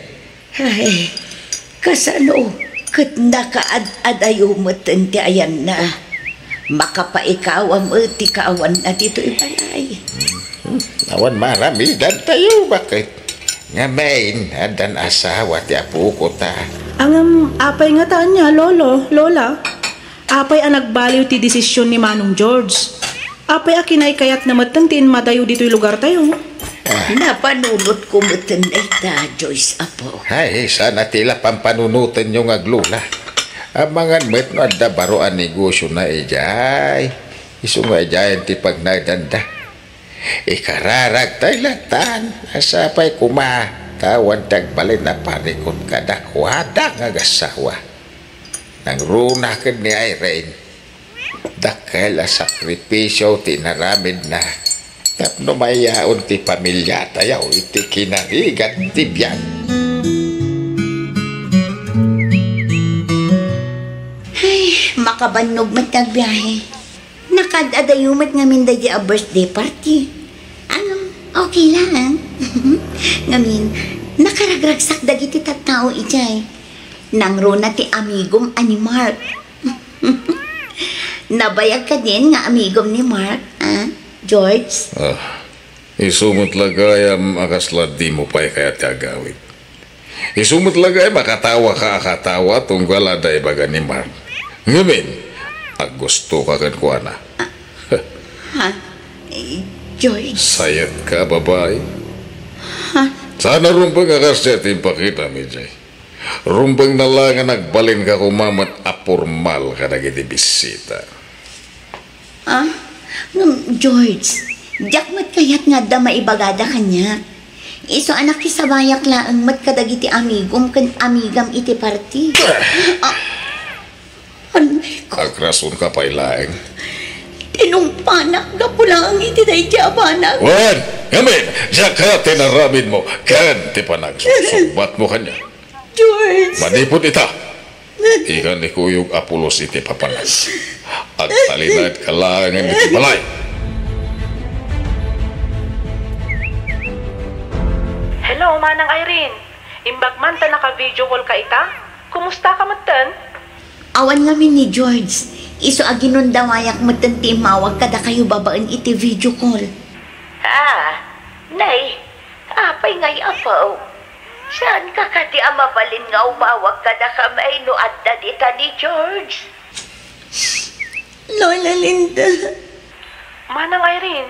Ay, kasano ket nakaad-adayo metten ti ayanna. Makapaikawa met ti kaawanna ditoy balay. Hmm, awan maaramidantayo, baket? Ngamin, addan asawa ti apoko ta. Ngem, apay ngata ania, Lolo, Lola? Apay a nagbaliw ti desisyon ni Manong George? Apay a kinaykayatna metten ti immadayo ditoy lugartayo? Ah. Napanunotko metten dayta, Joyce, apo. Ay, saan a ti la pampanunotenyo nga aglola. Amangan met no adda baro a negosiona idiay. Isu nga idiayen ti pagnaedanda. Ikararagtay latan, a sapay koma ta awan ti agbalin a parikut kadakuada nga agassawa. Nangruna ken ni Irene, dakkel a sakripisio ti inaramidna tapno mayaon ti pamiliatayo iti kinarigat ti biag. Ay, makabannog met ti agbiahe. Nakaad-adayo met ngamin daydi a birthday party. Ngem, okay lang. Ngamin, nakaragragsak dagiti tattao idiay. Nangruna ti amigom a ni Mark. Nabayag kadin nga amigom ni Mark, a, George? Ah, isu met la gayam a kasla dimo pay kayat ti agawid. Isu met la gayam a katawaka a katawa tunggal adda ibaga ni Mark. Ngamin, aggustoka kenkuana. Ha? Eh, George? Sayatka, babai. Ha? Saan a rumbeng a kasdiay ti impakitam idiay. Rumbengna la nga nagbalinka koma met a pormal kadagiti bisita. Ah, ngem, George, diak met kayat nga adda maibagada kaniak. Isu a nakisabayak laeng met kadagiti amigom ken amigam iti party. Ah, anay ko. Agrasonka pay laeng. Tinungpanak gapu laeng iti daydi a banag. Wen, ngamin, diak kayat ti inaramidmo ken ti panagsursumbatmo kaniak. George! Manipud ita, ikan ikuyog a pulos iti papanak. Agtalinaedka laengen iti balay. Hello, Manang Irene. Imbag man ta naka-video call ka ita? Kumusta ka metten? Awan ngamin ni George. Isu a ginundawayak metten ti immawag kadakayo babaen iti video call. Ah, nay, apay ngay, apo? Saanka kadi a mabalin nga umawag kadakami no adda dita ni George? Lola Linda. Manang Irene,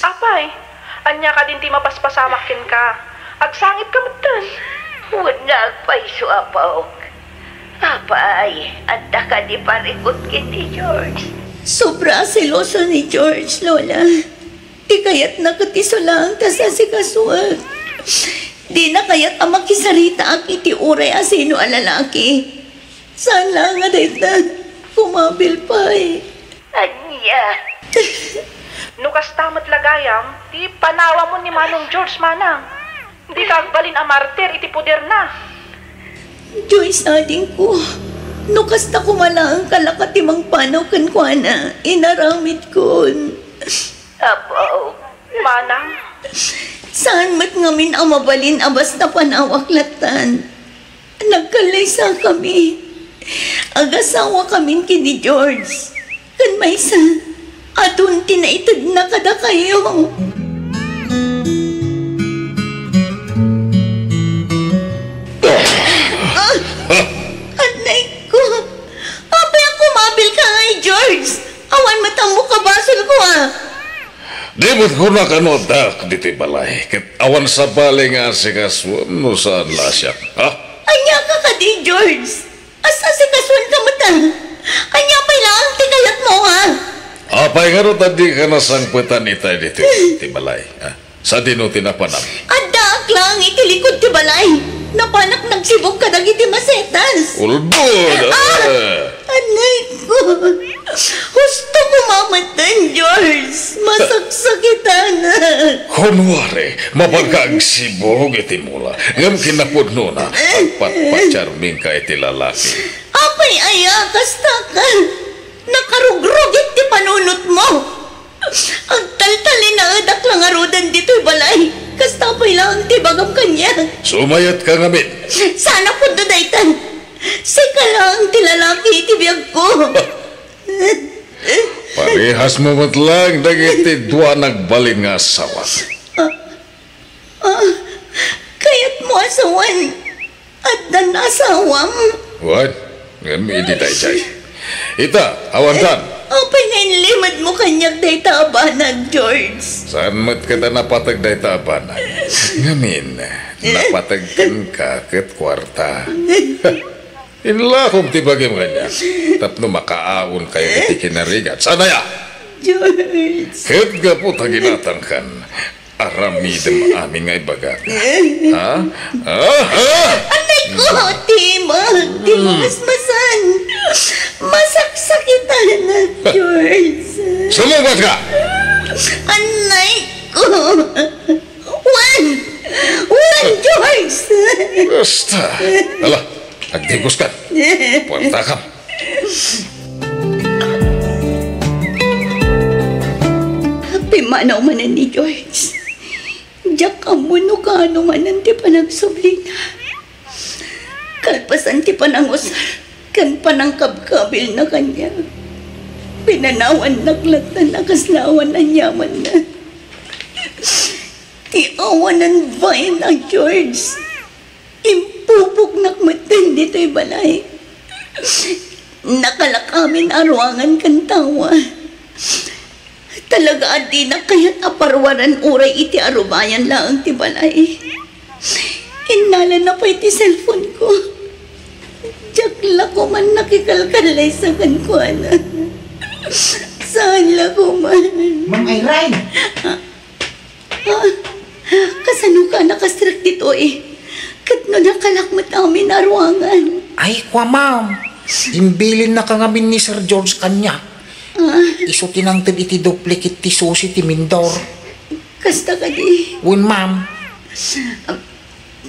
apay, ania kadin ti mapaspasamak kenka? Agsangit ka metten. Wen nga agpayso, apok. Apay, adda kadi parikut ken ni George? Sobra a seloso ni George, Lola. Ti kayatna ket isu laeng ti asikasuak. Dina kayat a makisaritaak iti uray a sino a lalaki. Saan laeng a dayta, kumabil pay. Ania? No kasta met la gayam, ti panawamon ni Manong George, manang. Dika agbalin a martir iti poderna. Joyce, adingko, no kasta koma laeng kalaka ti mangpanaw kenkuana, inaramidkon. Apo. Manang. Saan met ngamin a mabalin a basta panawak lattan. Nagkallaysakami. Agasawakamin ken ni George. Ken maysa, adun ti naitedna kadakayo. Ah, anay ko. Apay a kumabil ka ngay, George? Awan met ammok a basolko, a. Di met kunaka no addaak ditoy balay, ket awan sabali nga asikasuem no saan la a siak, ha? Ania ka kadi, George? As-asikasuenka met, a. Ania pay laeng ti kayatmo, ha? Apay ngarud a dika nasangpetan itay ditoy ti balay, ha? Sadino ti napanam? Addaak laeng iti likud ti balay. Napanak nagsibog kadagiti masetas. Ulbod! Ah! Ah! Anay ko. Husto koma metten, George. Masaksakitanak. Kunwari, mapanka agsibog iti mula, ngem kinapudnona, agpatpatiarmingka iti lalaki. Apay aya, kasta ka? Nakarugrugit ti panunotmo. Agtaltalinaedak la ngaruden ditoy balay. Kasta pay laeng ti ibagam kaniak. Sumayatka ngamin. Saan a pudno dayta. Sika laeng ti lalaki iti biagko. Parehasmo met laeng dagiti dua nagbalin nga asawa. Ah, ah, kayatmo a sawen addan asawam? Wen, ngem idi daydiay. Ita, awankan. Eh, apay nga inlimedmo kaniak dayta a banag, George? Saan met ket a napateg dayta a banag? Ngamin, napateg kenka ket kuarta. Inlakom ti bagim kaniak tapno makaawnkayo iti kinarigat. Saan aya? George. Ket gapu ta ginatangkan, aramidem amin nga ibagak. Ha? Ha? Ha? Anay ko, Tim, ah, Tim, masmasan. Masaksakitan, George. Sumubat ka! Anay ko. Wen! Wen, George! Basta. Ala, agdingkos ka. Puwerta ka. Pimmanaw manen ni George. Diak ammo no kaano manen ti panagsublina. Kalpasan ti panangusar ken panangkabkabilna kaniak. Pinanawannak latta a kasla awan aniamanna. Ti awanan bain a George, impupoknak metten ditoy balay. Nakalak amin a ruangan ken tawa. Talaga a dinak kayat a paruaran uray iti arubayan laeng ti balay. Innalana pay ti cellphone ko. Diak la koman nakikalkallaysa kenkuana. Saan la koman. Ma'am Irene! Ah, kasano ka nakastrek ditoy? Ket no nakalak met amin a ruangan. Ay, kua, ma'am. Imbilinnaka ngamin ni Sir George kaniak. Ah. Isu ti nangted iti duplicate ti susi ti mindor. Kasta kadi? Wen, ma'am. Ah,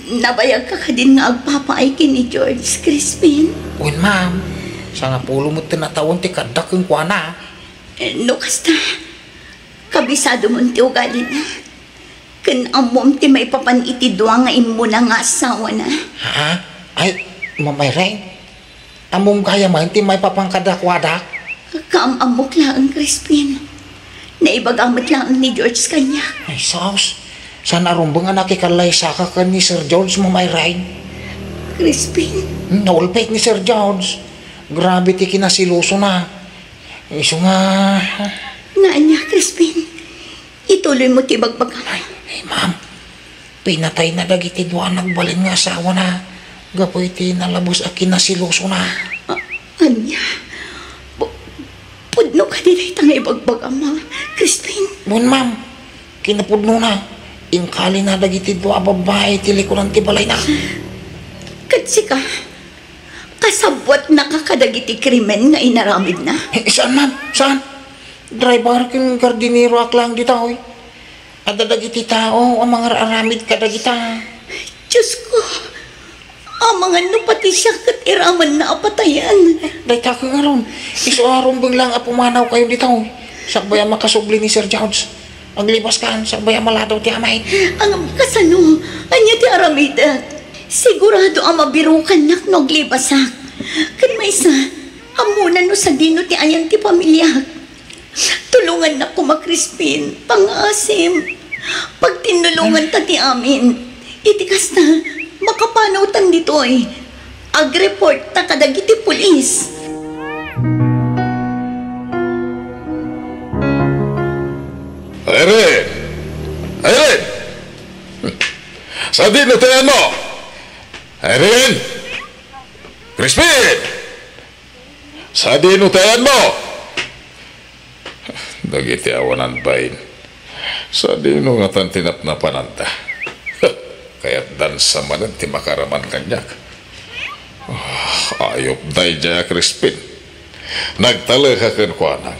nabayagka kadin nga agpapaay ken ni George, Crispin? Wen, ma'am. Sangapulo met ti tawen ti kaaddak kenkuana. Eh, no kasta, kabisadom ti ugalina. Ken ammom ti maipapan iti dua nga immuna nga asawana. Ha? Ay, Ma'am Irene, ammom gayam ti maipapan kadakuada? Kaam-ammok laeng, Crispin. Naibaga met laeng ni George kaniak. Ay, sus. Saan a rumbeng a nakikallaysaka ken ni Sir George, Ma'am Irene? Crispin. Hmm, naulpek ni Sir George. Grabe ti kinaselosona. Isu nga. Nga ania, Crispin? Ituloymo ti bagbagam. Ay, ay, ma'am. Pinatayna dagiti dua a nagbalin nga asawana gapu iti nalabes a kinaselosona. A-, ania? Pu-, pudno kadi dayta nga ibagbagam, a, Crispin? Wen, ma'am. Kinapudnona, inkalina dagiti dua a babbai ti likudan ti balayna. Ket sika, kasabwatnaka kadagiti krimen nga inaramidna? Eh, saan, ma'am? Saan? Driver ken gardineroak laeng ditoy. Adda dagiti tao a mangar-aramid kadagita. Diosko, amangan no pati siak ket iramanna a patayen. Dayta ket ngarud, isu a rumbeng laeng a pumanawkayo ditoy. Sakbay a makasubli ni Sir George. Aglibaskan, sakbay a maladaw ti amin. Ngem kasano? Ania ti aramidek? Sigurado a mabirukannak no aglibasak. Ken maysa, ammona no sadino ti ayan ti pamiliak. Tulongannak koma, Crispin. Pangngaasim. Pagtinnulonganta ti amin. Iti kasta, makapanawtan ditoy. Agreportta kadagiti pulis. Irene! Irene! Sadino ti ayanmo? Irene! Crispin! Sadino ti ayanmo? Dagiti awanan bain. Sadino ngatan ti napnapananda? Kayatdan sa manen ti makaaraman kaniak. Ah, ayup daydiay a Crispin. Nagtalek a kenkuana.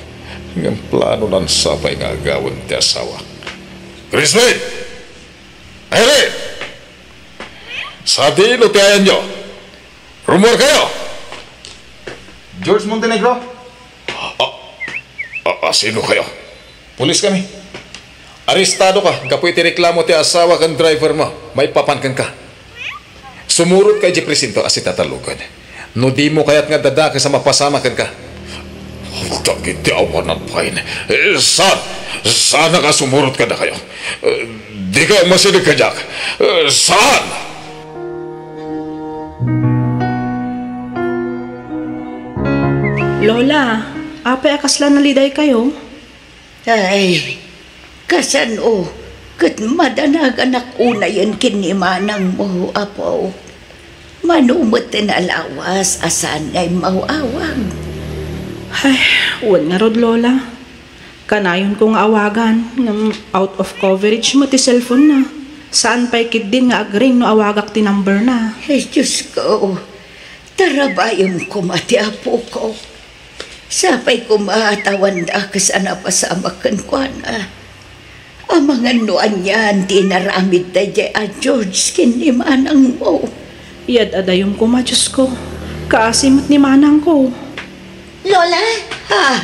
Ngem planonan sa pay nga agawen ti asawak. Crispin! Irene! Sadino ti ayanyo? Rumuarkayo! George Montenegro? A, a, a, sino kayo? Pulis kami. Arestado ka gapu iti reklamo ti asawa ken driver mo maipapan kenka. Sumurot ka idiay presinto a sitatallogen. No dimo kayat nga adda dakes a mapasamak kenka. Dagiti awanan bain. Eh, saan? Saan a sumurot kadakayo? Eh, dika umasideg kadiak. Eh, saan? Lola, apay a kasla nalidaykayo? Ay, kasano ket madanaganak unayen ken ni manangmo, apo? Mano met ti nalawas a saan nga immaw-awag? Ay, wen ngarud, Lola. Kanayonko nga awagan, ngem out of coverage met ti cellphone na. Saan pay ketdin nga agring no awagak ti number na. Ay, Diosko, tarabayem koma ti apok. Sapay koma ta awan dakes a napasamak kenkuana. Amangan no anian ti inaramid daydiay a George ken ni manangmo. Yad-adayem koma, Diosko. Kaasi met ni manangko. Lola? Ah,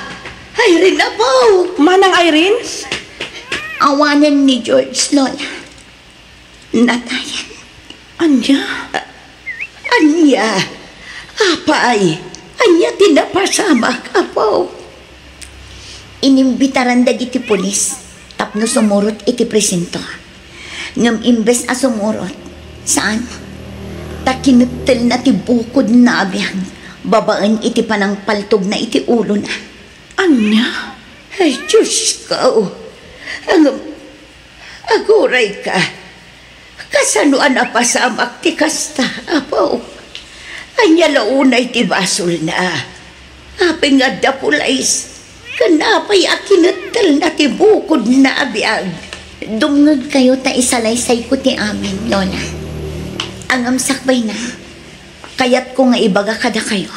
Irene, apo! Manang Irene? Awanen ni George, Lola. Natayen. Ania? A-, ania? Apay, ania ti napasamak, apo? Inimbitaran dagiti pulis tapno sumurot iti presinto. Ngem imbes a sumurot, saan. Ta kinettelna ti bukodna a biag babaen iti panangpaltogna iti ulona. Ania? Ay, Diyos ko! Ngem, agurayka. Kasano a napasamak ti kasta, Apo? Ania la unay ti basolna? Apay nga adda pulis? Ken apay a kinettelna ti bukodna a biag? Dumngegkayo ta isalaysayko ti amin, Lola. Ngem sakbayna, kayatko nga ibaga kadakayo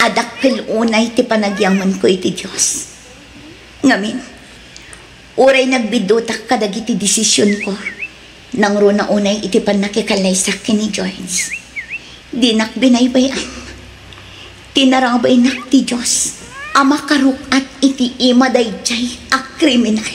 a dakkel unay ti panagyamankon iti Dios. Ngamin, uray nagbidutak kadagiti desisionko, nangruna unay iti pannakikallaysak ken ni George. Dinak binaybay-an. Tinarabaynak ti Dios a makaruk-at iti ima daydiay a kriminal.